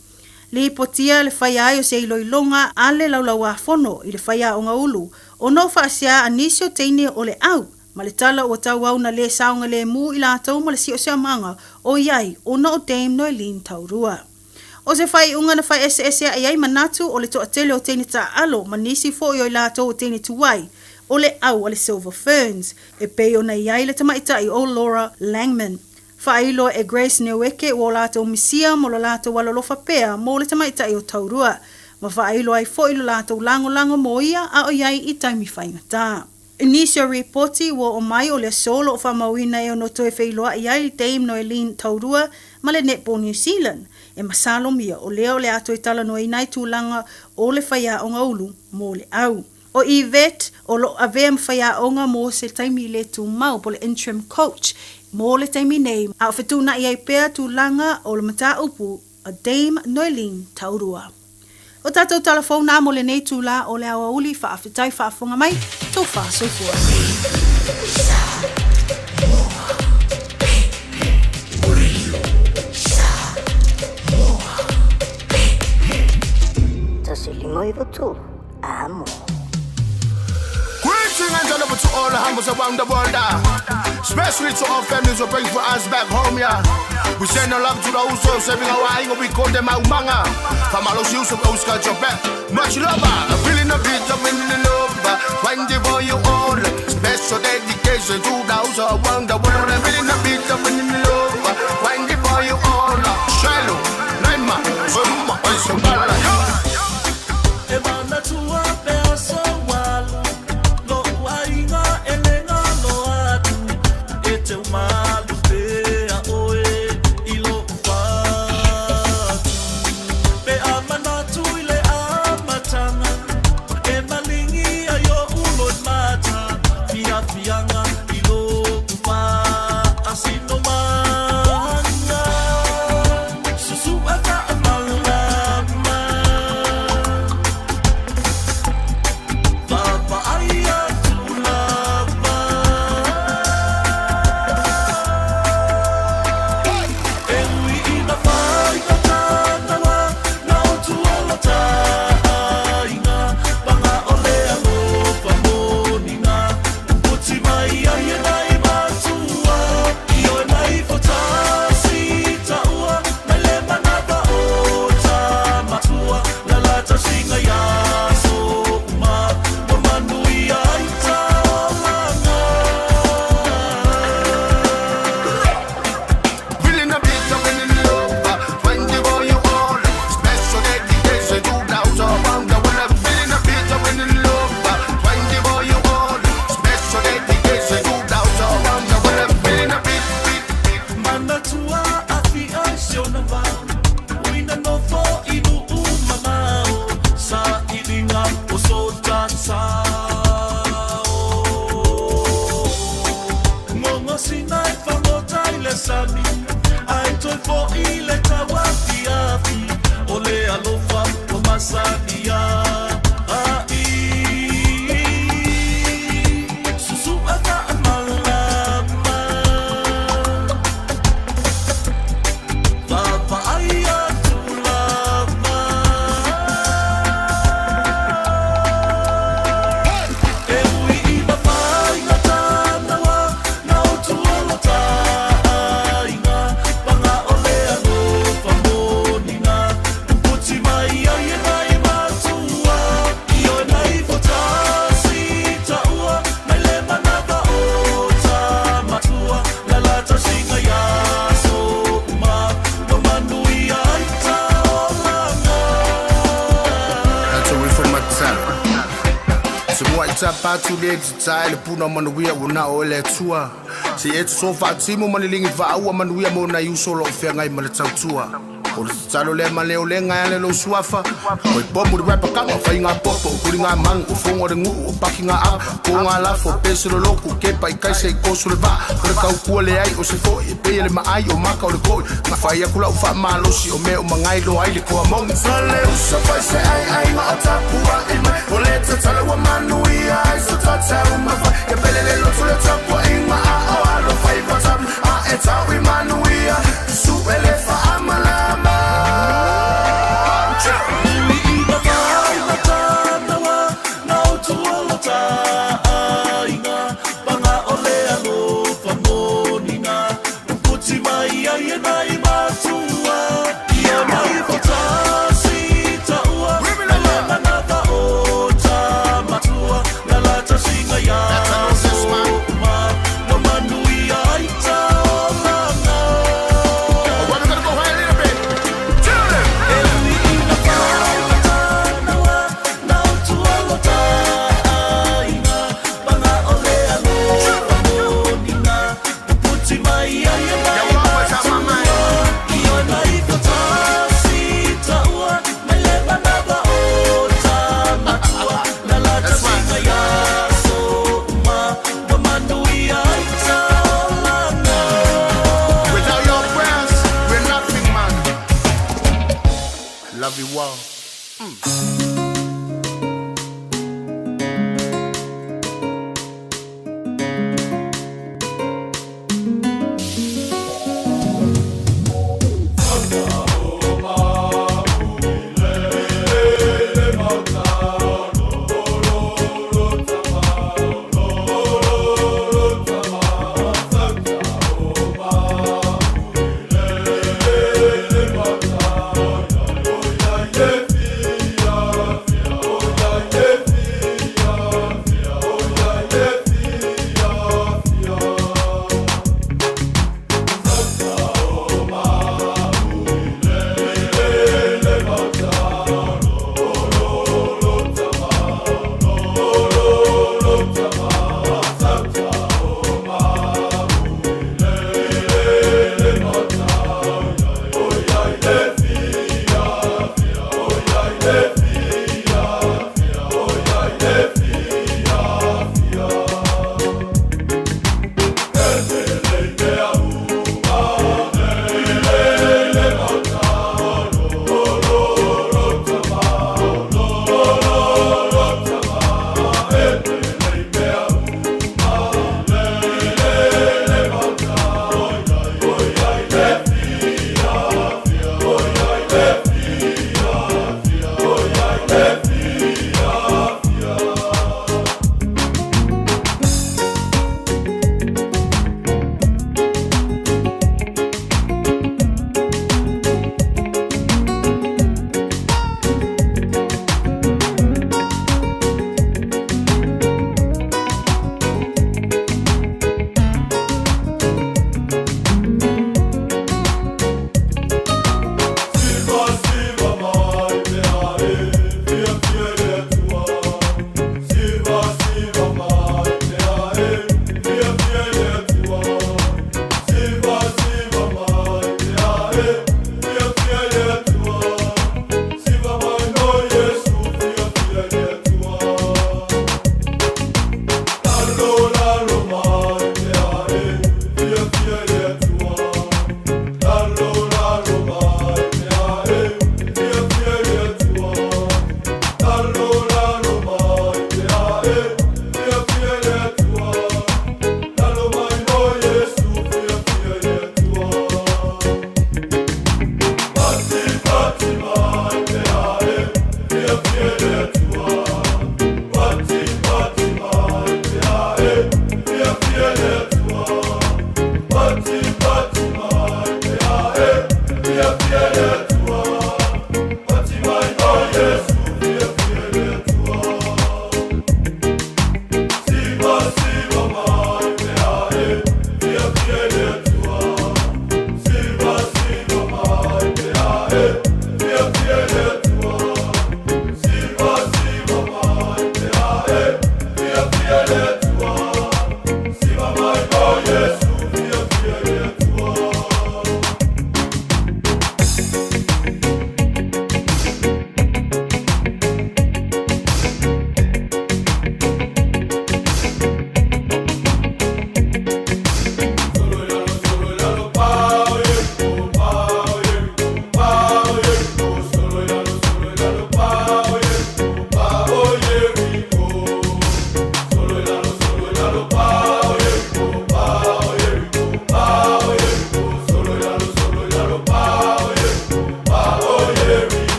Lipotia le faia ai o se iloiloga a le Laulauāfono i le faiaoga ulu ona o faasea a nisi o teine o le au ma le tala ua tauau na lē saogalēmū i latou ma le siosiomaga o i ai ona o Dame Noeline Taurua. O se faaiuga na faaeseese ai manatu o le toatele o teine taaalo ma nisi foi o i latou o teine tuai o le au a le Silver Ferns e pei ona i ai le tamaitai o Laura Langman. Faailoa e Grace Nweke ua o latou misia mo lo latou alolofa pea mo le tamaitai o Taurua, ma faailoa ai foi lo latou lagolago mo ia a o i ai i taimi faigata. I nisi o ripoti ua oo mai o le aso o lo o faamauina e ono toe feiloai ai Dame Noeline Taurua ma le Netball New Zealand, e masalomia o lea o le a toe talanoaina ai tulaga o le faiaoga ulu mo le au. ʻO Yvette, o lo o avea ma faiaoga mo se taimi le tumau po o le interim coach mo le taimi nei, a o fetuunai ai pea tulaga o le mataupu a Dame Noeline Taurua. O tatou tala fou nā mo lenei tūlā o le aoauli, faafetai faafofoga mai, tou faasoifua. Amo. Greetings and love to all the humbles around the world. Especially to our families who bring for us back home, yeah. We send our love to those who are saving our eye, we call them our manga. From all those use of Oscar back. Much love, I'm feeling a bit of in the love. 24 you all. Special dedication to those around the world. I'm feeling a bit of in the love. 24 you all. Shallow, Naima, Summa, Summa, Tapa atu le tatae le puna o manuia ua na o e le Atua. Se i e toto faatimu ma le ligi faaua manuia mo nai uso o lo o feagai ma le tautua. O le tatalo lea ma le olega e ala i lou suafa. Oi pomu le rapper kanga, fai ngā popo, huri ngā mangu, o fongo le nguu, o paki ngā ava, ko ngā lafo, pese le loku, kepa i kaisa i koso le vaa, o le kaukua le ai, o se foi, e peia le maai, o maka o le koi, nga fai aku lau faamalosi, o mea o magai loa ai le koa moni. Sa le uso fai se ai ai ma o tapuai mai, o le tatalo ua manuia ai so tatau mafai, ia pele le loto le tapuaiga a o alofa i patamu, a e tau i manuia, su'e le faamalama. Without your prayers, we're nothing, man. Love you all.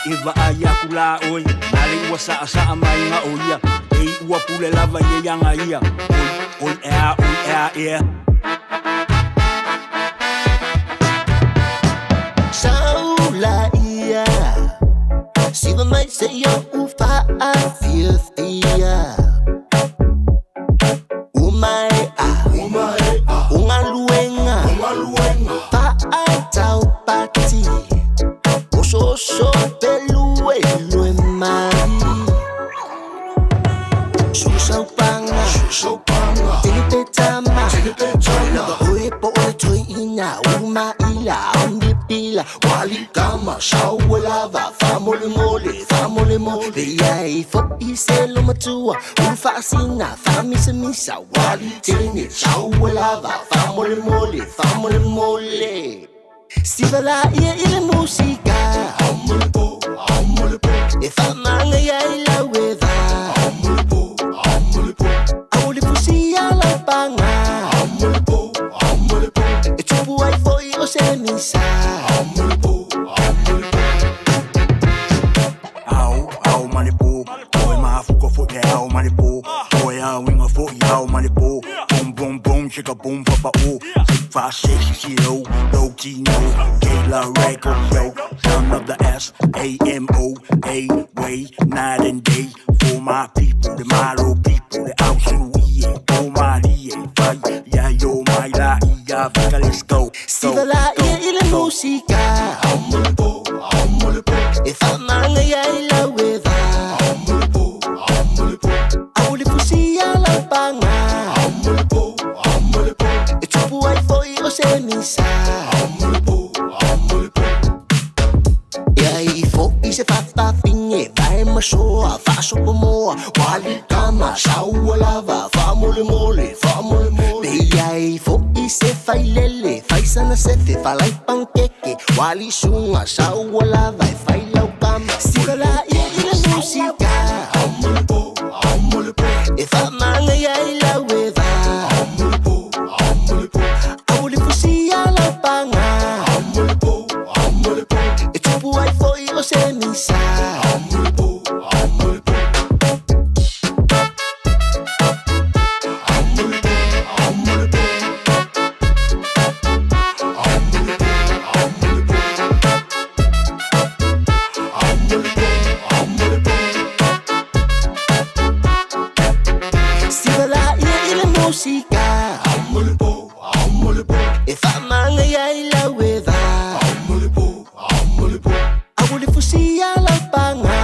E vaai aku lā ʻoe, na le ua saʻasaʻa mai ga o ia, e i ua pule lava i e aga ia, oi, oi ea, oi ea, ea. Saula ia Siva mai se ia u faafiafia Umaea Ungaluenga Faataupati Osooso peluelue mai Susaupanga Tinipetama Lava oe po o le toeina Umaila Omnipila Walikama Sauelava Faamolemole Faamolemole Ia e fo'i se lomatua Ulufaasina Faamisamisa Walitene Sauelava Faamolemole Faamolemole Siva laia i le musika E faamaga ia i lau eva Ao le fusia lau paga E tupu ai foi o se misa. Ao, ao ma le pō, Toe mafuka foi le ao ma le pō, Toe auiga foi ao ma le pō, Boom boom boom chicka boom pa pa o, Six five six zero, low T no, Kayla record yo, Son of the S A M O A way, night and day, For my people, the Malo people, the Ausuie, O Malie, Fai, ya yo mai la ia, vika let's go. Siva laia i le musika E faamaga ia i lau eva Ao le fusia lau paga E tupu ai foi o se misa Ia i fo'i se fafafine Vae masoa faasopomoa Walikama saua lava Faamolemole faamolemole Pe ia i fo'i se failele Faisana sefe falai pankeke Walisuga saua lava E fai laukama Siva laia i le musika E faamaga ia i lau eva Ao le fusia lau paga E tupu ai foi o se misa. Siva laia i le musika E faamaga ia i lau eva Ao le fusia lau paga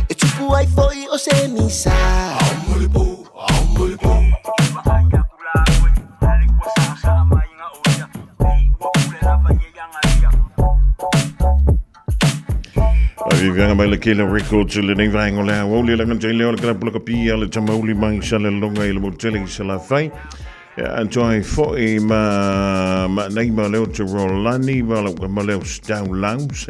E tupu ai foi o se misa. Vivianga mai le Kela Records i lenei vaenga o le aoauli le gata i leo le kalapu laka pia le tamauli mai sa le longa i le motele i Salafai. Ia antoai foi ma ma nei ma leo te Rolani ma lau ma leo Stau Laus.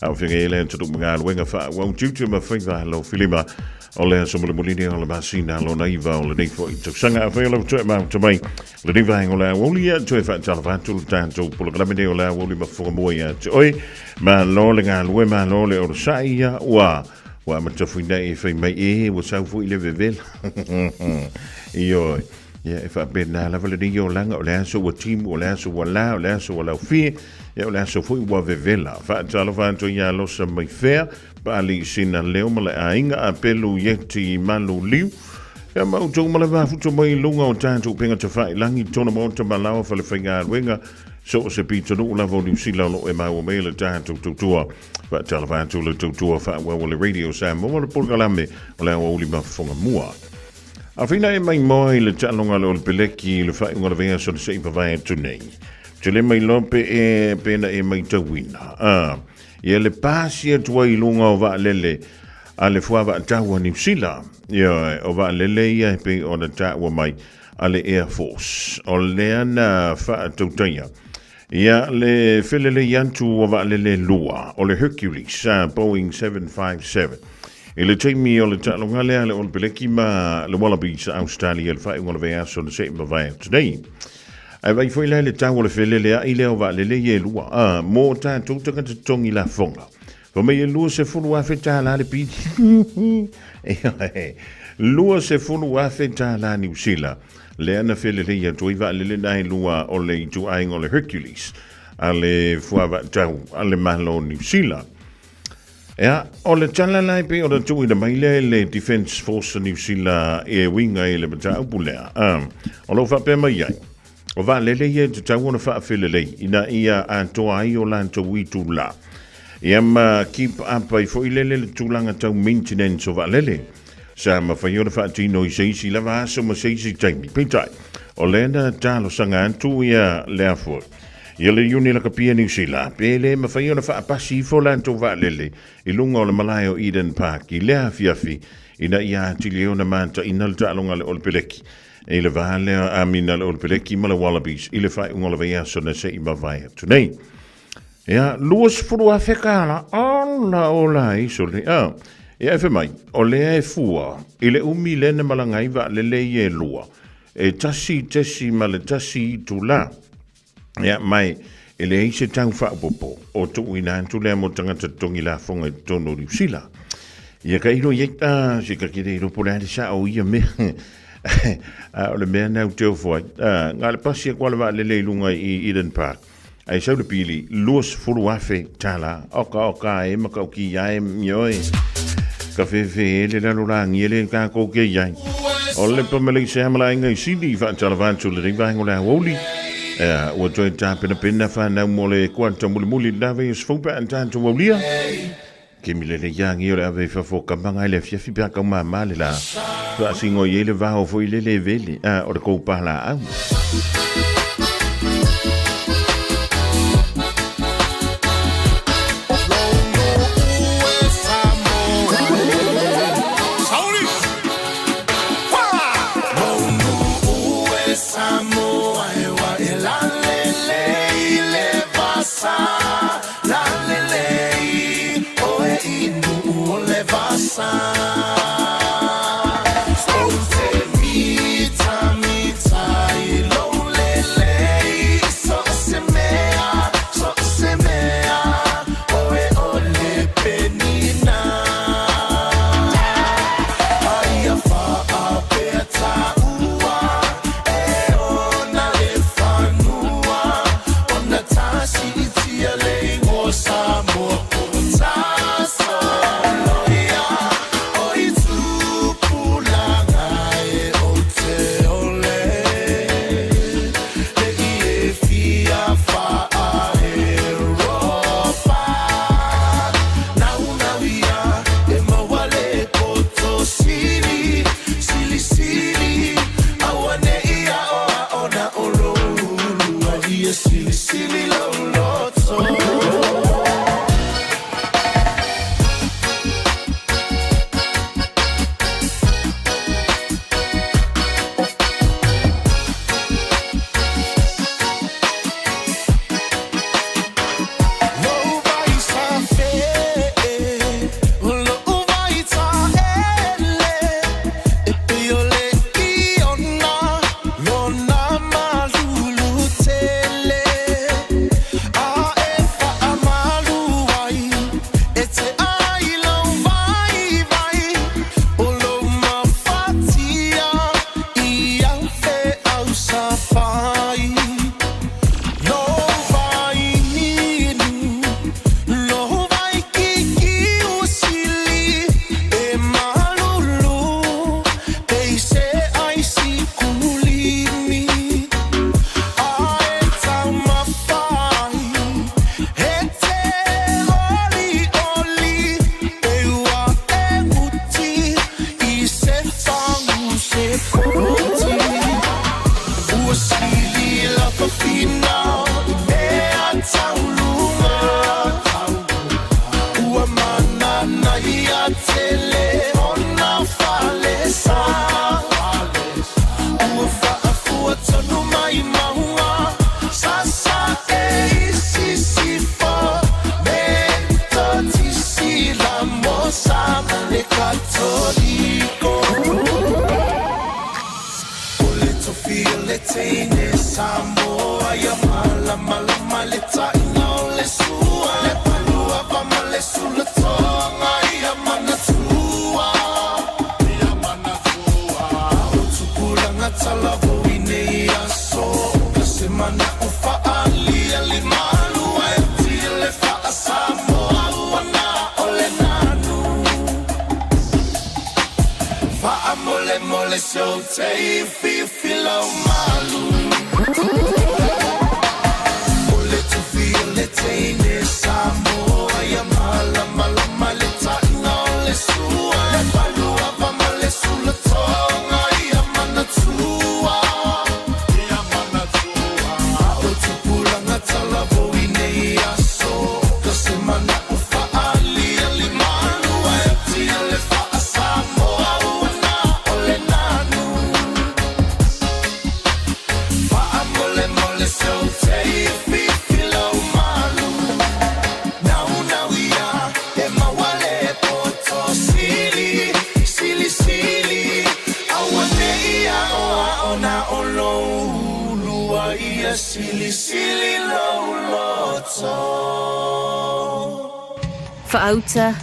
Au whinga i le atu mga aluenga wha wau tiutu ma whaiva lo filima o le aso molimolini o le masina lona iva o lenei foi tausaga. Afai o lau toe mafuta mai lenei vaega o le aoauli, ia toe faatalofa atu le tatou polokalame nei o le aoauli mafoga ia te oe. Malo le galue, malo le onosai ia ua ua amata fuina'i e fai mai e ua sau foi le vevela. Ioe. Ia e faapena lava lenei olaga, o le aso ua timu, o le aso ua la, o le aso ua laufie, ia o le aso foi ua vevela. Faatalofa atu ia Losa mai fea, Paali sina leo ma le aiga a Pelu Ieti Malu Liu. Ia ma outou ma le mafuta mai i luga o tatou upega tafailangi, tona maota ma laoa fale faigaluega, so o se pitonuu lava o Niu Sila o loo e maua mai le tatou tautua. Faatalofa atu le tautua faaauau a le Radio Samoa le polokalame o le aoauli mafofoga mua. Afina e mai moa i le taaloga le o le peleki i le faaiuga o le vaiaso na se i vavae atu nei. Te le mai loa pe e pena e maitauina. Ah, Ia le pasi atu ai i luga o vaalele a le fuavaatau a Niu Sila. Ioe, o vaalele ia e pei ona taua mai a le Air Force. O lea na faatautaia ia le felelei atu o vaalele lua, o le Hercules a Boeing 757. I le taimi o le taaloga lea a le All Peleki ma le Wallabies a Australia i le faaiuga o le vaiaso na se i mavae atu nei. Ae vaai foi la i le tau o le felelea'i lea o vaalele ia e lua, ā, mō tātou tagata totogi lafoga. Fai mai e $20,000 le pili. Ioe, $20,000 tālā Niu Sila, lea na felelei atu ai vaalele na e lua o le ituaiga o le Hercules a le fuavaatau a le Malo o Niu Sila. Ea, o le tala la e pei ona tuuina mai lea e le Defence Force a Niu Sila e uiga i le mataupu lea, a, o lo o faapea mai ai, o vaalele ia e tatau ona faafelelei ina ia atoa ai o latou itulā. Ia ma keep up ai foi lele le tulaga tau maintenance o vaalele. Sa mafai ona faatino i se isi lava aso ma se isi taimi. Peitai, o lea na talosaga atu ia lea foi. Ia le Iuni Lakapia Niu Sila, pe le mafai ona faapasi ifo latou vaalele i luga o le malae o Eden Park i lea afiafi ina ia atili ai ona mataina le taaloga a le Olepeleki i le va lea amina le Olepeleki ma le Wallabies i le faaiuga o le vaiaso na se i mavae atu nei. Ia, $20,000 kāla, ola ola ai sole. Ah, ia e fai mai, o lea e fua i le umi lea na malaga ai vaalele ia e lua, e 1.1 itulā. Ia, mai, e leai se tau faaopoopo o tuuina atu lea mo tagata totogi lafoga i totonu o Niu Sila. Ia ka ilo i ai, ah, se ka kere ilo po le a le sa o ia mea. Ah, o le mea na u te ofo ai. Ah, ngā le pasi a kwa le vaalele i lunga i Eden Park. Ai sau le pili, $20,000 tālā. Oka, oka, e makauki ia e mioe. Ka fefe e le lalo la ngi e le kākou ke iai. O le pa Malaysia ma lainga i Sydney whaatalawa atu le vaenga o le aoauli. Ea, ua toe tapenapena whanau mo le kuata mulimuli le ave i sfou pe a tātou aulia. Ke mi lele ia ngi o le ave i fafo ka manga i le afiafi pe a kau māmā le la. Whaasingo i e le vaho foi le le vele, a, o le koupa la au. mole so te fi fi lo malu. O le tofi o le teine Samoa ia malamalama le taʻiga o le sua. Le paluava ma le sulatoga ia manatua. Ia manatua. A o tupulaga talavou i nei aso. Ka se manaʻo faaliali malu ae atia le faa-Samoa ua na o le nanu. Faamolemole seu te fifi lau malu. Naunau ia e maua le poto sili, sili sili. Aua ne i aoao na o lou ulua ia sili sili lou loto. Faauta,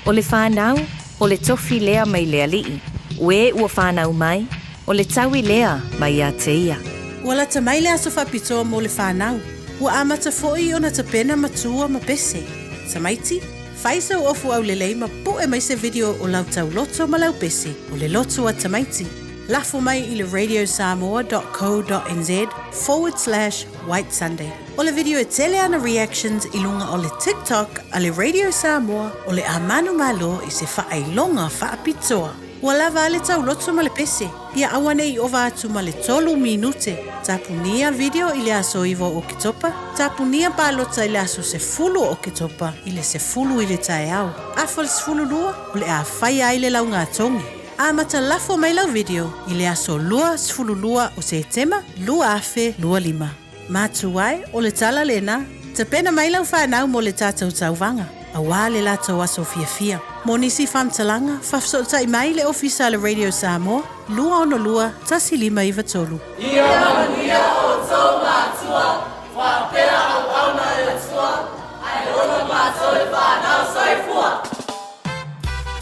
o le fanau, o le tofi lea mai le Alii, o e ua fanau mai, o le taui lea mai ia te ia. Ua lata mai le aso faapitoa mo le fanau. Ua amata foi ona tapena matua ma pese. Tamaiti, fai sau ofu aulelei ma puʻe mai se video o lau tauloto ma lau pese o le loto a tamaiti. Lafo mai i le radiosamoa.co.nz forward slash white sunday. O le video e tele ana reactions i luga o le TikTok a le Radio Samoa o le a manumalo i se faailoga faapitoa. Ua lava a le tauloto ma le pese, ia aua ne i ova atu ma le tolu minute. Tapunia video i le aso 9 o Oketopa, tapunia palota i le aso 10 o Oketopa i le 10 i le taeao. Afa le 12, o le a faia ai le laugatogi. Amata lafo mai lau video i le aso 22 o Setema 2025. Matua e, o le tala lena, tapena mai lau fanau mo le tatou tauvaga, auā le latou aso fiafia. Mo nisi faamatalaga, faafesootai mai le Ofisa a le Radio Samoa, 262 1593. Ia manuia outou matua, faapea auauna a le Atua, ae ola matou e fanau. Soifua!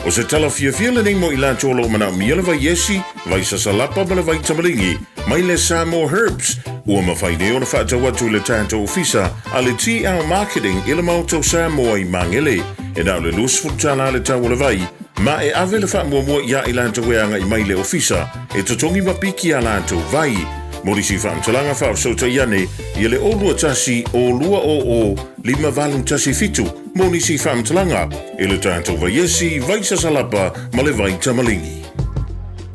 O se tala fiafia lenei mo i latou o lo o manaomia le vai esi, vai sasalapa ma le vai tamaligi mai le Samoa Herbs, ua mafai nei ona faatau atu i le tatou ofisa a le TL Marketing i le Maota o Samoa i Magele. E na o le $20 le tau o le vai, ma e ave le faamuamua iā i latou e agai mai i le ofisa e totogi ma piki a latou vai. Mo nisi faamatalaga faafesootai ane ia le 021 200 5817 mo nisi faamatalaga i le tatou vaiesi, vai sasalapa ma le vai tamaligi.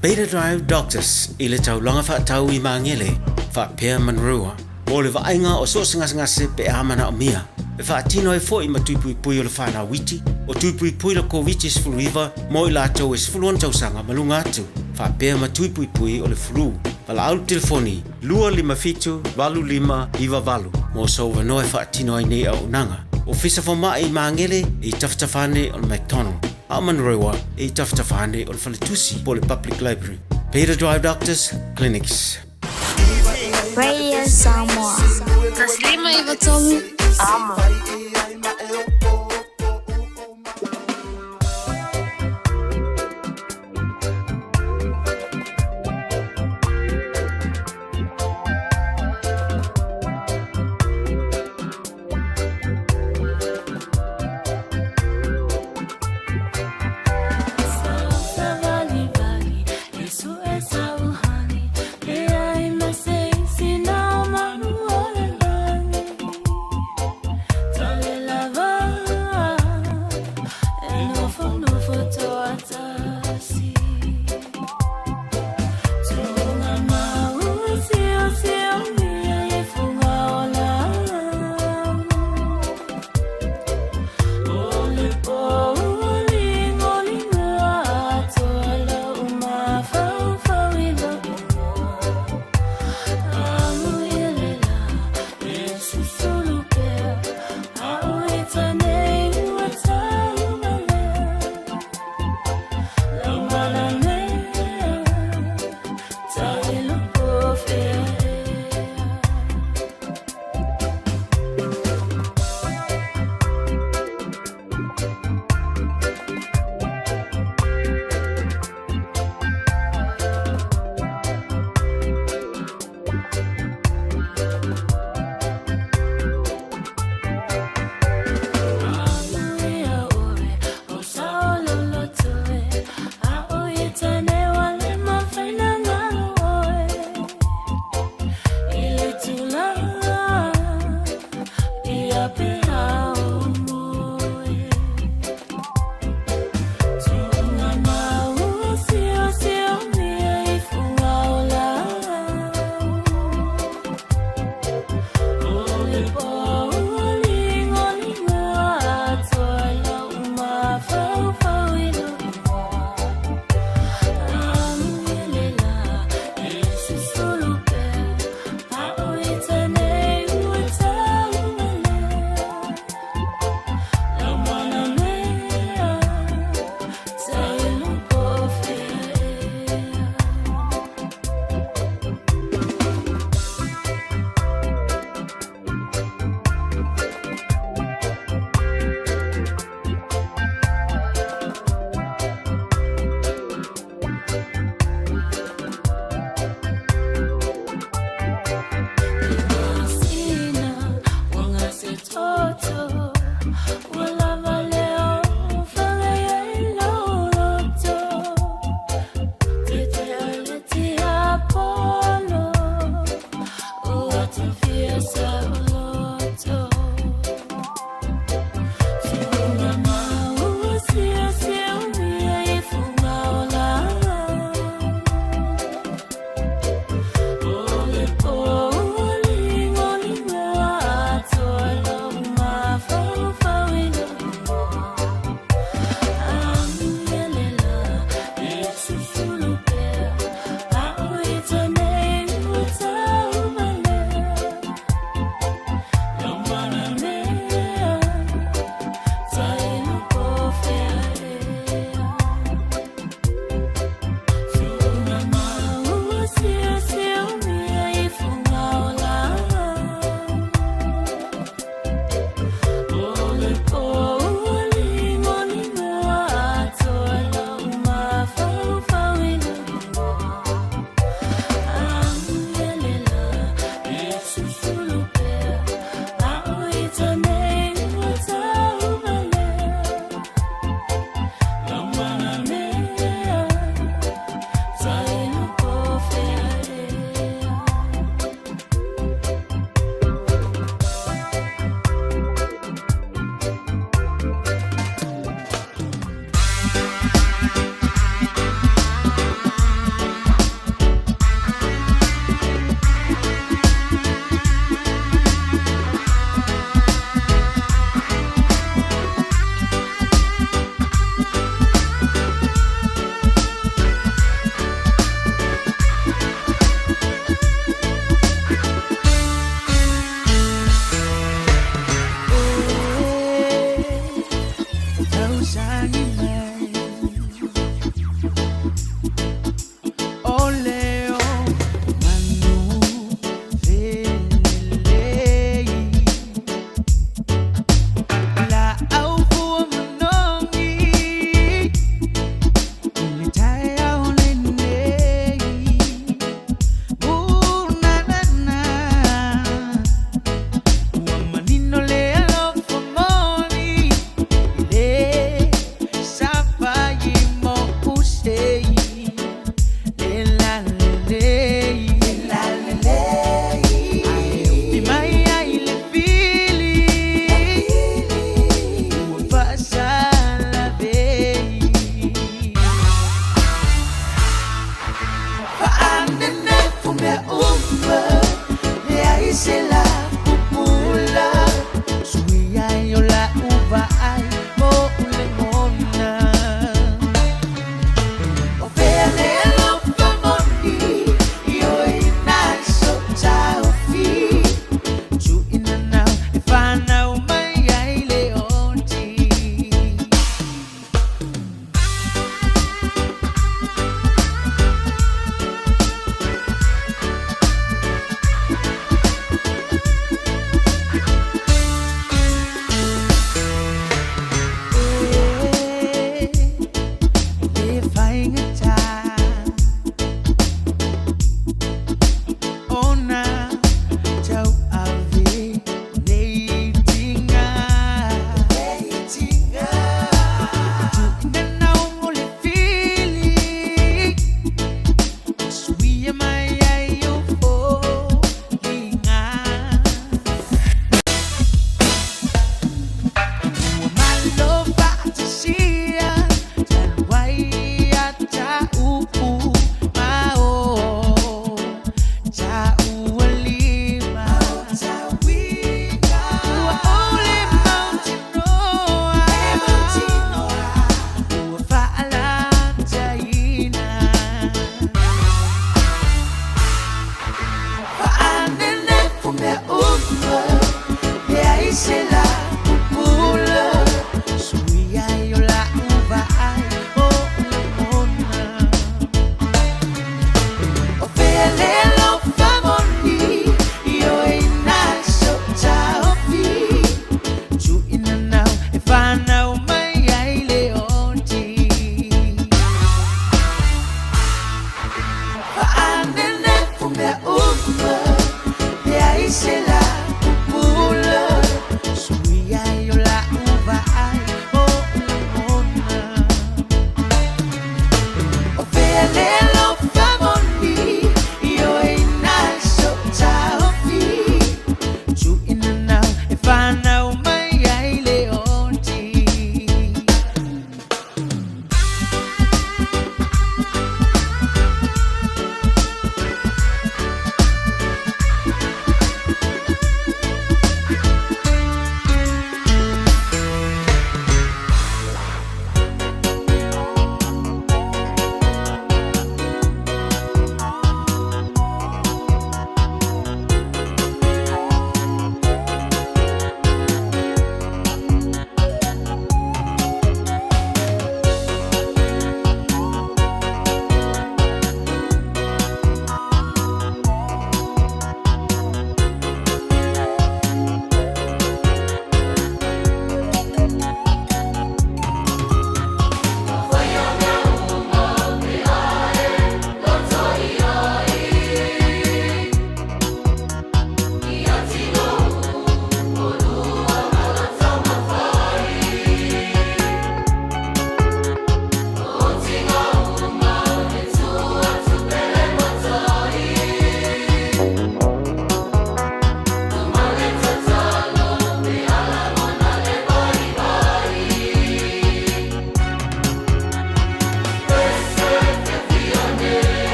Beta Drive Doctors i le taulaga faatau i Magele, faapea Manurewa, mo le vaaiga o so o se gasegase pe a manaomia. E faatino ai foi ma tuipuipui o le whanau iti, o tuipuipui le Koviti-19 mo i latou e 16 tausaga ma luga atu, faapea ma tuipuipui o le flu. Valaau le telefoni 257 8598 mo sou avanoa e faatino ai nei auaunaga. Ofisa Fomai i Magele e i tafatafa ane o le McDonald, a o Manurewa e i tafatafa ane o le Faletusi po o le Public Library. Beta Drive Doctors Clinics. Radio Samoa. 153 Amo.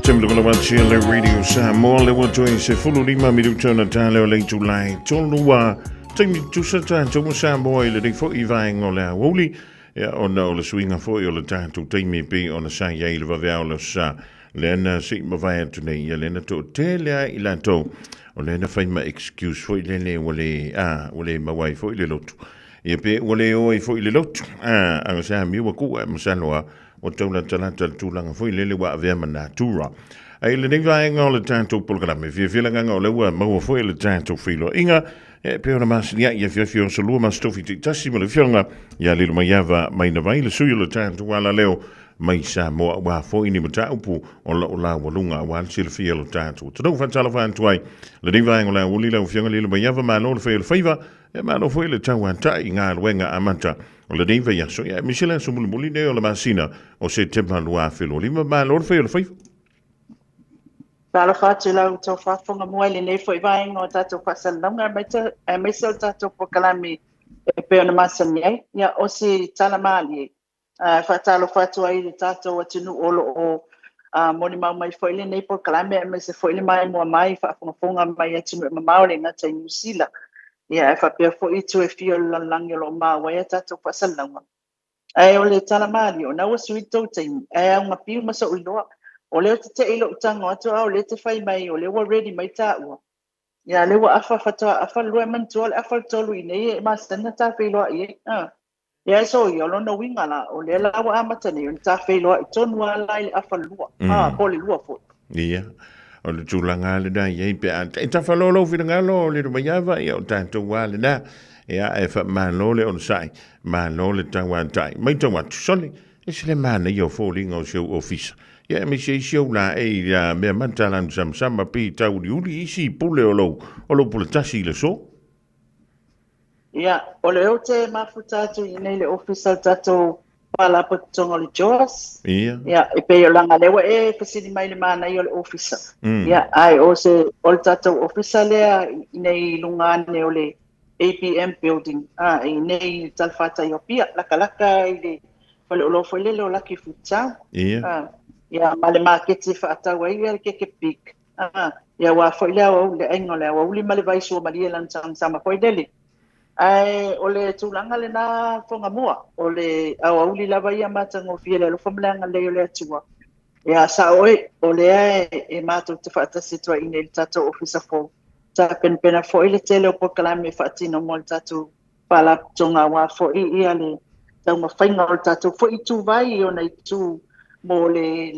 Timdawalawatia le Radio Samoa le ua toe 15 minuta ona tale o le itulai tolu taimi tusa tatou ma Samoa i lenei foi vaega o le aoauli ia ona o le suiga foi o le tatou taimi e pei ona sa i ai i le vaveao o le aso Sa lea na se i mavae atu nei ia lea na toatele ai i latou o lea na fai ma excuse foi lele ua le a ua le maua ai foi le lotu ia pe ua le o ai foi i le lotu a a sa mi ua ku a masalo a ua tau latalata le tulaga foi lele ua avea ma natura. Ai lenei vaega o le tatou polokalame, fiafia le agaga o lea ua maua foi le tatou feiloaiga, e pei ona masani ai i afiafi o aso lua ma aso tofi taitasi ma le afioga ia Lilomaiava Mainavai, le sui o le tatou alaleo mai Samoa aua foi ni mataupu o lo o laualuga aua le silafia o lo tatou atunuu. Faatalofa atu ai lenei vaega o le aoauli lau afioga Lilomaiava, malo le fai o le faiva, e malo foi le tauatai i galuega amata o lenei vaiaso, ia aemaise le aso mulimuli nei o le masina o Setema 2025. Malo le fai o le faiva. Talofa atu i lau tou faafofoga mua i lenei foi vaega o tatou faasalalauga aemaise o le tatou polokalame e pei ona masani ai. Ia, o se tala malie e faatalofa atu ai i le tatou atunuu o lo o molimau mai foi lenei polokalame aemaise foi le maimoa mai faafogafoga mai atunuu e mamao e le gata i Niu Sila, ia ae faapea foi itu e fia o le lalolagi o lo o maua ai a tatou faasalalauga. Ae o le tala malie, o na ua sui le tou taimi, ae augapiu ma so'u iloa, o lea ou te te i lo'u tago atu a o lea te fai mai o lea ua ready mai tāua. Ia lea ua afa faatoa afa le lua e manatua o le afa le tolu i inei e masani ona ta feiloai ai. Ia e soia, o lona uiga la, o lea la ua amata nei ona ta feiloai tonu lava la i le afa le lua, po o le lua foi. Ia, o le tulaga lava lena e i ai pe a e tafaloa lou finagalo Lilomaiava, ia o tatou lava lena. Ia, ae faamalo le onosai, malo le tauatai. Matau atu, sole, e se le manaia o foliga o si ou ofisa. Ia, aemaise ai si ou laei ia mea matala samasama pei tauliuli isi pule o lou, o lou puletasi i le aso. Ia, o lea ou te mafuta atu i inei i le ofisa o le tatou Faalapotopotoga o le JOS. Ia. Ia, e pei o leaga lea ua e fesili mai i le manaia o le ofisa. Ia, ae o se o le tatou ofisa lea i inei i luga ane o le ABM building, a, i inei i le talafatai o Apia, lakalaka i le faleoloa foi lele o Lucky Food Town. Ia. A, ia, ma le maketi e faatau ai le keke big. A, ia aua foi le aoauli, le aiga o le aoauli ma le vai suamalie lana samasama foi lele. Ae o le tulaga lena Fogamua, o le aoauli lava ia matagofie le alofa ma le agalelei o le Atua. Ia sao oe, o lea e matou te faatasi atu ai i inei i le tatou ofisa fou. Tapenapena foi le tele o polokalame e faatino mo le tatou Faalapotopotoga aua foi ia le taumafaiga o le tatou foi ituvai i ona itu mo le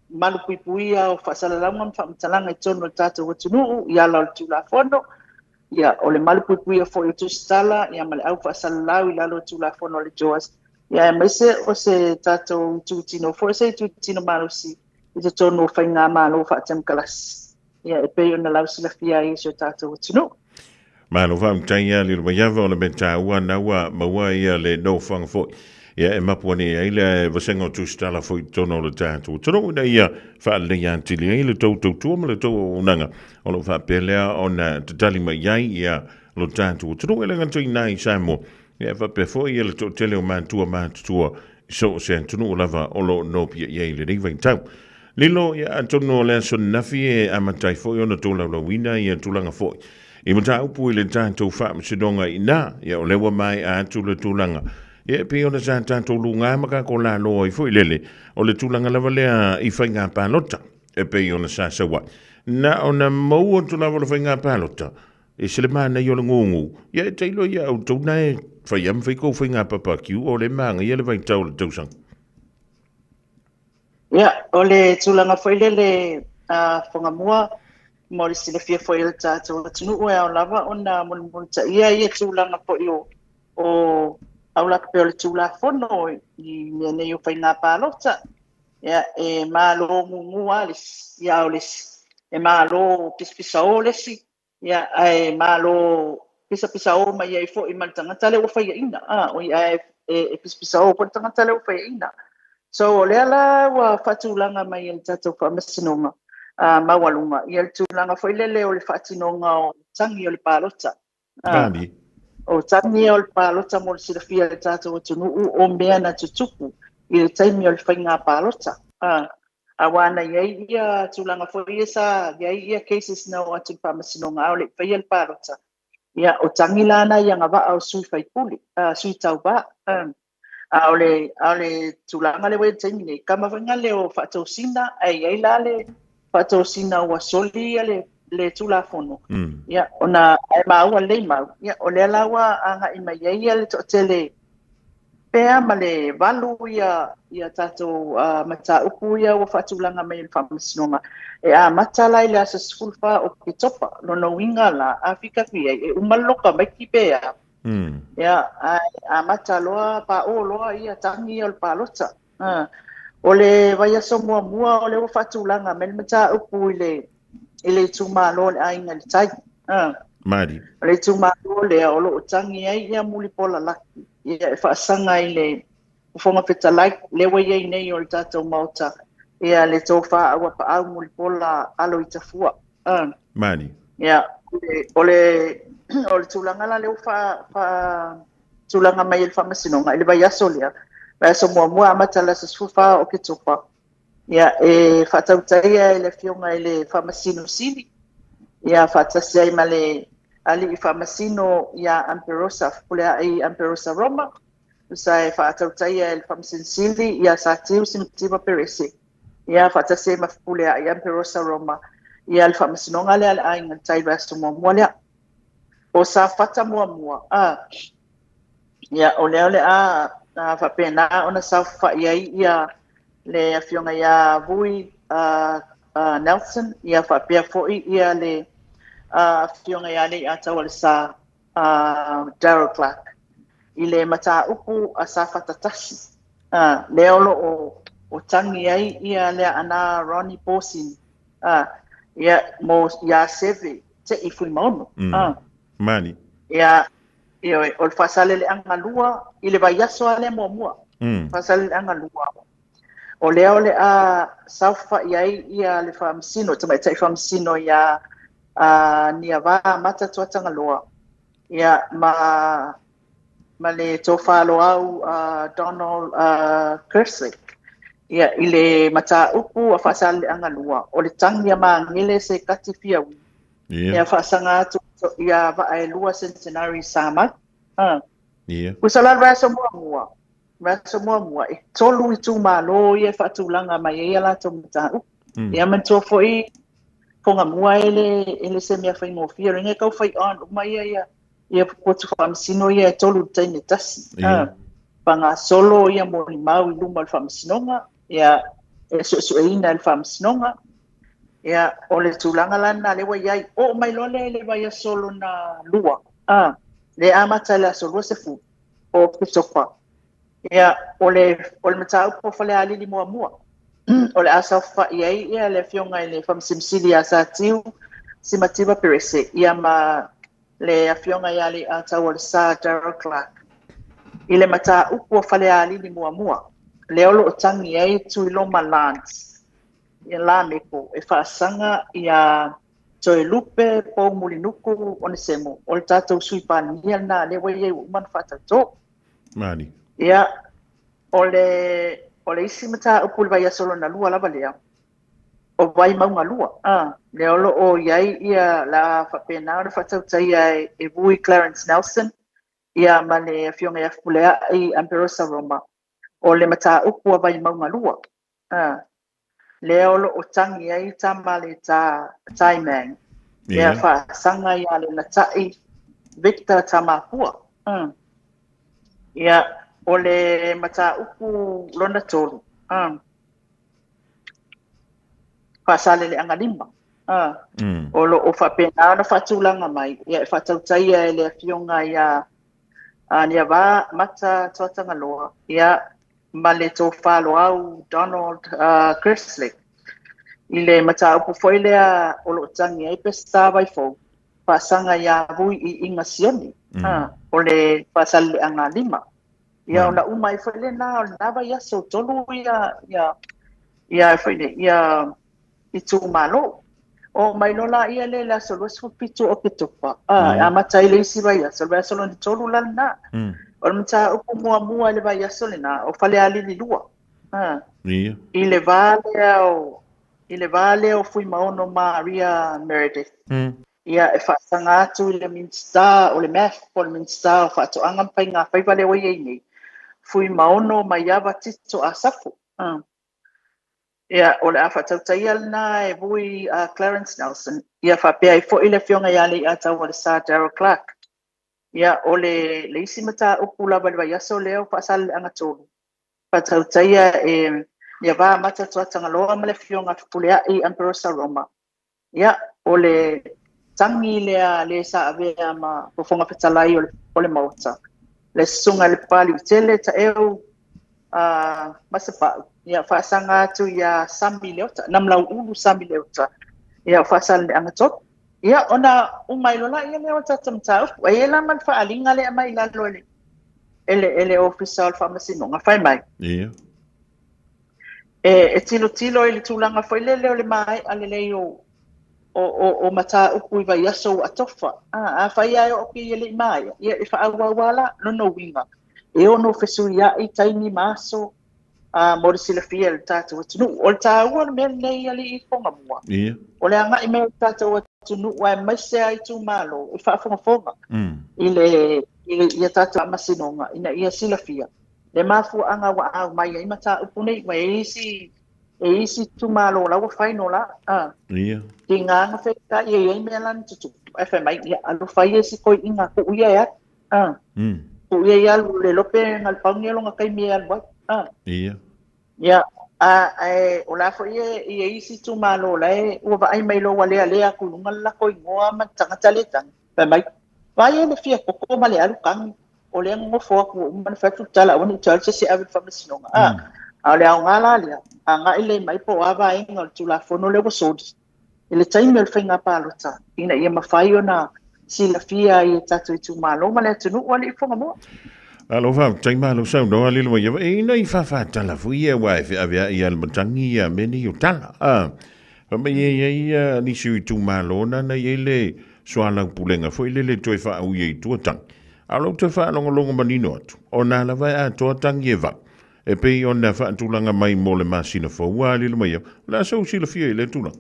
malupuipuia o faasalalauga ma faamatalaga i totonu o le tatou atunuu i ala o le Tulafono, ia, o le malupuipuia foi o tusitala ia, ma le au faasalalau i lalo o Tulafono a le JOS, ia, aemaise o se tatou itutino foi, o se itutino malosi i totonu o faigamalo faatemokarasi, ia, e pei ona lausilafia ai e si o tatou atunuu. Malo faafetai ia Lilomaiava o le mea taua na ua maua ia le nofoaga foi ia e mapu ane ai le vasega o tusitala foi i totonu o le tatou atunuu ina ia faaleleia atili ai le tou tautua ma le tou auaunaga o lo o faapea lea ona tatali mai ai ia lo tatou atunuu e le gata i ina i Samoa ia e faapea foi ia le toatele o matua matutua i so o se atunuu lava o lo o nopiai ai i lenei vaitau. Lilo, ia atonu o le aso ananafi e amata ai foi ona tolaulauina ia tulaga foi i mataupu i le tatou faamasinoga i ina, ia o lea ua maea atu le tulaga. Ia e pei ona sa tatou luga ma tatou lalo ai foi lele, o le tulaga lava lea i faiga palota e pei ona sa sau ai. Na ona maua atu lava o le faiga palota, e se le manaia o le gugu, ia e tailo ia outou na e fai lava ma fai kou faiga papakiu o le manaia le vaitau o le tausaga. Ia, o le tulaga foi lele a Fogamua, mo le silafia foi e le tatou atunuu e ao lava ona mulimulitaia ia tulaga foi o o aulaka pea o le Tulafono i mea nei o faiga palota. Ia, e malo gugu lava le isi, ia a o le isi, e malo pisapisao le isi, Ia, ae malo pisapisao mai ai foi ma le tagata lea ua faiaina. A, oi, ae e pisapisao foi le tagata lea ua faiaina. So, o lea la ua faatulaga mai e le tatou Faamasinoga Maualuga ia le tulaga foi lele o le faatinoga o tagi o le palota. O tagi o le palota mo le silafia e le tatou atunuu o mea na tutupu i le taimi o le faiga palota. Auā na i ai ia tulaga foi ia sa i ai ia cases na oo atu i le Faamasinoga a o le i faia le palota. Ia, o tagi la na i agavaa o sui faipule, sui tauvā. A o le, a o le tulaga lea ua i ai i le taimi nei, kama foi le o faatosina, ae i ai la le faatosina ua soli ia le, le Tulafono. Ia, ona ae maua lelei mau, ia, o lea la ua agai mai ai ia le toatele pea ma le valu ia, ia tatou mataupu ia ua faatulaga mai e le Faamasinoga. E amata la i le aso 14 o Oketopa, lona uiga la, a fikafi ai, e uma le loka maiki pe a. Ia, ae amata loa, paʻō loa ia tagi ia o le palota. O le vaiaso muamua o lea ua faatulaga mai le mataupu i le i le itumalo o le Aiga i le Tai. Mali. O le itumalo lea o lo o tagi ai ia Mulipola Laki, ia e faasaga i le Fofoga Fetalai, lea ua i ai nei o le tatou Maota, ia le tofa Auapaau Mulipola Alo i Tafua. Mali. Ia, o le, o le tulaga la lea ua faatulaga mai e le Faamasinoga i le vaiaso lea, vaiaso muamua amata le aso 14 o Oketopa, ia e faatautaia e le Afioga i le Faamasino Sili, ia faatasi ai ma le Alii Faamasino ia Amperosa, Fepuleai Amperosa Roma, sa e faatautaia e le Faamasino Sili ia Satiu Simativa Perese, ia faatasi ai ma Fepuleai Amperosa Roma, ia le Faamasinoga lea a le Aiga i le Tai vaiaso muamua lea. O Safata muamua, ia o lea o le a faapena ona saofafai ai ia le Afioga ia Vui Nelson, ia faapea foi ia le Afioga ia Leiataualesa Daryl Clark i le mataupu a Safata 1, lea o lo o tagi ai ia le Aana Ronnie Posin, ia mo ia Seve Te'i Fuimaono. Mani. Ia, ioe, o le Faasaleleaga 2 i le vaiaso lava lea muamua. Faasaleleaga 2. O lea o le a saofafai ai ia le Faamasino, Tamaitai Faamasino ia Niava Mata Tuatagaloa, ia ma le tofa Loau Donald Kerslake, ia i le mataupu a Faasaleleaga 2, o le tagi a Magele se kati fiaui. Ia faasaga atu ia vaa e lua Centenary Samau. Usa la le vaiaso muamua, vaiaso muamua, e 3 itumalo ia e faatulaga mai ai a latou mataupu. Ia manatua foi Fogamua e le se mea faigofie, o le tau fai on uma ia ia ia potu faamasino ia e 3 i le taimi e tasi. Faagasolo ia molimau i luma o le Faamasinoga, ia e suesueina e le Faamasinoga. Ia, o le tulaga la lena lea ua i ai. Oo mai loa lea i le vaiaso lona lua, le amata i le aso 20 o Oketopa. Ia, o le, o le mataupu o Falealili muamua, o le a saofafai ai ia le Afioga i le Faamasino Sili ia Satiu Simativa Perese, ia ma le Afioga ia Leiataualesa Daryl Clark i le mataupu o Falealili muamua, lea o lo o tagi ai Tuiloma Lance, ia Lameko e faasaga ia Toelupe Poumulinuku Onesemo, o le tatou Sui Palemia lena lea ua i ai ua uma ona faatautō. Mani. Ia, o le, o le isi mataupu i le vaiaso lona lua lava lea, o Vaimauga 2, lea o lo o i ai ia la faapena ona faatautaia e Vui Clarence Nelson, ia ma le Afioga ia Fepuleai Amperosa Roma, o le mataupu a Vaimauga 2, lea o lo o tagi ai Tamaleta Taimang, ia faasaga ia le Natai Victor Tamapua. Ia, o le mataupu lona 3, Faasaleleaga 5, o lo o faapena ona faatulaga mai, ia e faatautaia e le Afioga ia Niava Mata Tuatagaloa, ia ma le tofa Loau Donald Kerslake i le mataupu foi lea o lo o tagi ai Peseta Vaifou faasaga ia Vui i Iga Sioni, o le Faasaleleaga 5. Ia ona uma ai foi lena o lena vaiaso 3 ia ia ia foi le ia itumalo. O mai loa la ia le aso 27 o Oketopa, amata ai le isi vaiaso, le vaiaso lona 3 la lena. O le mataupu muamua i le vaiaso lena, o Falealili 2. Ia. I le va lea o i le va lea o Fuimaono Maria Meredith. Ia, e faasaga atu i le Minisita o le MAF po o le Minisita o Faatoaga ma Faigafaiva lea ua i ai nei, Fuimaono Maiava Tito Asafo. Ia, o le a faatautaia lena e Vui a Clarence Nelson, ia faapea ai foi le Afioga ia Leiataualesa Daryl Clarke. Ia, o le, le isi mataupu lava i le vaiaso lea o Faasaleleaga 3, faatautaia e Niavaamata Tuatagaloa ma le Afioga Fepuleai Amperosa Roma. Ia, o le tagi lea a le sa avea ma Fofoga Fetalai o le, o le Maota, le Susuga i le Papaliitele Taeu uh, Masepau, ia faasaga atu iā Sami Leota, Namulauulu Sami Leota, ia o Faasaleleaga 3. Ia, ona uma ai loa laia lea o le tatou mataupu. Ai e la ma le faaaliga lea e aumai i lalo e le, e le, e le Ofisa o le Faamasinoga, fai mai. Ia. E, e tilotilo i le tulaga foi lele o le maea lelei o, o, o, o mataupu i vaiaso ua atofa. A, afai lava e oo pei e le i maea, ia e faaauau lava la, lona uiga, e ono fesuiai taimi ma aso, a, mo le silafia e le tatou atunuu. O le taua o le mea lenei alii Fogamua, Ia. o le agai mai o le tatou atunuu aemaise lava itumalo e faafogafoga i le, i le, i a tatou faamasinoga ina ia silafia le mafuaaga ua aumai ai mataupu nei, ua i ai isi, e i isi itumalo o la ua fai no la, a. Ia. Tiga na feitai e i ai mea la na tutupu, ae fai mai, ia, alofa ia i si toeaina, tuu ia e alu, a. Tuu ia e alu, le iloa pe na o le pau lenei o lona taimi e alu ai, a. Ia. Ia, a, ae o la foi e i ai isi itumalo o la e ua vaai mai loa ua lealea atu i luga le latou igoa ma le tagata lea e tagi. Fai mai, Vaai e le fia koko ma le alu tagi, o lea nonofo atu ua uma ona fai atu le tala aua ne i toe alu se isi e ave i le faamasinoga. A, a o le aoga la lea, agai lelei mai po o a vaega o le Tulafono lea ua soli i le taimi o le faiga palota ina ia mafai ona silafia ai e tatou itumalo ma le atunuu alii Fogamoa. Alo faafetai malo saunoa lilo mai e ina i faafaatala foi ia aua e feaveai ia le matagi ia mea nei o tala. A, fai mai e i ai ia nisi o itumalo na na i ai le soalaupulega foi lele toe faaui ai i tua tagi. A o lou toe faalogologo manino atu, o nā lava e atoa tagi e valu, e pei ona faatulaga mai mo le masina fou a lilo mai au, o le a sou silafia i lea tulaga?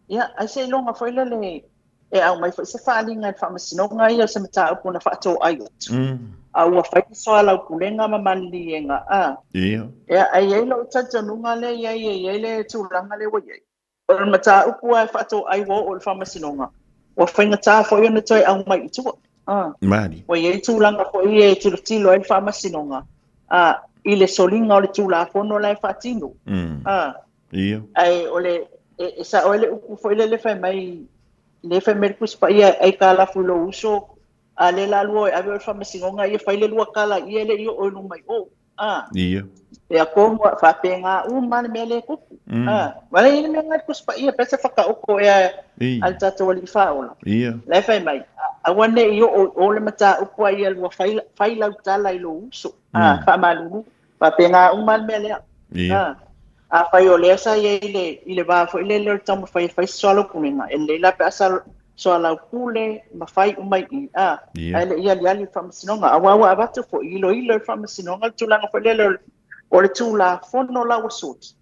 Ia, ai seiloga foi lele e aumai foi se faaaliga i le Faamasinoga ia o se mataupu na faatoai atu. A ua fai le soalaupulega ma maliliega, a. Ia. Ia, ae i ai lou talitonuga lea i ai e i ai le tulaga lea ua i ai. O le mataupu lava e faatoai ua oo i le Faamasinoga, ua faigata foi ona toe aumai i tua. A. Mali. Ua i ai tulaga foi e tilotilo ai le Faamasinoga, a, i le soliga o le Tulafono la e faatino. A. Ia. Ae o le, e, e sao ai le upu foi lele fai mai, le fai mai le Tusi Paia, aitalafu i lou uso, a le la lua e ave oe i le Faamasinoga, ia fai le lua tala ia e le i oo i luma i o. A. Ia. Ia tonu a faapena uma le mea lea e tupu. A. Wala i le mea ngai Tusi Paia pe se whakaoko e a, a le tatou Alii Faaola. Ia. La e fai mai, aua ne i oo i o le mataupu a ia lua fai, fai lau tala i lou uso. A, faamalulu. Faapena uma le mea lea. Ia. A, afai o lea sa i ai le, i le va foi lele o le taumafai e fai se soalaupulega, e lelei la pe a sa soalaupule ma fai uma i i, a, Ia. ae le i aliali i le Faamasinoga. Aua ua avatu foi, iloilo e le Faamasinoga le tulaga foi lele o le, o le Tulafono la ua soli.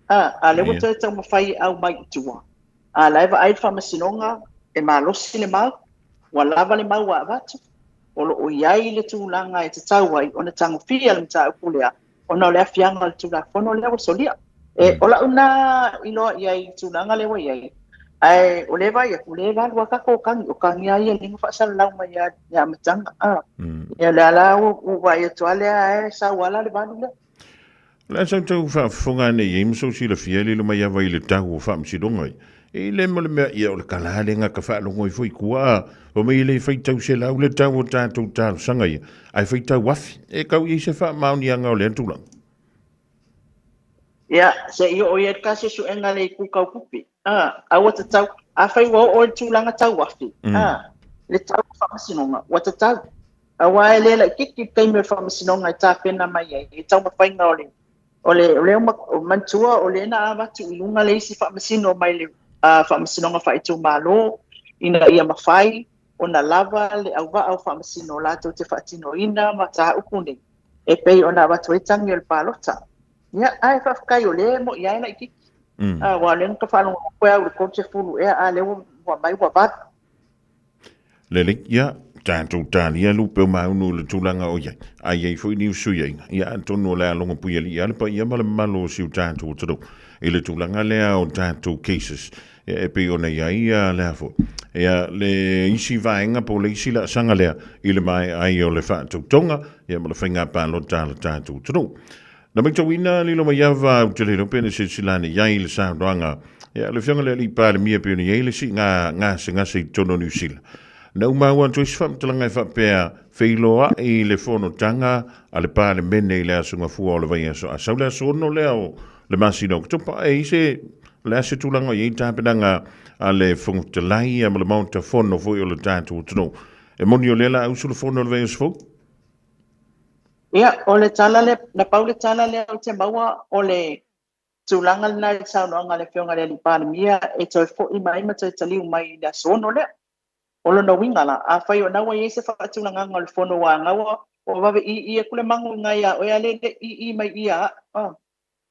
A, a lea ua Ia. toe taumafai e aumai i tua. A la e vaai le Faamasinoga e malosi le mau, ua lava le mau ua avatu, o lo o i ai le tulaga e tatau ai ona tagofia le mataupu lea ona o le aafiaga o le Tulafono lea ua solia. E, o lau lena iloa i ai i le tulaga lea ua i ai, ae o lea e vaai atu, o lea e valu lava tatou tagi, o tagi lava ia lea na faasalalau mai lava i le amataga. A, ia lea la ua ou vaai atu lava lea e sau lava la le valu lea. O le a sau tau faafofoga ane i ai ma sou silafia e lilo mai ava i le tau o faamasinoga ia. E le ma le mea ia o le kala le nga ka faalogo ai foi kua a o mai le faitau selau le tau o tatou talosaga ia ae faitau afi e kau i ai se faamaoniaga o lea tulaga. Ia, se i oo i ai le kasi suega le itu tau tupe. A, a ua tatau, afai ua oo i le tulaga tau afi, a, le tau o faamasinoga, ua tatau. Aua e le laitiiti le taimi o le faamasinoga e tapena mai ai i le taumafaiga o le, o le, o lea ua manatua o lea na avatu i luga le isi faamasino mai le faamasinoga faaitumalo ina ia mafai ona lava le auvaa o faamasino latou te faatinoina mataupu nei e pei ona avatu ai tagi o le palota. Ia, ae faafetai o lea e mo'i lava e laitiiti. Aua o lea na ta faalogologo e au i le 30 ea, a o lea ua aumai ua 8. Lelei, ia, tatou talia lupe o maunu i le tulaga o i ai, a i ai foi ni fesuiaiga, ia atonu o le a logo puialii lava le paia ma le mamalu o si o tatou atunuu i le tulaga lea o tatou cases, ia, e pei ona i ai ia lea foi. Ia, le isi vaega po o le isi laasaga lea i le maea ai o le faatautoga, ia, ma le faiga palota a le tatou atunuu. Na matauina lilo mai ava ou te le iloa pe na silasila ane i ai i le saunoaga ia le Afioga i le Alii Palemia pei ona i ai le siiga gasegase i totonu o Niu Sila. Na ou maua atu ai se faamatalaga e faapea, feiloai le fonotaga a le Palemene i le Aso Gafua o le vaiaso a sau le aso 6 lea o le masina o Oketopa. E i ai se, o le a se tulaga o i ai tapenaga a le Fofoga Fetalai ma le Maota Fono foi o le tatou atunuu. E moni o lea o le a usu le fono i le vaiaso fou? Ia, o le tala lea, na pau le tala lea ou te maua, o le tulaga lena i le saunoaga a le Afioga i le Alii Palemia e toe foi mai ma toe taliu mai i le aso 6 lea. O lona uiga la, afai o na ua i ai se faatulagaga o le fono ua gaua, ua vave ii atu le magu iga ia oe a le le ii mai ia au.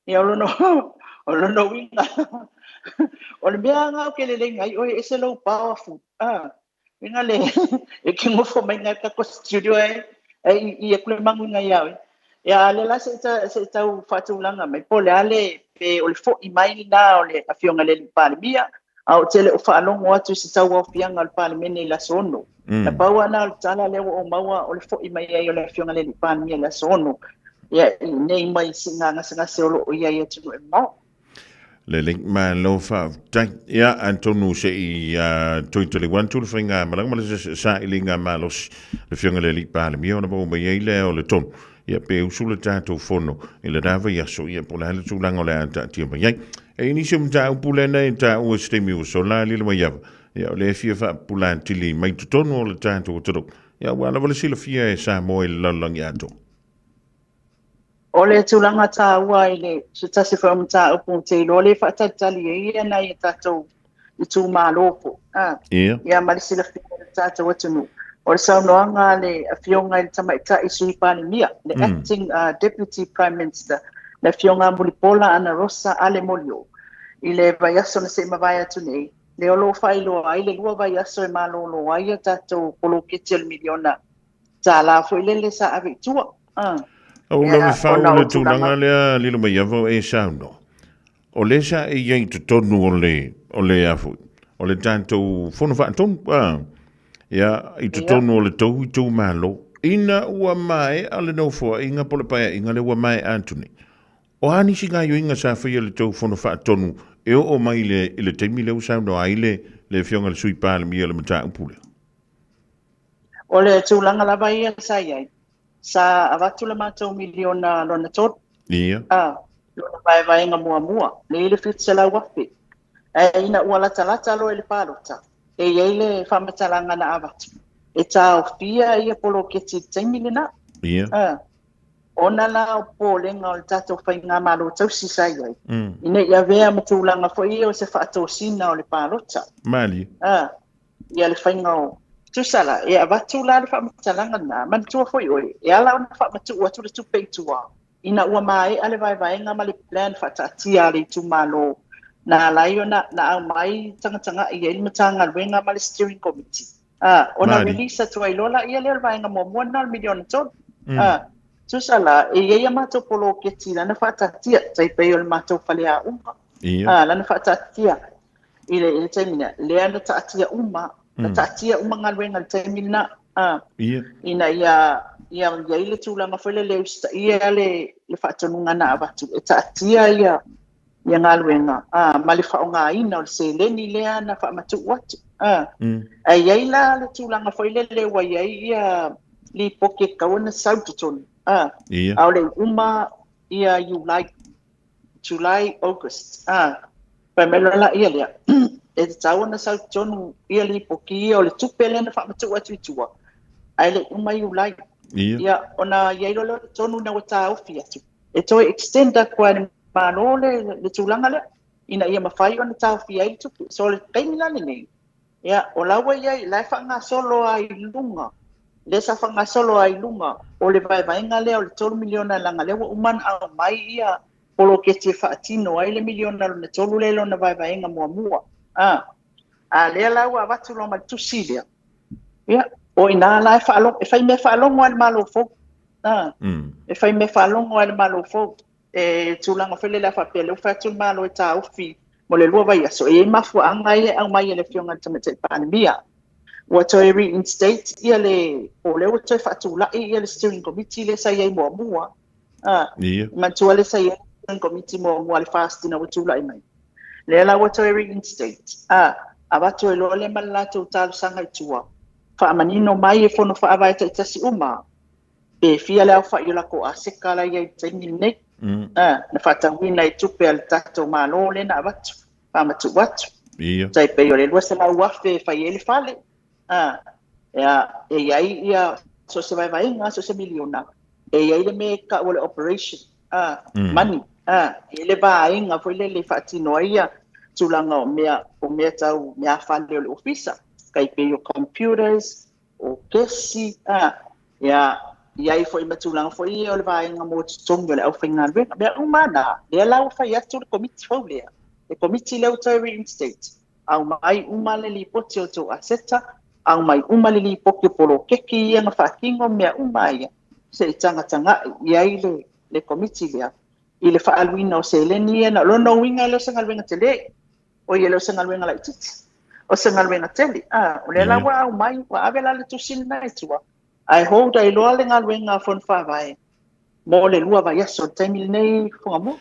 Ia, o lona, o lona uiga, o le mea lena ou te lelei ai oe, e ese lou powerful. Ah, uiga le, e te nofo mai i le tatou studio e, e i atu le magu iga ia oe. Ia, a o lea la se i se i tau faatulaga mai, po o le a le, pe o le foi mai lena o le Afioga i le Alii Palemia, a ou te le o faalogo atu i se tauaofiaga o le Palemene i le aso 6. Na pau lava lena o le tala lea ua ou maua o le foi mai ai o le Afioga i le Alii Palemia i le aso 6, ia, i inei mai siiga gasegase o lo o i ai i atunuu e mamao. Lelei, malo faafetai. Ia, atonu se i toe taliu atu le faigamalaga ma le sailiga malosi le Afioga i le Alii Palemia ona maua mai ai lea o le tonu. Ia, pe usu le tatou fono i lena vaiaso, ia, po o le a le tulaga o le a taatia mai ai. E i ai nisi o mataupu lea e taua i se taimi ua sola, lilo mai ava, ia, o lea e fia faapupula atili mai totonu o le tatou atunuu, ia, aua lava le silafia e Samoa i le lalolagi atoa. O le tulaga taua i le se tasi foi o mataupu ou te iloa lea e faatalitali ai ia nai a tatou itumalo foi. Ah, Ia. Ia ma le silafia e le tatou atunuu. O le saunoaga a le Afioga i le Tamaitai Sui Palemia, le Acting Deputy Prime Minister, le Afioga Mulipola Anarosa Ale Molioo, i le vaiaso na se i mavae atu nei, lea o lo o faailoa ai le 2 vaiaso e malolo ai a tatou poloketi o le miliona $1 foi lele sa ave i tua. Ah. Ou lava fau le tulaga lea lilo mai ava o e saunoa. O lea sa e i ai i totonu o le, o le a foi, o le tatou fono faatonu, a, ia, i totonu o le tou itumalo, ina ua maea le nofoaiga po o le paeaiga lea ua maea atu nei, o a nisi gaoioiga sa faia e le tou fono faatonu e oo mai i le, i le taimi lea ua saunoa ai le, le Afioga i le Sui Palemia i le mataupu lea? O le tulaga lava ia sa i ai, sa avatu le matou miliona lona tolu. Ia. A, lona vaevaega muamua, lea i le 700,000. Ae ina ua latalata loa i le palota, e i ai le faamatalaga na avatu, e taofia ia poloketi i le taimi lena. Ia. A, ona la o popolega o le tatou faigamalo tausi sa i ai, ina i avea ma tulaga foi ia o se faatosina o le palota. Malie. A, ia le faiga o tusa la, e avatu la le faamatalaga lena, manatua foi oe, e ala ona faamatuu atu le tupe i tua, ina ua maea le vaevaega ma le plan faataatia a le itumalo, na ala ai ona na aumai tagatagai ai le Matagaluega ma le Steering Committee. A, ona release atu ai loa laia lea o le vaega muamua lena o le $1.3 miliona. A, tusa la, e i ai a matou poloketi lana faataatia, tai pei o le matou faleaoga, a, lana faataatia. I le, i le taimi lea, lea na taatia uma, na taatia uma galuega i le taimi lena, a, ina ia, ia i ai le tulaga foi lele e usitaia le, le faatonuga na avatu, e taatia ia, ia galuega, a, ma le faaaogaina o le seleni lea na faamatuu atu, a. Ae i ai la le tulaga foi lele ua i ai ia lipoti e tatau ona sau i totonu, a, a o le i uma ia Iulai, July, August, a, fai mai loa laia lea, e tatau ona sau i totonu ia lipoti ia o le tupe lea na faamatuu atu i tua, ae le i uma Iulai. Ia. Ona i ai loa lea o le tonu ina ua taofi atu, e toe extend atu lava e le Malo le, le tulaga lea, ina ia mafai ona taofia ai le tupe. So, o le taimi la lenei, ia, o la ua i ai, la e faagasolo lava i luga, lea sa faagasolo lava i luga o le vaevaega lea o le $3 miliona leaga lea ua uma ona aumai ia poloketi e faatino ai le miliona lona tolu lea i lona vaevaega muamua. A, a lea la ua avatu loa ma le tusi lea, ia, o i ina la e faalogo, e fai mea faalogo lava i le Malo fou. A, e fai mea faalogo lava i le Malo fou. E tulaga foi lele a faapea lea ua fai atu le Malo e taofi mo le 2 vaiaso, e i ai mafuaaga ia e aumai e le Afioga i le Tamaitai Palemia. Ua toe reinstate ia le, po o lea ua toe faatulai ia le steering committee lea sa i ai muamua. A, Ia. manatua lea sa i ai le steering committee muamua a le FAST ina ua tulai mai. Lea la ua toe reinstate. A, avatu ai loa lea ma le latou talosaga i tua, faamanino mai e Fono Faavae taitasi uma pe fia le aofai o latou aseta la e i ai i le taimi lenei. Na faatauina i tupe a le tatou Malo lea na avatu, faamatuu atu. Ia. Tai pei o le 200,000 e fai ai le fale. Ia, e i ai ia so o se vaevaega, so o se miliona, e i ai le mea e tau o le operation money. E i ai le vaega foi lele e faatino ai ia tulaga o mea, o mea tau meafale o le ofisa, tai pei o computers, o kesi, a, ia, i ai foi ma tulaga foi ia o le vaega mo totogi o le aufaigaluega. Mea uma na, lea la ua fai atu le komiti fou lea. Le komiti lea ua toe reinstate, aumai uma le lipoti o tou aseta, aumai uma le lipoti o poloketi ia na faatino, mea uma ia, se i tagatagai i ai le, le komiti lea i le faaaluina o seleni ia. Na o lona uiga e le o se galuega tele. Oi, e le o se galuega laitiiti, o se galuega tele. A, o lea la ua aumai, ua ave la le tusi lena i tua, ae hold ai loa le galuega a Fono Faavae mo le 2 vaiaso i le taimi lenei, Fugamua.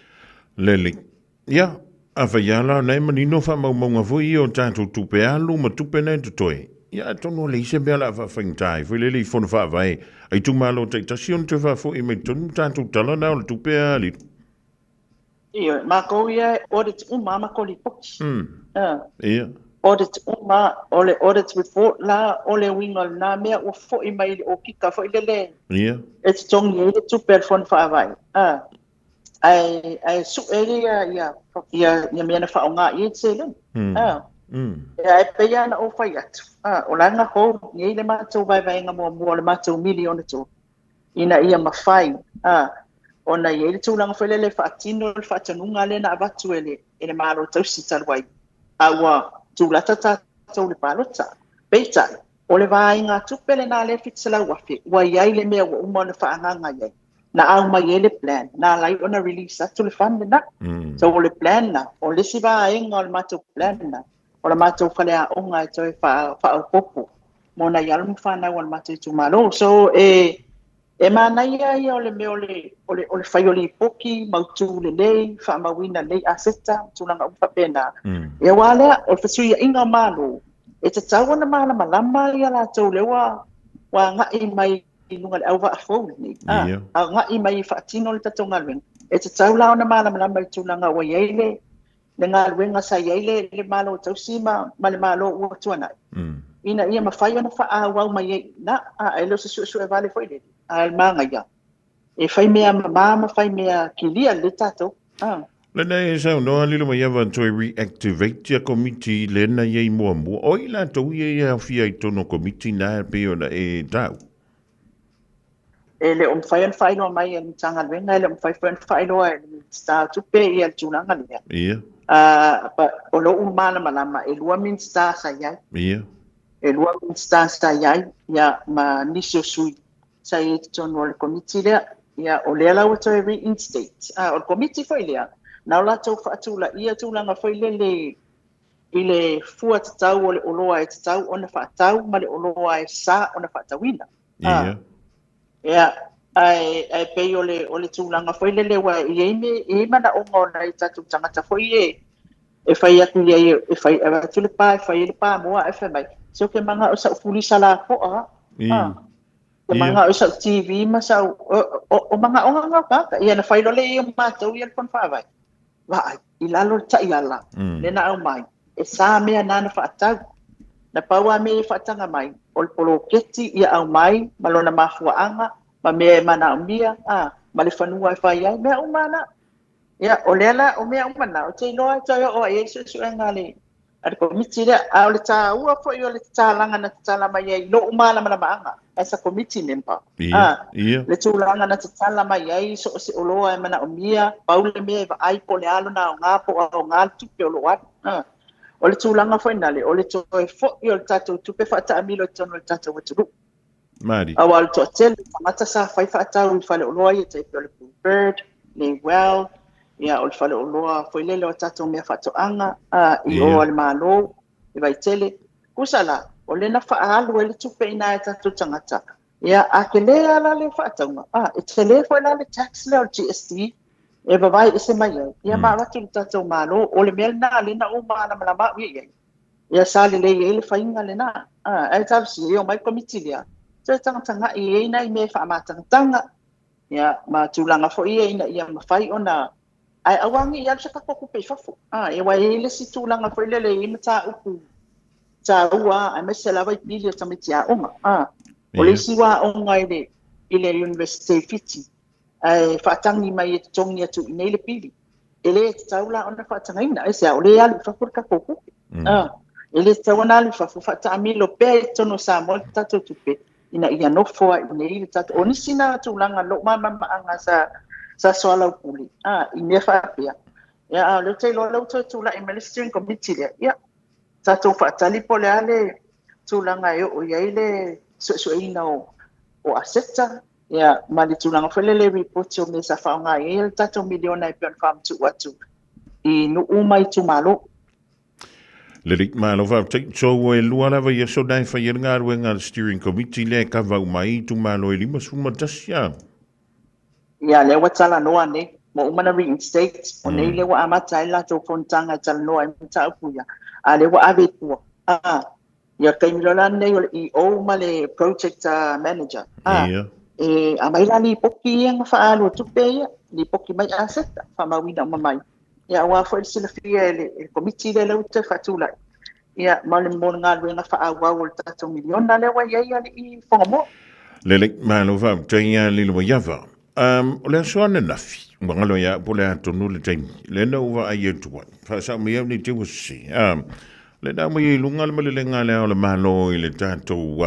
Lelei. Ia, afai lava la o lena e manino faamaumauga foi ia o tatou tupe alu ma tupe na e totoe, ia atonu o leai se mea o le a faafaigata ai foi lele i Fono Faavae a itumalo taitasi ona toe faafoi mai totonu tatou tala na o le tupe a Lilo. Ioe, matou ia e audit uma a matou lipoti. Ia. Audit uma, o le audit report la, o le uiga o lena mea ua foi mai i le okika foi lele. Ia. E totogi ai le tupe a le Fono Faavae. Ae, ae sue ia, ia, ia, ia mea na faaaoga i ai le seleni. Ia, e pei lava ona ou fai atu, o la e na hold nei le matou vaevaega muamua o le matou miliona tolu. ina ia mafai ona i ai le tulaga foi lele e faatino le faatonuga lea na avatu e le, e le Malo tausi talu ai, a ua tulata tatou i le palota. Peitai, o le vaegatupe lena lea 700,000, ua i ai le mea ua uma ona faaagaaga i ai, na aumai ai le plan, na ala ai ona release atu le fund lena. So o le plan na, o le isi vaega o le matou plan lena, o le matou faleaoga e toe faaopoopo mo nai alo ma fanau a le matou itumalo. So e e manaia ia o le mea o le o le o le fai o lipoti, mautu lelei, faamauina lelei aseta, tulaga uma faapena. Ia aua lea, o le fesuiaiga o Malo, e tatau ona malamalama ia latou lea ua ua agai mai i luga i le auvaa fou lenei. Agai mai e faatino le tatou galuega. E tatau la ona malamalama i le tulaga ua i ai le le galuega sa i ai le, le Malo tausi ma, ma le Malo ua tuanai, ina ia mafai ona faaauau mai ai i ina, a e le o se suesue vale foi lele, a e manaia, e fai mea mamā ma fai mea kilia lelei tatou. A. Lena e saunoa lilo mai ava toe reactivate ia komiti lena i ai muamua. O i latou ia e aofia i totonu o komiti na e pei ona e tau. E le o mafai ona faailoa mai e le Matagaluega, e le o mafai foi ona faailoa e le Minisita o Tupe ia le tulaga lea. Ia. But o lou malamalama, e 2 Minisita sa i ai. Ia. E 2 Minisita sa i ai, ia, ma nisi o sui sa i ai i totonu o le komiti lea. Ia, o lea la ua toe reinstate. O le komiti foi lea, na o latou faatulaia tulaga foi lele i le fua tatau o le oloa e tatau ona faatau ma le oloa e sa ona faatauina. Ia. Ia, ae, ae pei o le, o le tulaga foi lele ua i ai me, i ai manaoga o nai tatou tagata foi e, e fai atu i ai, e fai, avatu le pa, e fai ai le pa moa, ae fai mai, se ou te manao i sa'u fulisa lapoa. Te manao i sa'u TV ma sa'u, o, o, o manaoga na o tagata. Ia na fai loa lea i ai o matou ia le Fono Faavae. Vaai, i lalo le taiala, lea na aumai, e sa mea na na faatau. Na pau lava mea ia e faataga mai, o le poloketi ia aumai ma lona mafuaaga, ma mea e manaomia, a, ma le fanua e fai ai, mea uma na. Ia, o lea la, o mea uma na, ou te iloa e toe oo i ai suesuega a le, a le komiti lea. A o le tāua foi o le tatalaga na tatala mai ai i lo'u malamalamaaga as a committee member, a, le tulaga na tatala mai ai so o se oloa e manaomia, pau le mea e vaai po o le a lona aoga po o aoga le tupe o lo o alu. A, o le tulaga foi nale, o le toe foi o le tatou tupe faataamilo i totonu o le tatou atunuu. Mari. Aua o le toatele o tagata sa fai faatau i faleoloa ia tai pei o le Blue Bird, le Well, ia o le faleoloa foi lele o tatou mea faatoaga i o a le Malo, i Vaitele. Kusa la, o le na faaalu ai le tupe i ina e tatou tagata, ia a tele lava la le faatauga, e tele foi la le tax lea o le GST e vavae ese mai ai, ia ma avatu i le tatou Malo. O le mea lena lea na ou malamalama au ia i ai. Ia sa lelei ai le faiga lena. Ae talosia e omai le komiti lea, toe tagatagai i ai nai mea e faamatagataga, ia, ma tulaga foi ia ina ia mafai ona, ae aua ne i alu se tatou tupe i fafo. Aua e i ai le isi tulaga foi lele e i ai mataupu taua, aemaise lava i pili o tamaiti aoga. O le isi ua aoga i le Universite i Fiti, ae faatagi mai e totogi atu i inei le pili. E le tatau la ona faatagaina, aisea o lea e alu i fafo le tatou tupe. E le tatau ona alu i fafo, faataamilo pea i totonu o Samoa le tatou tupe, ina ia nofo ai i inei le tatou. O nisi na tulaga lou malamalamaaga sa soalaupule i mea faapea. Ia, a o lea ou te iloa o lea ua toe tulai mai le steering committee lea, ia, tatou faatali po o le a le tulaga e oo i ai le suesueina o aseta, Ia, ma le tulaga foi lele lipoti o mea sa faaaoga i ai le tatou miliona e pei ona faamatuu atu i nuu ma itumalo. Lelei, malo faafetai. So, e lua lava i aso na e fai ai le galuega a le steering committee lea e kava uma ai itumalo e 51 a? Ia, lea ua talanoa nei, ua uma ona reinstate, o nei lea ua amata ai le latou fonotaga e talanoa ai mataupu ia, a lea ua ave i tua. Ia taimi loa la lenei o le EO ma le project manager. Ia. E aumai la lipoti ia na faaalu o tupe ia, lipoti mai aseta, faamauina uma mai. Ia aua foi le silafia e le komiti lea lea ua toe faatulai. Ia ma le mo le galuega faaauau o le tatou miliona lea ua i ai alii Fogamoa. Lelei, malo faafetai ia Lilomaiava. O le aso ananafi, ua galo ia au po o le a tonu le taimi, lea na ou vaai atu ai, faasao mai au nei te ua sese. Lea na aumai ai i luga le malelega a Le Ao o le Malo i le tatou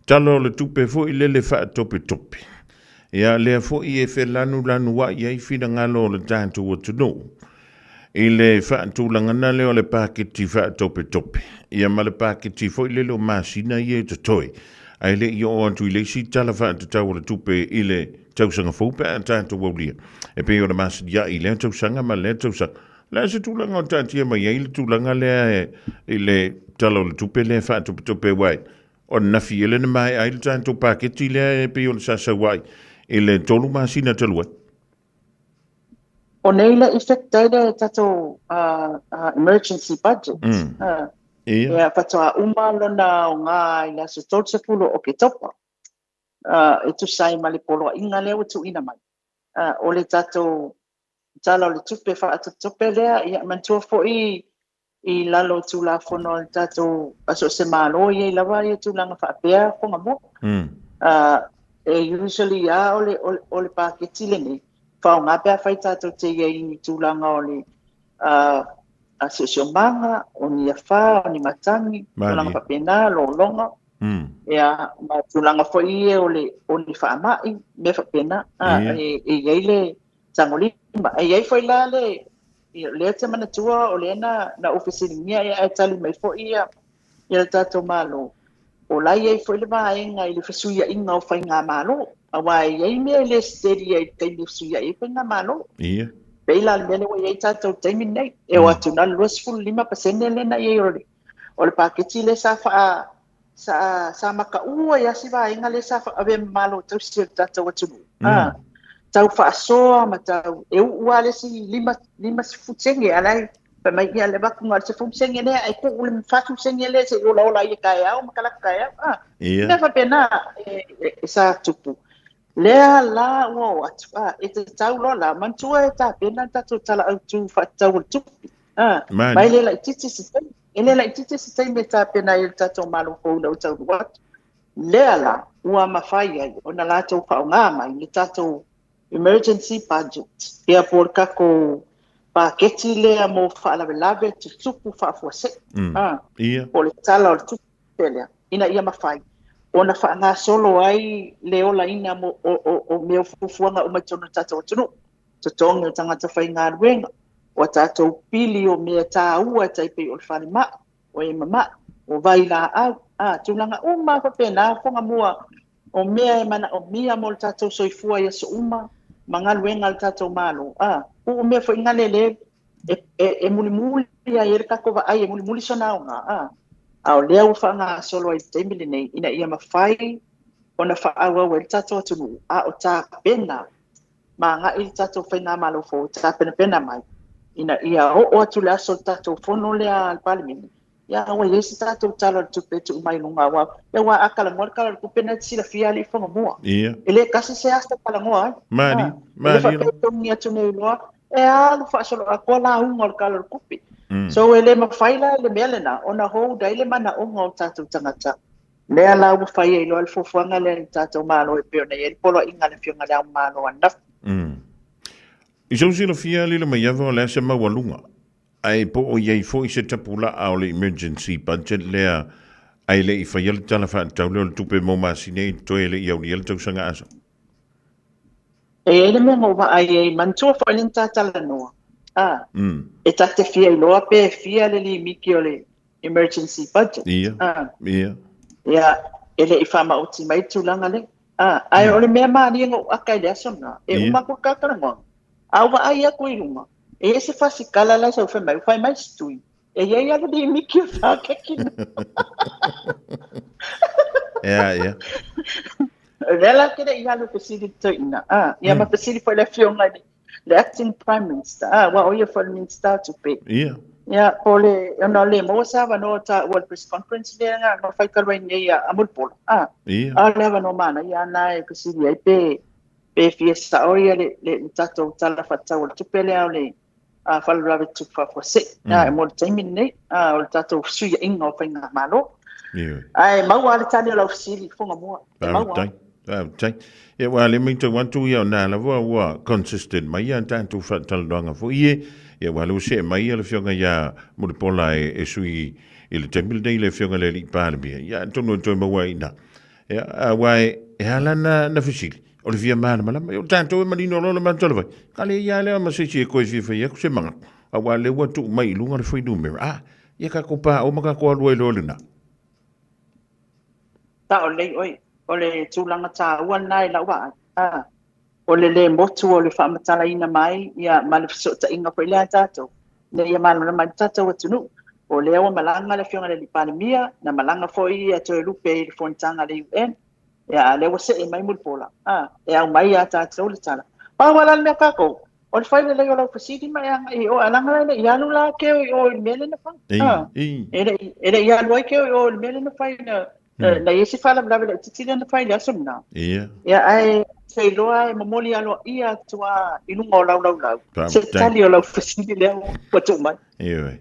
Tala o le Tupe foi lele faatopetope. Ia, lea foi e felanulanuai ai finagalo o le tatou atunuu i le faatulagana lea o le paketi faatopetope, ia ma le paketi foi lele o masina ia e totoe, ae le i oo atu i le isi Tala Faatatau o le Tupe i le tausaga fou pe a tatou aulia, e pei ona masiniai i lea tausaga ma lea tausaga. O le a se tulaga o taatia mai ai le tulaga lea i le Tala o le Tupe lea faatopetope aua o ananafi ea lea na maea ai le tatou paketi lea e pei ona sa sau ai i le 3 masina talu ai? O nei le effect ai le tatou emergency budget. Ia faatoa uma lona aoga i le aso 30 o Oketopa. E tusa ai ma le poloaiga lea ua tuuina mai. O le tatou Tala o le Tupe faatopetope lea, ia manatua foi i lalo o Tulafono a le tatou Siosiomaga e i ai lava ia tulaga faapea Fogamoa. E usually lava o le paketi lenei, faaaoga pe afai tatou te i ai i ni tulaga o le siosiomaga, o ni afa, o ni matagi, tulaga faapena, lologa, ia, ma tulaga foi ia o ni faamai, mea faapena, e i ai le tagolima. E i ai foi la le, lea ou te manatua o lea na ou fesiligia ae tali mai foi ia le tatou Malo, o la e i ai foi le vaega i le fesuiaiga o faigamalo, aua e i ai mea e le steady ai i le taimi e fesuiai ai faigamalo. Ia. Pei la le mea lea ua i ai tatou i le taimi lenei, e oo atu na o le 25% lea na i ai o le paketi lea sa faa sa makaua ai lava si vaega lea sa avea ma malo tausi o le tatou atunuu. Tau faasoa ma tau, e uu lava le isi 50 sene, a la e fai mai, ia le avatu na o le 10 sene lea, ae tuu le 40 sene lea se i olaola ai e taeao ma talaatu taeao. Mea faapena e sa tupu. Lea la ua oo atu, e tatau loa la, manatua e tapena le tatou Tala Autu Faatatau o le Tupe. Ma e le laitiiti se taimi. E le laitiiti se taimi e tapena ai e le tatou Malo fou ina ua taunuu atu. Lea la ua mafai ai ona latou faaaoga mai le tatou emergency budget, ia po o le tatou paketi lea mo faalavelave tutupu faafuasei. Mm. Ia. Po o le Tala o le Tupe lea, ina ia mafai ona faagasolo ai le olaina mo, o, o, o mea o fuafuaga uma i totonu o le tatou atunuu, totogi o tagata faigaluega, o a tatou pili o mea taua e tai pei o le falemai, o e mama'i, o vailaau, a, tulaga uma lava faapena, fofoga mua o mea e manaomia mo le tatou soifua i aso uma ma galuega a le tatou Malo, a, uu mea foi gale le e, e, e mulimuli ai e le tatou vaai e mulimuli sona aoga, a, a o lea ua faagasolo ai i le taimi lenei ina ia mafai ona faaauau ai le tatou atunuu, a o tapena ma agai le tatou faigamalo fou e tapenapena mai ina ia oo atu le aso o le tatou fono lea a le Palemene, ia ua i ai se tatou Tala o le Tupe e tuu mai i luga, aua ia aua a talanoa le Tala o le Tupe na e te silafia alii Fogamua. Ia. E le tasi se aso e talanoa ai. Mali, Ah, e le mali. faapea e togi atu nei loa, e alu faasoloatoa lauga o le Tala o le Tupe. So e le mafai la le mea lena ona hold ai le manaoga o tatou tagata. Lea la ua fai ai loa le fuafuaga lea i le tatou Malo e pei ona i ai le poloaiga a le Afioga i Le Ao Malo ananafi. I sou silafia lilo mai ava o le a se maualuga, ae po o i ai foi se tapulaa o le emergency budget lea ae le i faia le tala faatatau lea o le tupe mo masina i totoe e le i aulia le tausaga aso. E i ai le mea na ou vaai ai, manatua foi le na ta talanoa, a, e ta te fia iloa pe fia le limiti o le emergency budget. Ia, ia. Ia, e le i faamaoti mai le tulaga lea. A, ae o le mea malie na ou aka i le aso lena, e uma atu le talatalanoaga, a ou vaai atu i luga, e i ai se fasikala la e sau fai mai, ua fai mai si tui, e i ai lava le limiti o le paketi lena. Ia, ia. O lea la ou te le i alu e fesili i le toeaina, a, ia ma fesili foi le afioga i le le acting prime minister, a, aua o ia foi le Minisita o Tupe. Ia. Ia, po o le, ona le maua se avanoa o taua i le press conference lea na, na fai talu ai nei a, a Mulipola. A, Ia. a o le avanoa manaia lava na e fesili ai pe, pe fia sao ia le, le, le tatou Tala Faatatau o le Tupe lea o le a, Faalavelave Tutupu Faafuasei. A, mo le taimi lenei, a, o le tatou fesuiaiga o Faigamalo. Ia. Ae maua lava le tali o lau fesili, Fogamua. E maua. Faafetai. Faafetai. Ia, aua lea matau atu ia o na lava ua consistent mai ia tatou faatalanoaga foi e. Ia, aua lea ua see mai ia le Afioga ia Mulipola e, e sui i le taimi lenei le Afioga i le Alii Palemia. Ia, atonu e toe maua ai i ina. Ia, aua e, e ala na, na fesili, o le fia malamalama. Ia, o tatou e manino loa le matou talafai. Ka le ia lea ma se isi e toe fia fai atu se manatu. Aua lea ua tuu mai i luga le fuainumera. Ah, ia tatou paao ma tatou alu ai loa lena. Sao lelei oe. O le tulaga taua lena i lau vaai. A, o le le motu o le faamatalaina mai ia ma le fesootaiga foi lea a tatou, ina ia malamalama ai le tatou atunuu. O lea ua malaga le Afioga i le Alii Palemia, na malaga foi ia Toelupe i le fonotaga a le UN, ia a o lea ua see mai Mulipola, a, e aumai ia tatou le tala. Pau lava la le mea tatou, o le fai lelei o lau fesili ma e agai i o, ae leaga la e le i alu la Keo i o i le mea lea na fai. E le i alu ai Keo i o i le mea lea na fai, na, na i ai se faalavelave laitiiti lea na fai i le aso lena. Ia, ae se iloa e momoli aloaia atu lava i luga o lau laulau, se tali o lau fesili lea ua tuu mai. Ioe.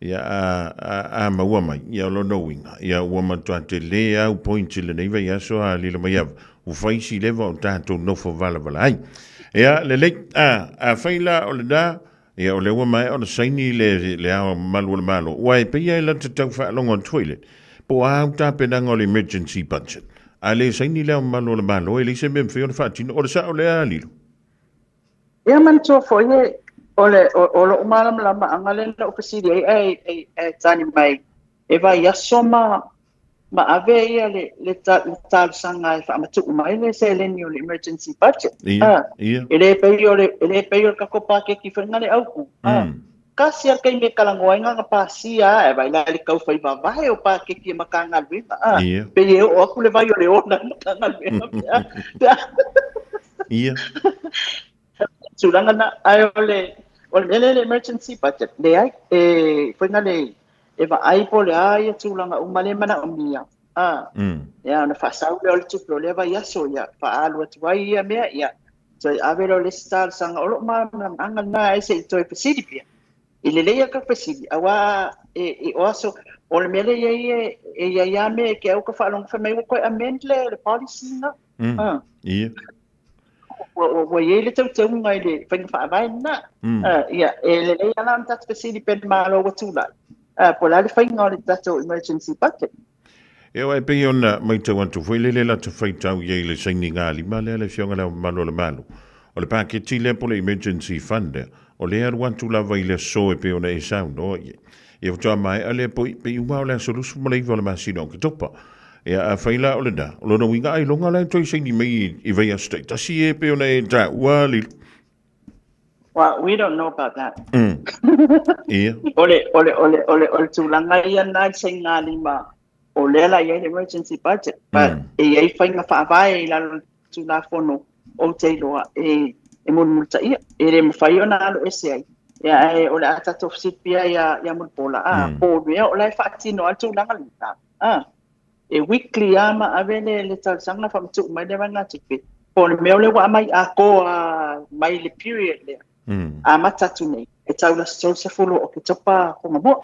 Ia, a, a, a maua mai, ia o lona uiga, ia ua matua tele au points i lenei vaiaso a lilo mai ava, ua fai si leva o tatou nofo valavala ai. Ia, lelei, a, afai la o lena, ia o lea ua maea ona saini le, le Ao Mamalu o le Malo, ua e pei e lata tau faalogo atu foi le, po o a au tapenaga o le emergency budget. A le saini le Ao Mamalu o le Malo, e leai se mea e mafai ona faatino, o le sao lea, Lilo? Ia manatua foi e, o le o lo'u malamalamaaga lea na ou fesili ai ae ae ae tali mai e vaiaso ma ma ave ia le le le talosaga e faamatuu mai le seleni o le emergency budget. Ia, Ah, ia. e le pei o le e le pei o le tatou paketi foi lena le autu. Ah, kasi a le taimi e talanoa ai na ona pasia lava, e vaai la i le tau fai vavae o paketi e Matagaluega. Ah, Ia. pei e oo atu le vai o le ola i Matagaluega pe a pe a Ia. Tulaga na, ae o le, o le mea lea le emergency budget, leai, e, foi na le, e vaai po o le a ia tulaga uma lea e manaomia, a, ia, ona faasau lea o le tupe o lea vaiaso, ia, faaalu atu ai ia mea, ia, toe ave lea o le isi talosaga, o lou malamalamaaga lena, ae se i toe fesili pea. E lelei lava ka fesili, aua e, e, o aso, o le mea lea e i ai, e, e i ai lava mea e te au ka faalogo fai mai ua toe amend le, le policy na. Ia. ua i ai le teuteuga i le faiga faavae lena. Ia, e lelei lava la ona tatou fesili pe le Malo ua tulai, po o le a le faiga o le tatou emergency budget. E o e pei ona matau atu foi lele lata faitau i ai le sainigalima lea le Afioga i Le Ao Mamalu o le Malo. O le paketi lea po o le emergency fund lea, o lea e alu atu lava i le aso e pei ona e saunoa i ai. Ia faatoa maea lea poi, pei uma o le aso 29 o le masina o Oketopa. Ia afai la o lena, o lona uiga ailoga la e toe saini mai i vaiaso taitasi e pei ona e taua Lilo. Well, we don't know about that. Ia. O le, o le, o le, o le, o le tulaga ia na i sainigalima, o lea la i ai le emergency budget, but e i ai faiga faavae i lalo o le Tulafono ou te iloa e, e mulimulitaia. E le mafai ona alo ese ai. Ia, ae o le a tatou fesili ia, ia Mulipola, a, po o mea o la e faatino ai le tulaga lena. A, e weekly lava ma ave le, le talosaga faamatuu mai le vaegatupe. Po o le mea o lea ua aumai atoa mai le period lea. Amata atu nei, e tau le aso 30 o Oketopa Hongamua.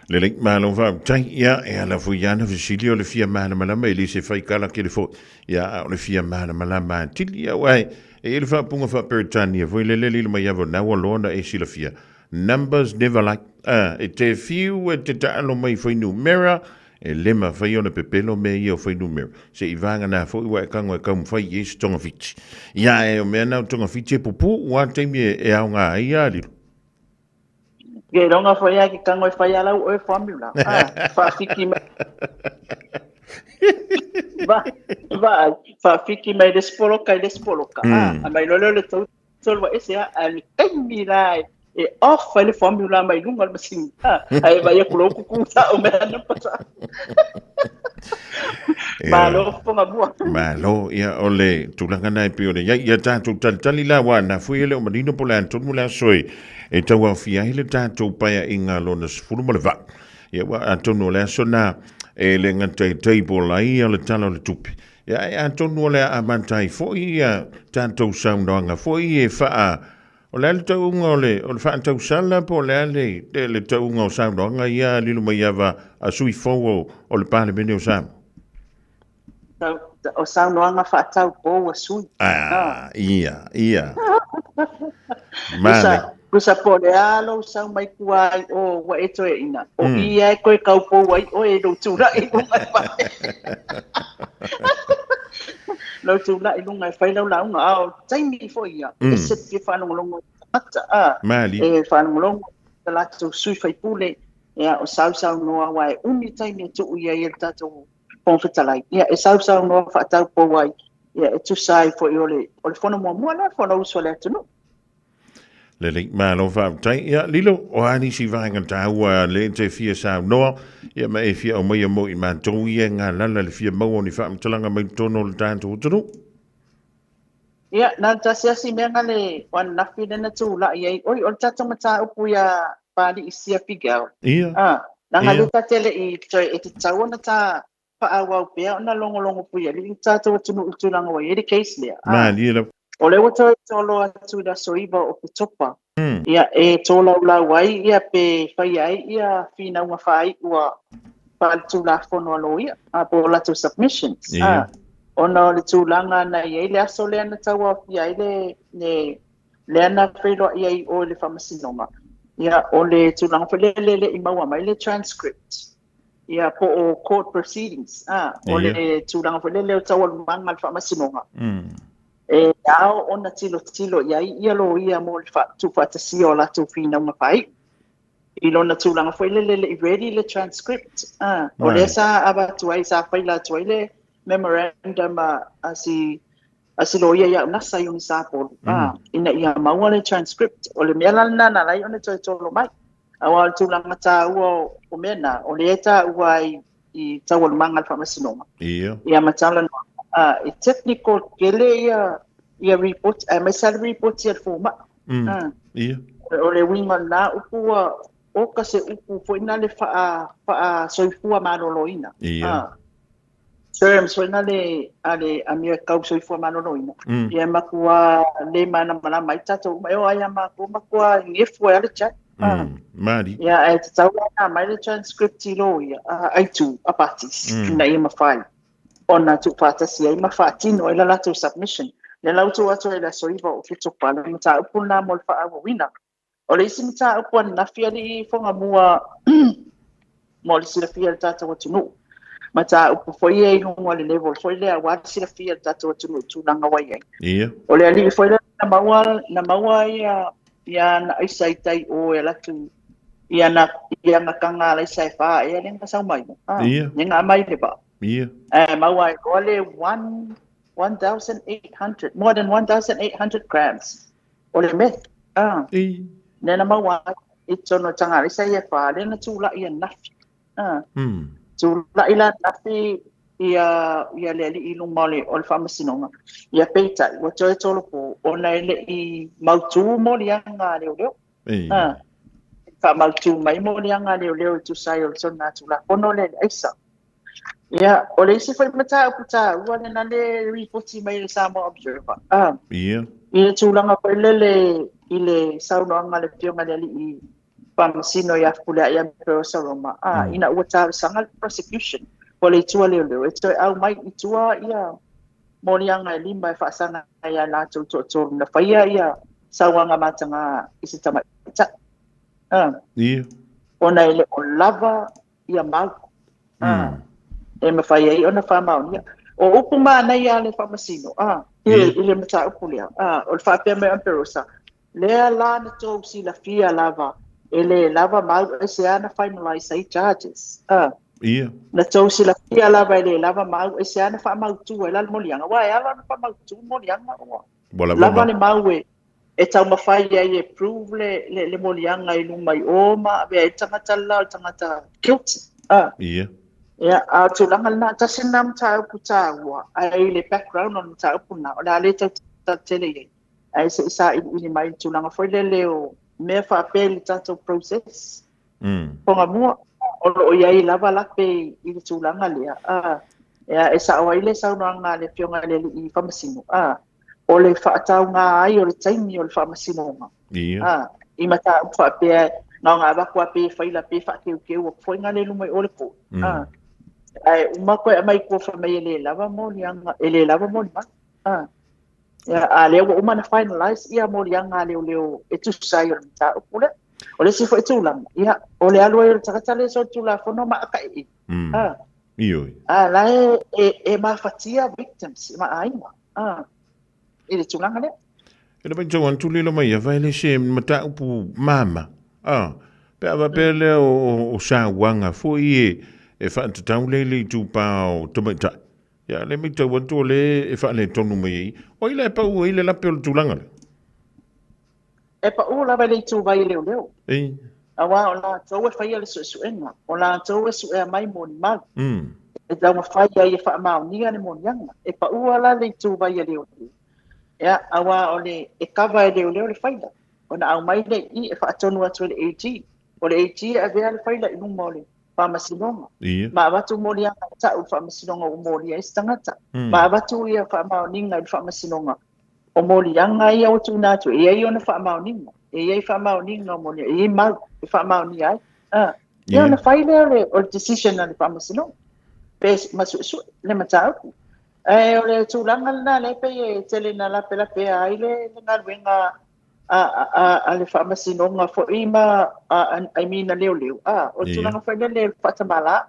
Lelei, malo faafetai. Ia, e ala foi ia na fesili o le fia malamalama e le se fai kala kele foi. Ia, a o le fia malamalama atili. Ia, uae, e i le faapuga faa-Peretania foi lele lilo mai ava na ua loa na e silafia. Numbers never lie. Ah, e te fiu e te taalo mai fuainumera, e le mafai ona pepelo mea ia o fuainumera. Se i vagana foi ua e tago e taumafai i ai se togafiti. Ia, e o mea na o togafiti e pupū, ua taimi e aoga ai ia lilo. Ke ronga foi ai ke tango e whai ala o e formula. Ah, whaafiki mai. Va, va, whaafiki mai le spoloka i le spoloka. Ah, a mai lole o le tau tolu wa ese a le taimi la e off ai le formula mai lunga o le masini. Ah, ai vai aku lo kuku sa o mea na pasa. Malo fonga mua. Malo, ia o le tulaga na e pei ona i ai. Ia tatou talitali la wa na fui ele o manino po le a tonu le aso e e tauaofia ai le tatou paeaiga lona 18. Ia ua atonu o le aso na e le gata e table ai o le Tala o le Tupe. Ia e atonu o le a amata ai foi ia tatou saunoaga foi e faa O le a le tauga o le, o le faatausala po o le a le, le, le tauga o saunoaga ia lilo mai ava a sui fou o, o le Palemene o Samoa? Tau, o saunoaga faataupou a sui. Ah, ia, ia. Male. Kusa po le a lou sau mai tua ai o ua e toe ina. O i e koe kaupou ai oe i lou tula'i i luga e fai. Lou tula'i i luga e fai lau lauga. A o taimi foi ia, e se fia faalogologo i tagata. A, Mali. e faalogologo i latou sui faipule. Ia, o sausaunoa aua e umi taimi e tuu i ai e le tatou Fofoga Fetalai. Ia, e sausaunoa faataupou ai, ia, e tusa ai foi o le, o le fono muamua lea, Fonousu a le atunuu. Lelei, malo faafetai. Ia, Lilo, o a nisi vaega taua le te fia saunoa, ia ma e fia aumaia mo i matou ia ngā lala le fia maua o ni faamatalaga mai totonu o le tatou atunuu. Ia, na o le tasi lava si mea na le o ananafi lea na tulai ai, oi, o le tatou mataupu iā Pāli'i Sia Figel. Ia. Ah, leaga lea ta te le i toe e tatau ona ta faaauau pea ona logologo pui alii le tatou atunuu i le tulaga ua i ai le case lea. Ah. Malie lava. O lea ua toe tolo atu i le aso 9 o Oketopa. Ia, e tolaulau ai ia pe faia ai ia finauga faaiu a faaletulafono a loia, a po o latou submissions. Ia. Ah, ona o le tulaga na i ai le aso lea na tauaofia ai le, le lea na feiloai ai i o i le faamasinoga. Ia, o le tulaga foi lea le le i maua mai le transcript. Ia, po o court proceedings. Ah, o le tulaga foi lele o taualumaga a le faamasinoga. E ao ona tilotilo i ai ia loia mo le tuufaatasia o latou finauga faaiu. I lona tulaga foi lele le i ready le transcript. Ah, o lea sa avatu ai, sa faila atu ai le memorandum a si a si loia ia Nasa i Unisapolu, ina ia maua le transcript. O le mea la lena na ala ai ona toe tolo mai. Aua o le tulaga taua o mea na, o lea e taua ai i taualumaga a le faamasinoga. Ia. Ia ma talanoa. E technical tele ia ia report, aemaise lava le report a le fomai. Ia. O le uiga o lena upu ua oka se upu foi na le faa faasoifua maloloina. Ia. Terms foi na le a le a mea kau soifua maloloina. Ia matua le malamalama ai tatou uma. E oo ai ia matou matua gefu ai lava le chat. Mali. Ia ae tatau la ona aumai le transcript i loia a itu a parties ina ia mafai ona tuufaatasi ai ma faatino ai la latou submission. Lea la ua tuu atu ai i le aso 9 o Oketopa le mataupu lena mo le faaauauina. O le isi mataupu ananafi alii Fogamua mo le silafia e le tatou atunuu, mataupu foi ia i luga o le level foi lea aua le silafia e le tatou atunuu i tulaga ua i ai. Ia. O le alii foi lea na maua, na maua ia, ia ana aisa i tai o e alu atu i ana, i ana taga alaisa e fa ea lea na sau mai. Ah, Ia. Lea na aumai i le vaa. Ia. Ae maua ai loa le 1,800, more than 1,800 grams o le meth. Ah. I. Lea na maua ai i totonu o taga alaisa ia e fa, lea na tulai ananafi. Ah. Tulai la ananafi ia, ia le alii i luma o le, o le faamasinoga. Ia peitai, ua toe tolopo ona e le i mautū moliaga a leoleo. I. Ah. Faamautū mai moliaga a leoleo e tusa ai o le soligatulafono lea i le aisa. Ia, o le isi foi mataupu taua lena le ripoti mai e le Samoa Observer. Ah. Ia. I le tulaga foi lele i le saunoaga a le Afioga i le Alii Faamasino ia Fepuleai Amperosa Roma, ah, ina ua talosaga le prosecution po o le itu a leoleo e toe aumai i tua ia moliaga e lima e faasaga ia latou toatolu na faia ia sauaga mataga i se tamaitai. Ah. Ia. Ona e le o lava ia mau. Ah. E mafai ai ona faamaonia. O upu manaia a le Faamasino, ah, i, i le mataupu lea, ah, o le faapea mai o Amperosa, lea la na tou silafia lava, e le lava mau aisea na finalize ai charges. Ah. Ia. Na tou silafia lava e le lava mau aisea na faamautu ai la le moliaga, aua e ala ona faamautu moliaga ua Ua lava lava le mau e e taumafai ai e prove le, le, le moliaga i luma i o ma avea ai le tagata le la o le tagata guilty. Ah. Ia. Ia, a o le tulaga lena, tasi lena mataupu taua, ae i le background o le mataupu lena, o le a le tau tele i ai. Ae se i sailiili mai i le tulaga foi lele o mea faapea i le tatou process. Fogamua, o lo o i ai lava lape i le tulaga lea. A, ia, e sao ai le saunoaga a le Afioga i le Alii Faamasino, a, o le faatauga ai o le taimi o le faamasinoga. Ia. A, i mataupu faapea, na ona avatu lava pe faila pe faakeukeu atu foi na le luma i o le court. A, ae uma toe aumai i tua fai mai e le lava moliaga, e le lava molimau. A, ia, a lea ua uma ona finalize ia moliaga a leoleo e tusa ai o le mataupu lea. O le isi foi tulaga, ia, o le alu ai o le tagata lea solitulafono ma akaii. A. Ioe. A la e, e, e mafatia victims ma aiga. A, i le tulaga lea. E le mai tau atu lilo mai ia vai le se mataupu mama. A, pe a faapea lea o, o sauaga foi e, e faatatau lea i le itupa o tamaitai. Ia, le mai tau atu o le e faaletonu mai ai. O ai la e pau ai le lape o le tulaga lea? E pau lava i le ituvai leoleo. Ei. Aua o latou e faia le suesuega, o latou e suea mai molimau. E taumafai ai e faamaonia le moliaga. E pau la le ituvai a leoleo. Ia, aua o le, e kava e leoleo le faila. Ona aumai lea i i e faatonu atu e le AG. O le AG e avea le faila i luma o le faamasinoga. Ia. Ma avatu moliaga e tau i le faamasinoga ua molia ai se tagata. Ma avatu ia faamaoniga i le faamasinoga O moliaga ia ua tuuina atu, e i ai ona faamaoniga, e i ai faamaoniga o moliaga, e i ai mau e faamaonia ai. A, ia ona fai lea o le, o le decision a le Faamasinoga, pe ma suesue le mataupu. Ae o le tulaga lena lea e pei e tele ina lapelapea ai le, le galuega a, a, a le Faamasinoga foi ma, a, I mean a leoleo. A, o le tulaga foi lele o le faatamala.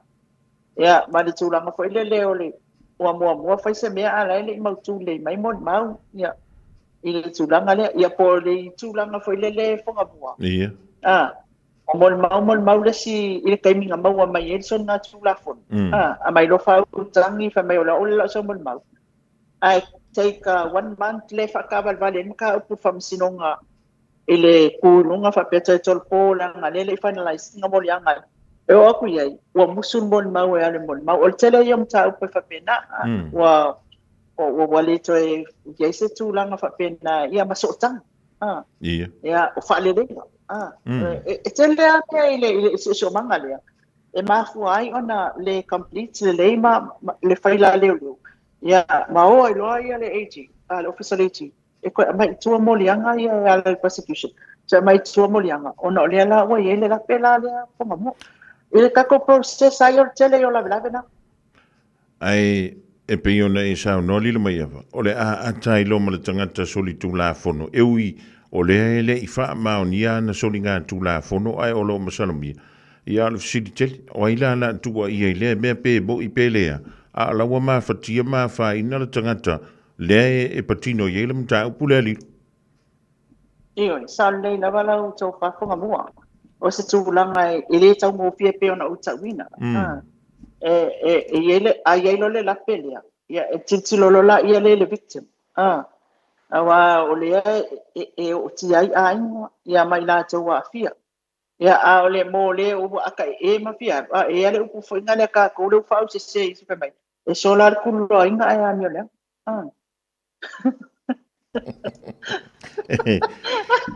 Ia, ma le tulaga foi lele o le ua muamua fai se mea a la e le i mautū lelei mai molimau, ia, i le tulaga lea. Ia, po o le tulaga foi lele Fogamua. Ia. A, o molimau, molimau le isi i le taimi na maua mai ai le soligatulafono. A, aumai loa faautagi, fai mai o le a ʻole lau sau molimau. Ae take one month le faataavalevale ai le mataupu i le faamasinoga i le ku i luga faapea toe tolopo leaga lea e le i finalize ina moliaga e oo atu i ai ua musu le molimau e alu e molimau. O le tele ia o mataupu e faapena ua ua le toe i ai se tulaga faapena ia ma sootaga. Ia. Ia, o faaleleiga. E tele lava mea i le siosiomaga lea e mafua ai ona le complete lelei ma le faila a leoleo. Ia, ma o ai loa ia le AG, le Ofisa o le AG, e toe aumai i tua moliaga ia e ala i le prosecution, toe aumai i tua moliaga, ona o lea la ua i ai le lape la lea Fogamua. I le tatou process lava ia o le tele ia o lavelave na. Ae e pei ona e saunoa lilo mai ava, o le a ata ai loa ma le tagata solitulafono, e ui o lea e le i faamaonia ana soligatulafono ae o lo o masalomia, ia o le fesili tele, o ai la la tuuaia i lea mea pe mo'i pe lea, a o la ua mafatia ma afaina le tagata lea e patino i ai le mataupu lea lilo. Ioe, sao lelei lava lau tou faafofoga mua. O se tulaga e le taugofie pei ona ou tauina. E, e, e i ai le, a i ai loa le lape lea, ia, e tilotilo loa laia lea i le victim. Aua o lea e, e ootia ai aiga, ia ma i latou aafia. Ia, a o le mo le ua aka e ma fia alu, a e i ai le upu foi lea a kākou lea ua faausese i fai mai, e sola le kululoaina ae amio leaga.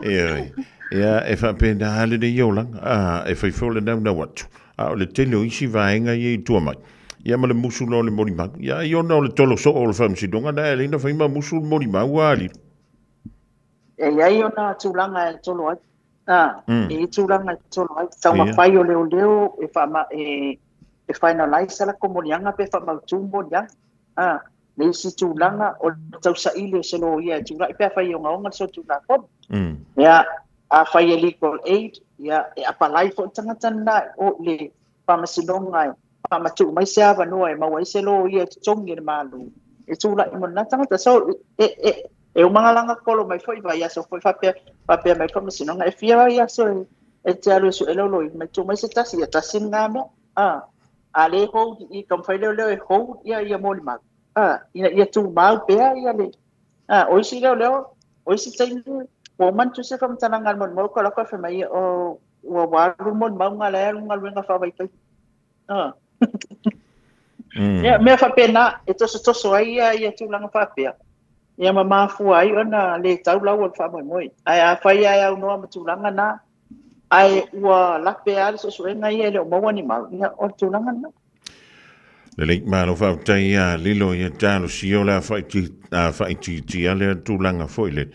Ioe. Ia, e faapena lava lenei olaga, a, e fai foi o le naunau atu, a o le tele o isi vaega ia i tua mai. Ia ma le musu loa o le molimau. Ia, ai ona o le tolo soo o le faamasinoga, na e alai na fai ma musu le molimau a alii. E i ai ona tulaga e tolo ai. A, e i ai tulaga e tolo ai. Taumafai o leoleo e faama, e, e finalize a latou moliaga pe faamautu moliaga. A, le isi tulaga o le tausaili o se loia e tulai pe afai e ogaoga le solitulafono. Ia, afai e legal aid, ia, e apalai foi le tagata lena o i le faamasinoga e faamatuu mai se avanoa e maua ai se loia e totogi e le Malo e tulai mo lena tagata. So, e, e, e umagalaga kolo mai foi vaiaso foi faapea, faapea mai le faamasinoga e fia vaiaso e, e te alu e sue lau loia mai tuu mai se tasi, ia tasi lena mea. A, a le hold i taumafai leoleo e hold ia ia molimau, a, ina ia tumau pea ia le, a, o isi leoleo, o isi taimi, ua uma ona tusi le faamatalaga a le molimau, ka lako e fai mai, o, ua ua alu le molimau nga la e alu galuega faavaitaimi. A. Ia, mea faapena, e tosotoso ai ia, ia tulaga faapea, ia ma mafua ai ona le tau lau o le faamoemoe. Ae afai lava e aunoa ma tulaga na, Ae ua lape lava le suesuega ia e le o maua ni mau, ia o le tulaga lena. Lelei, malo faafetai ia Lilo ia talosia o le a faaitiitia lea tulaga foi le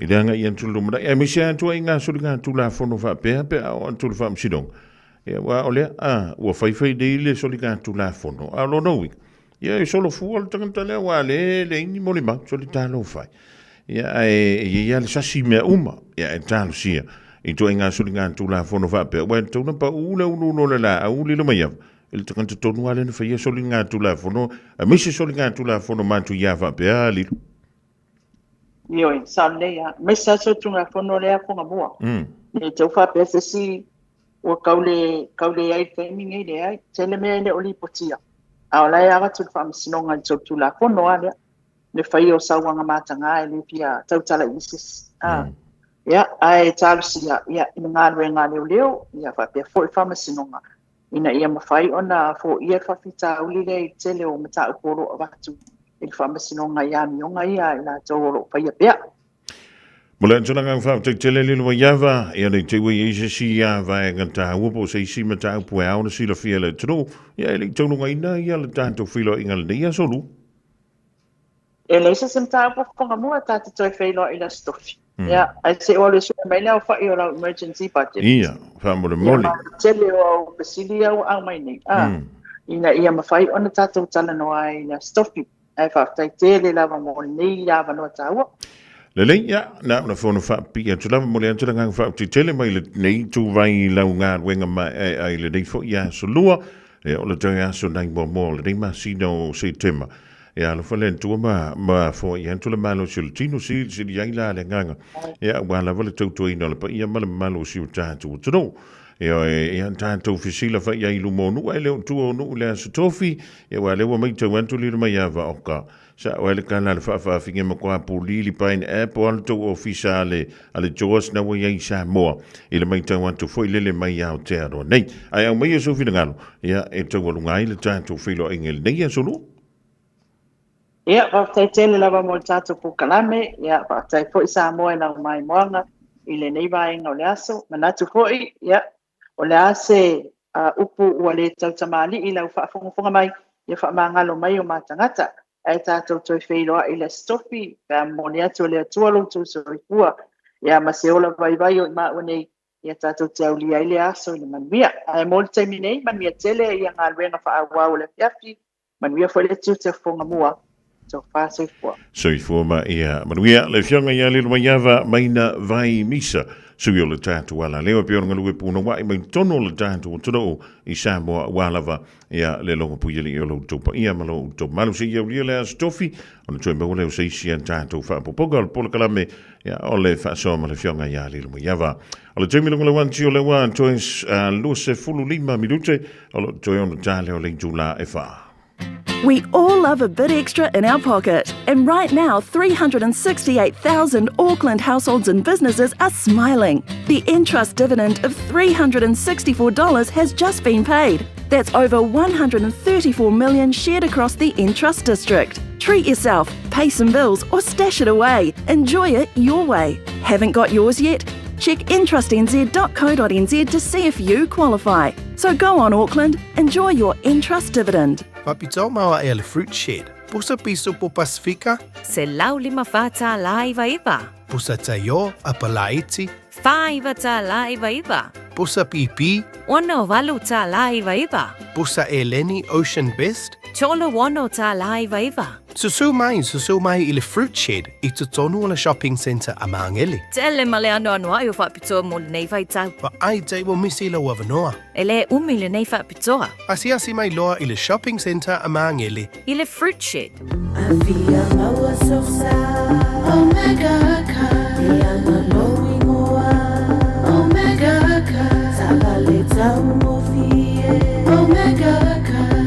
i le agai atu i le lumanai. Aemaise atu ai ngā soliga tulafono faapea pe a oo atu i le faamasinoga. Ia, aua o lea, a, ua faifai nei le soliga tulafono. A o lona uiga, ia e solofua le tagata lea aua le leai ni molimau, soli talofa ai. Ia, ae e i ai lava le sasi i mea uma, ia e talosia i ituaiga soligatulafono faapea, aua e tatau ona pau le uluulu o le laau lilo mai ava i le tagata tonu lava lea na faia soligatulafono, aemaise soligatulafono matuia faapea, lilo. Ioe, sao lelei lava. Aemaise lava solitulafono lea Fugamua. Ne i te i ua faapea se isi ua kau le, kau leai i le taimi lenei, leai. Tele mea e le o lipotia, a o la e avatu i le Faamasinoga i le solitulafono lava lea. Le faia o sauaga mataga e le fia tautala i se isi. Ia, ae talosia ia, i le galuega a leoleo, ia faapea foi le Faamasinoga, ina ia mafai ona foia le faafitauli lea i le tele o mataupu o lo o avatu i le Faamasinoga i amioga ia a i latou o lo o faia pea. Mo le tulaga faafetai tele le lua iava, ia nei te ua i ai se isi vaega taua po o se isi mataupu e ao ona silafia e le atunuu, ia e le i taunugaina ia le tatou feiloaiga lenei aso Lu. E leai se isi mataupu Fugamua ta te toe feiloai i le Aso Tofi. Ia, ae se i ou alu e sue mai le aofai o lau emergency budget. Ia, faamolemole. Ia, ma le tele o au fesili ia ua aumai nei, ina ia mafai ona tatou talanoa ai i le Aso Tofi. Ae faafetai tele lava mo lenei avanoa taua. Lelei, ia, na ona fono faapipii atu lava, momoli atu le agaga faafetai tele mai lenei ituvai i lau galuega maeaea i lenei foi aso lua, ia, o le toe aso nai muamua o lenei masina o Setema. Ia, alofa le Atua ma, ma foai atu le malosi o le tino, silisili ai la le agaga, ia, aua lava le tautuaina o le paia ma le mamalu o si o tatou atunuu. Ioe, ia tatou fesilafai ai i luma o nuu, ae le o tua o nuu i le Aso Tofi, ia aua o lea ua maitau atu lilo mai ava oka. Sao ai le tala a le faafaafine matua puli li pine app o a le tou ofisa a le a le Jaws na ua i ai i Samoa i le maitau atu foi lele mai Aotearoa nei. Ae aumaia sou finagalo, ia e taualuga ai le tatou feiloaiga i lenei aso lua. Ia, faafetai tele lava mo le tatou polokalame. Ia, faafetai foi Samoa i lau maimoaga i lenei vaega o le aso. Manatu foi, ia, o le a se uh, upu ua le tautamalii i lau faafogafoga mai, ia faamagalo mai o ma tagata. Ae tatou toe feiloai i le Aso Tofi, pe a momoli atu e le Atua lo outou soifua, ia ma se ola vaivai o i maua nei, ia tatou te aulia ai le aso i le manuia. Ae mo le taimi nei, manuia tele ia galuega faaauau o le afiafi. Manuia foi le tiute o fofoga mua. Tofa soifua. Soifua ma ia manuia. Le Afioga ia Lilomaiava Maina Vai Misa, sui o le tatou alaleo e pei ona galue punouai mai totonu o le tatou atunuu i Samoa aua lava ia le logo puialii o lo outou paia ma lo outou malu. Seia aulia le Aso Tofi ona toe maua lea o se isi a tatou faaopoopoga o le polokalame ia o le faasoa ma le Afioga ia Lilomaiava. O le taimi luga lauanti o lea ua toe 25 minute o lo o toe ono tale o le itula e 4. We all love a bit extra in our pocket. And right now, 368,000 Auckland households and businesses are smiling. The Entrust dividend of $364 has just been paid. That's over 134 million shared across the Entrust district. Treat yourself, pay some bills, or stash it away. Enjoy it your way. Haven't got yours yet? Check entrustnz.co.nz to see if you qualify. So go on, Auckland, enjoy your Entrust dividend. Faapitoa maua ea le Fruit Shed. Pusa piso po Pasifika. 154 tālā 99. Pusa taio a Palaiti. 49 tālā 99. Pusa pīpī. 68 tālā 99. Pusa eleni Ocean Best. 36 tālā 99. Susu mai, susu mai i le Fruit Shed i totonu o le Shopping Centre a Māngere. Tele ma le anoanoai o faapitoa mo lenei vaitau. Vaai te ua misi lou avanoa. E le umi lenei faapitoa. Asiasi mai loa i le Shopping Centre a Māngere. I le Fruit Shed. Afia maua sofsa Omega Car Ianga lou ingoa Omega Car Taavale taugofie Omega Car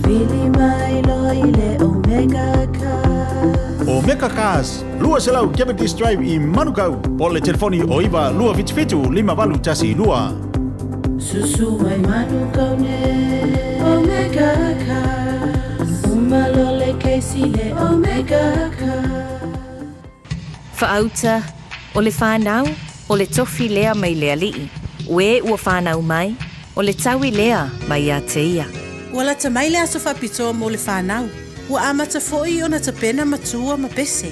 Vili mai loa i le Omega Car Omega Cars, 200 Cavendish Drive i Manukau, po o le telefoni o 9 277 5812. Susu mai Manukau nei Omega Cars Uma loa le kesi le Omega Cars. Faauta, o le fanau, o le tofi lea mai le Alii, o e ua fanau mai, o le taui lea mai ia te ia. Ua lata mai le aso faapitoa mo le fanau. Ua amata foi ona tapena matua ma pese.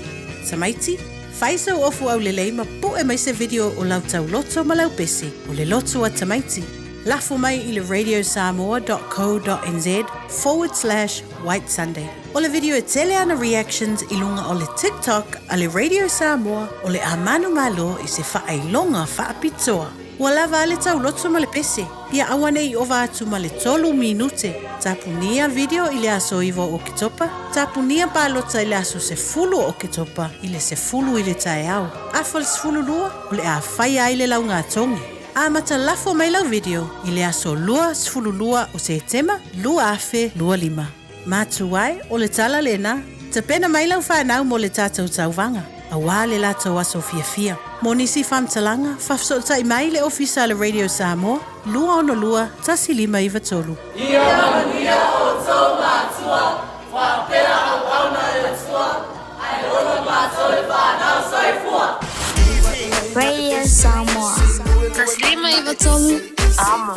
Tamaiti, fai sau ofu aulelei ma po'e mai se video o lau tauloto ma lau pese o le loto a tamaiti. Lafo mai i le radiosamoa.co.nz forward slash white sunday. O le video e tele ana reactions i luga o le TikTok a le Radio Samoa o le a manumalo i se faailoga faapitoa. Ua lava a le tauloto ma le pese, ia aua ne i ova atu ma le tolu minute. Tapunia video i le aso 9 o Oketopa, tapunia palota i le aso 10 o Oketopa i le 10 i le taeao. Afa le 12, o le a faia ai le laugatogi. Amata lafo mai lau video i le aso 22 o Setema 2025. Matua e, o le tala lena, tapena mai lau fanau mo le tatou tauvaga, aua le latou aso fiafia. Mo nisi faamatalaga, faafesootai mai le Ofisa a le Radio Samoa, 262 1593. Ia manuia outou matua, faapea auauna e le Atua, ae ola matou le fanau. Soifua! Radio Samoa. 153 Amo.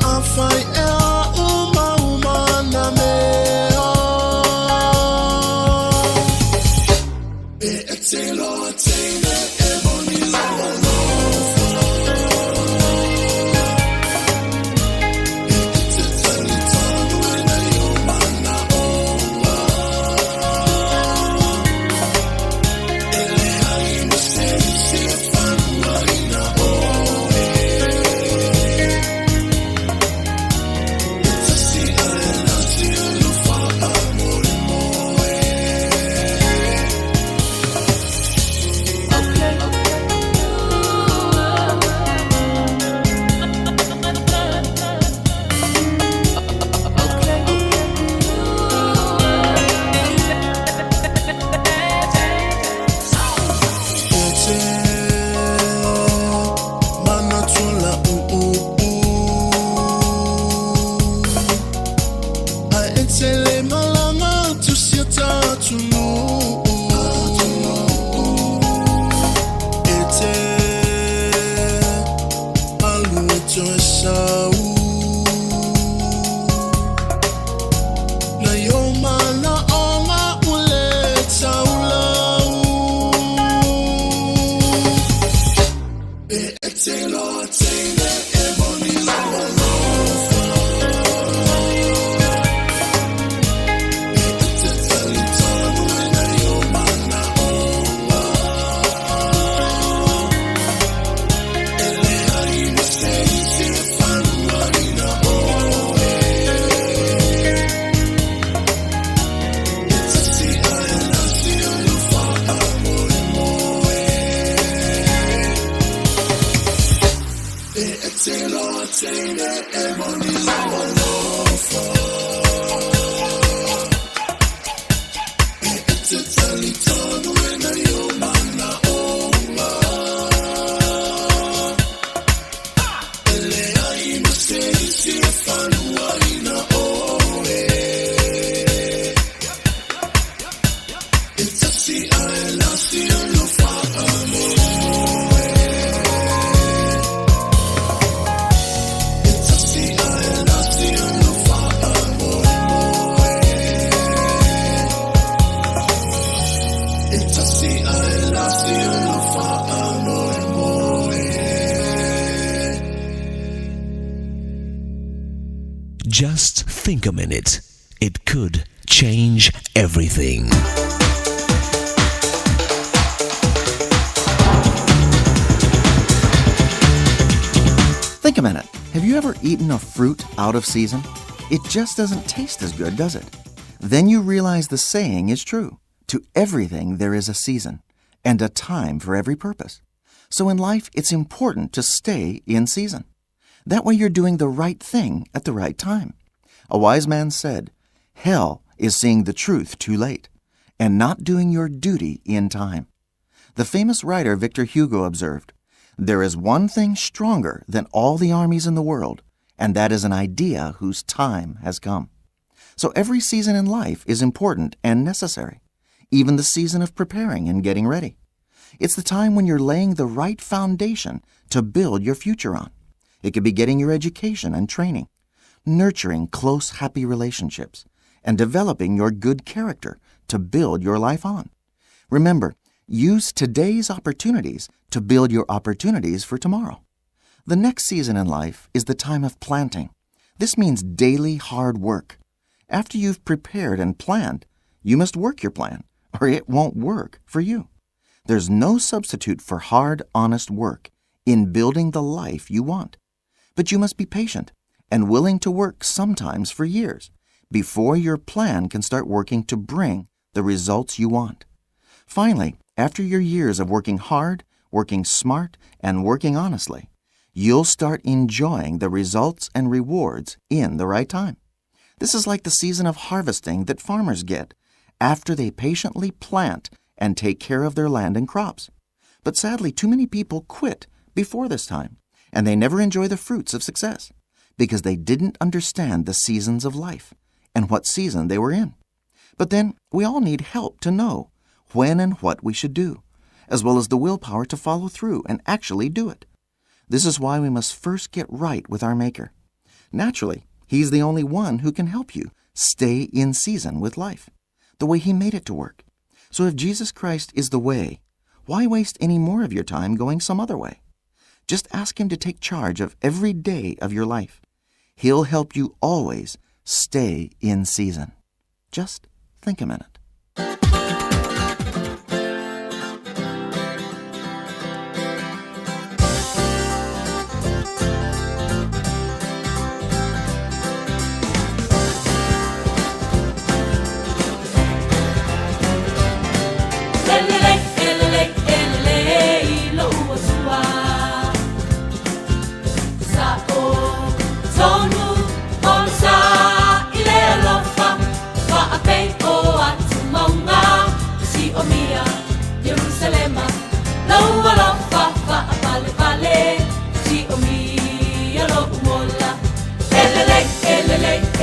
Afai ea uma uma na mea. Just think a minute. It could change everything. Think a minute. Have you ever eaten a fruit out of season? It just doesn't taste as good, does it? Then you realize the saying is true. To everything there is a season, and a time for every purpose. So in life, it's important to stay in season. That way you're doing the right thing at the right time. A wise man said, Hell is seeing the truth too late and not doing your duty in time. The famous writer Victor Hugo observed, There is one thing stronger than all the armies in the world, and that is an idea whose time has come. So every season in life is important and necessary, even the season of preparing and getting ready. It's the time when you're laying the right foundation to build your future on. It could be getting your education and training, nurturing close, happy relationships, and developing your good character to build your life on. Remember, use today's opportunities to build your opportunities for tomorrow. The next season in life is the time of planting. This means daily hard work. After you've prepared and planned, you must work your plan, or it won't work for you. There's no substitute for hard, honest work in building the life you want. But you must be patient and willing to work sometimes for years before your plan can start working to bring the results you want. Finally, after your years of working hard, working smart, and working honestly, you'll start enjoying the results and rewards in the right time. This is like the season of harvesting that farmers get after they patiently plant and take care of their land and crops. But sadly, too many people quit before this time, and they never enjoy the fruits of success because they didn't understand the seasons of life and what season they were in. But then we all need help to know when and what we should do, as well as the willpower to follow through and actually do it. This is why we must first get right with our Maker. Naturally, He's the only one who can help you stay in season with life, the way He made it to work. So if Jesus Christ is the way, why waste any more of your time going some other way? Just ask Him to take charge of every day of your life. He'll help you always stay in season. Just think a minute. E le lei e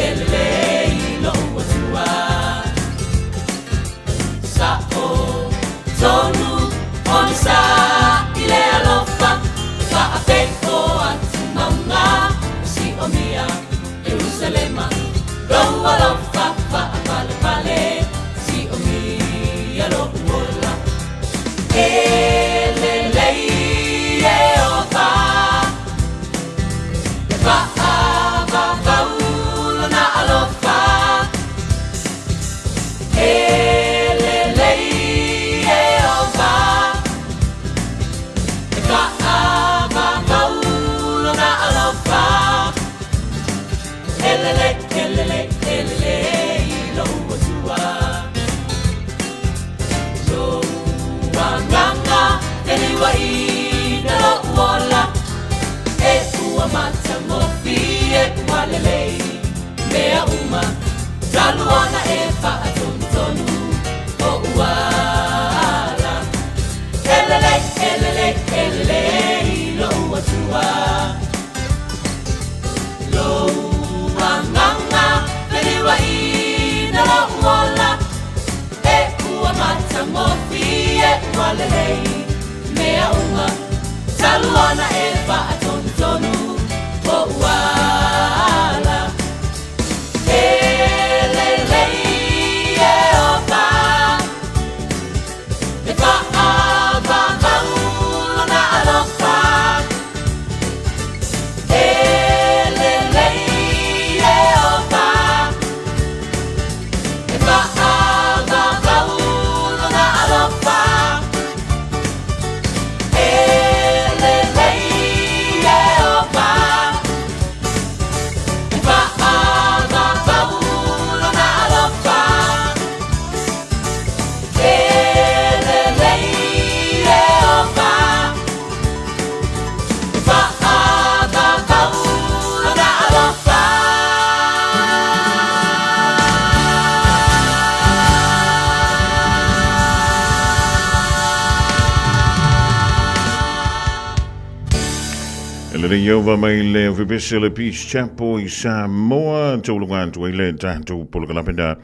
Le iova mai le ofipese le Peace Chapel i Samoa, tauluga atu ai le tatou polokalame na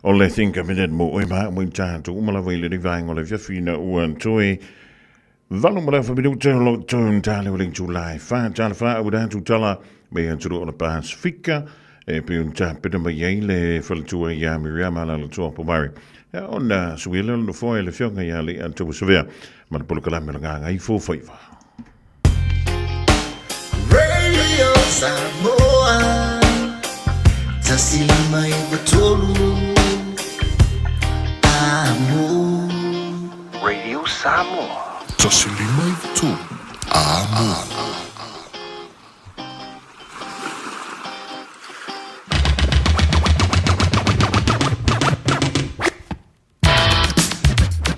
o le Think a Minute mo oe ma mo i tatou uma lava i lenei vaega o le afiafi ina ua toe 8 ma le afa minute o lo o tale o le itula e 4 tala 4 au atu tala mai atunuu o le Pasifika e pei ona tapena mai ai le faletua ia Miriama Alaalatoa Pomare. Ia ona suia lea o le nofoa e le Afioga ia Leiataua Savea ma le polokalame o le Gagaifo Faiva. Radio Samoa 153 Amo. Radio Samoa. 153 Amo.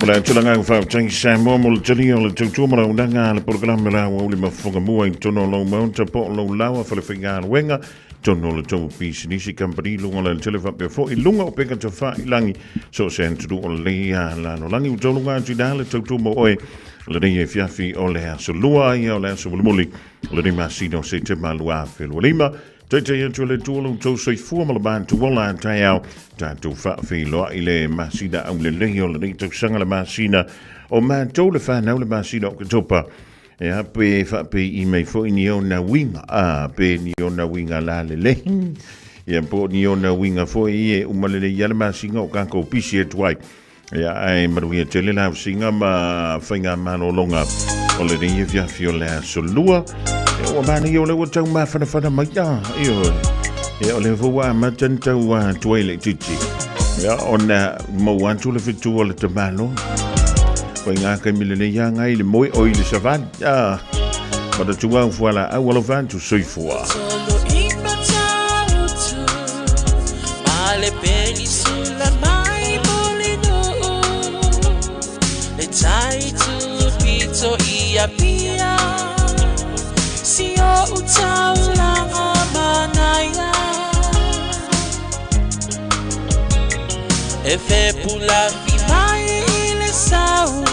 O le tulaga ua faafetai Samoa mo le talia o le tautua ma launaga a le polokalame la ua uli mafofoga mua i totonu o lou maota po o lou lawa falefaigaluega totonu o le tou pisinisi kamupani luga o le alatele faapea foi luga o peka tafailangi so o se atunuu o lenei lalolagi ua tauluga atu i ina le tautua mo oe lenei afiafi o le aso lua ia o le aso mulimuli o lenei masina o Setema 2025. Taitai atu e le Atua lo outou soifua ma le matou ola a taeao, tatou faafeiloai le masina aulelei o lenei tausaga, le masina o matou le fanau, le masina o Oketopa. Ea pe faapei'i mai foi ni ona uiga, a pe ni ona uiga lalelei, ia po o ni ona uiga foi e uma lelei ai le masina o tatou pisi atu ai. Ia, ae manuia tele la usiga ma faiga malologa o lenei afiafi o le aso lua. Ia, ua manaia o lea ua tau mafanafana mai a, ioe. Ia, o lea foi ua amata ona tau tuai laitiiti. Ia, ona maua atu le fetu o le tamalo. Koe ngā taimi lenei ia ngai le moe o i le savali. A, manatu au fualaau alofa atu soifua. Tolo i Matautu, ma le penisula mai Mulinuu, le tai tupito i Apia, si o'u taulaga manaia. E fepulafi mai i le sau,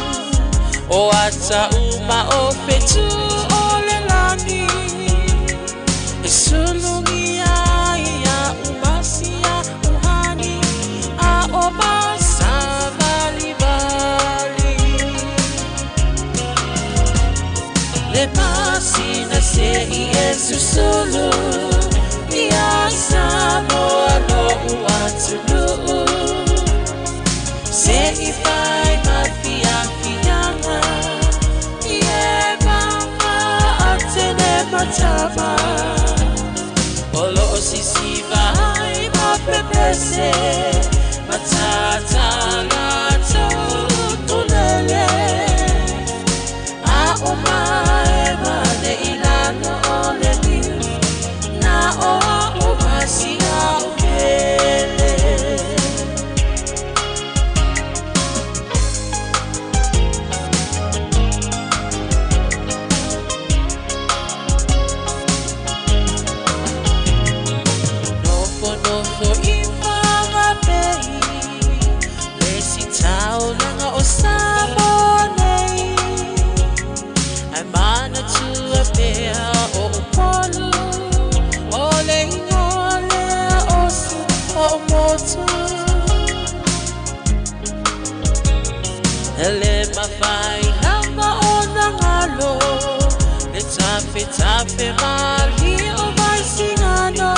o ata uma o fetu o le lagi. E sulugia ai a'u masia uhani, a o masavalivali. Le masina se'i e susulu ia Samoa lo'u atunuu. Se'i fai ma fiafiaga i e mama Atene ma Tama. O lo'o sisiva ai ma pepese ma tata latou utulele. A o mae mane i lalo o le niu, na o a'u masia o pele. Nofonofo i Whangape le isi taulaga o Samoa nei, Ae manatua pea o Upolu, o le ingoa lea o si o'u motu. E le mafai lava ona galo le tafetafe malie o Vaisigano.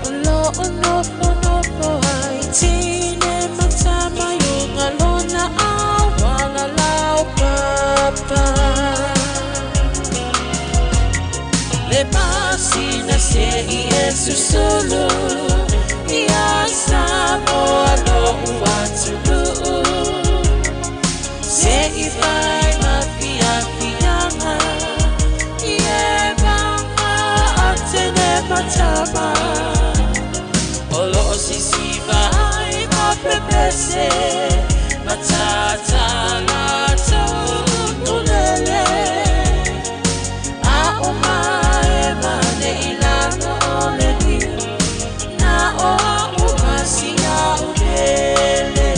O lo'o nofonofo ai tine ma tama i uga lona auala laupapa. Le masina se'i e susulu ia Samoa lo'u atunuu. Se'i fai ma fiafiaga i e mama Atene ma Tama. O lo'o sisiva ai ma pepese ma tata latou utulele. A o mae mane i lalo o le niu, na o a'u masia o pele.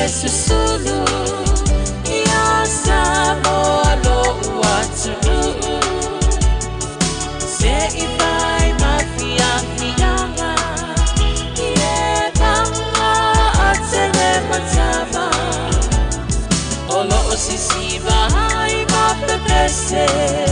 le susulu Ia Samoa lo'u atunuu Se i fai mafiafiaga Ie paga atele matava O loo sisiva ai mapepese.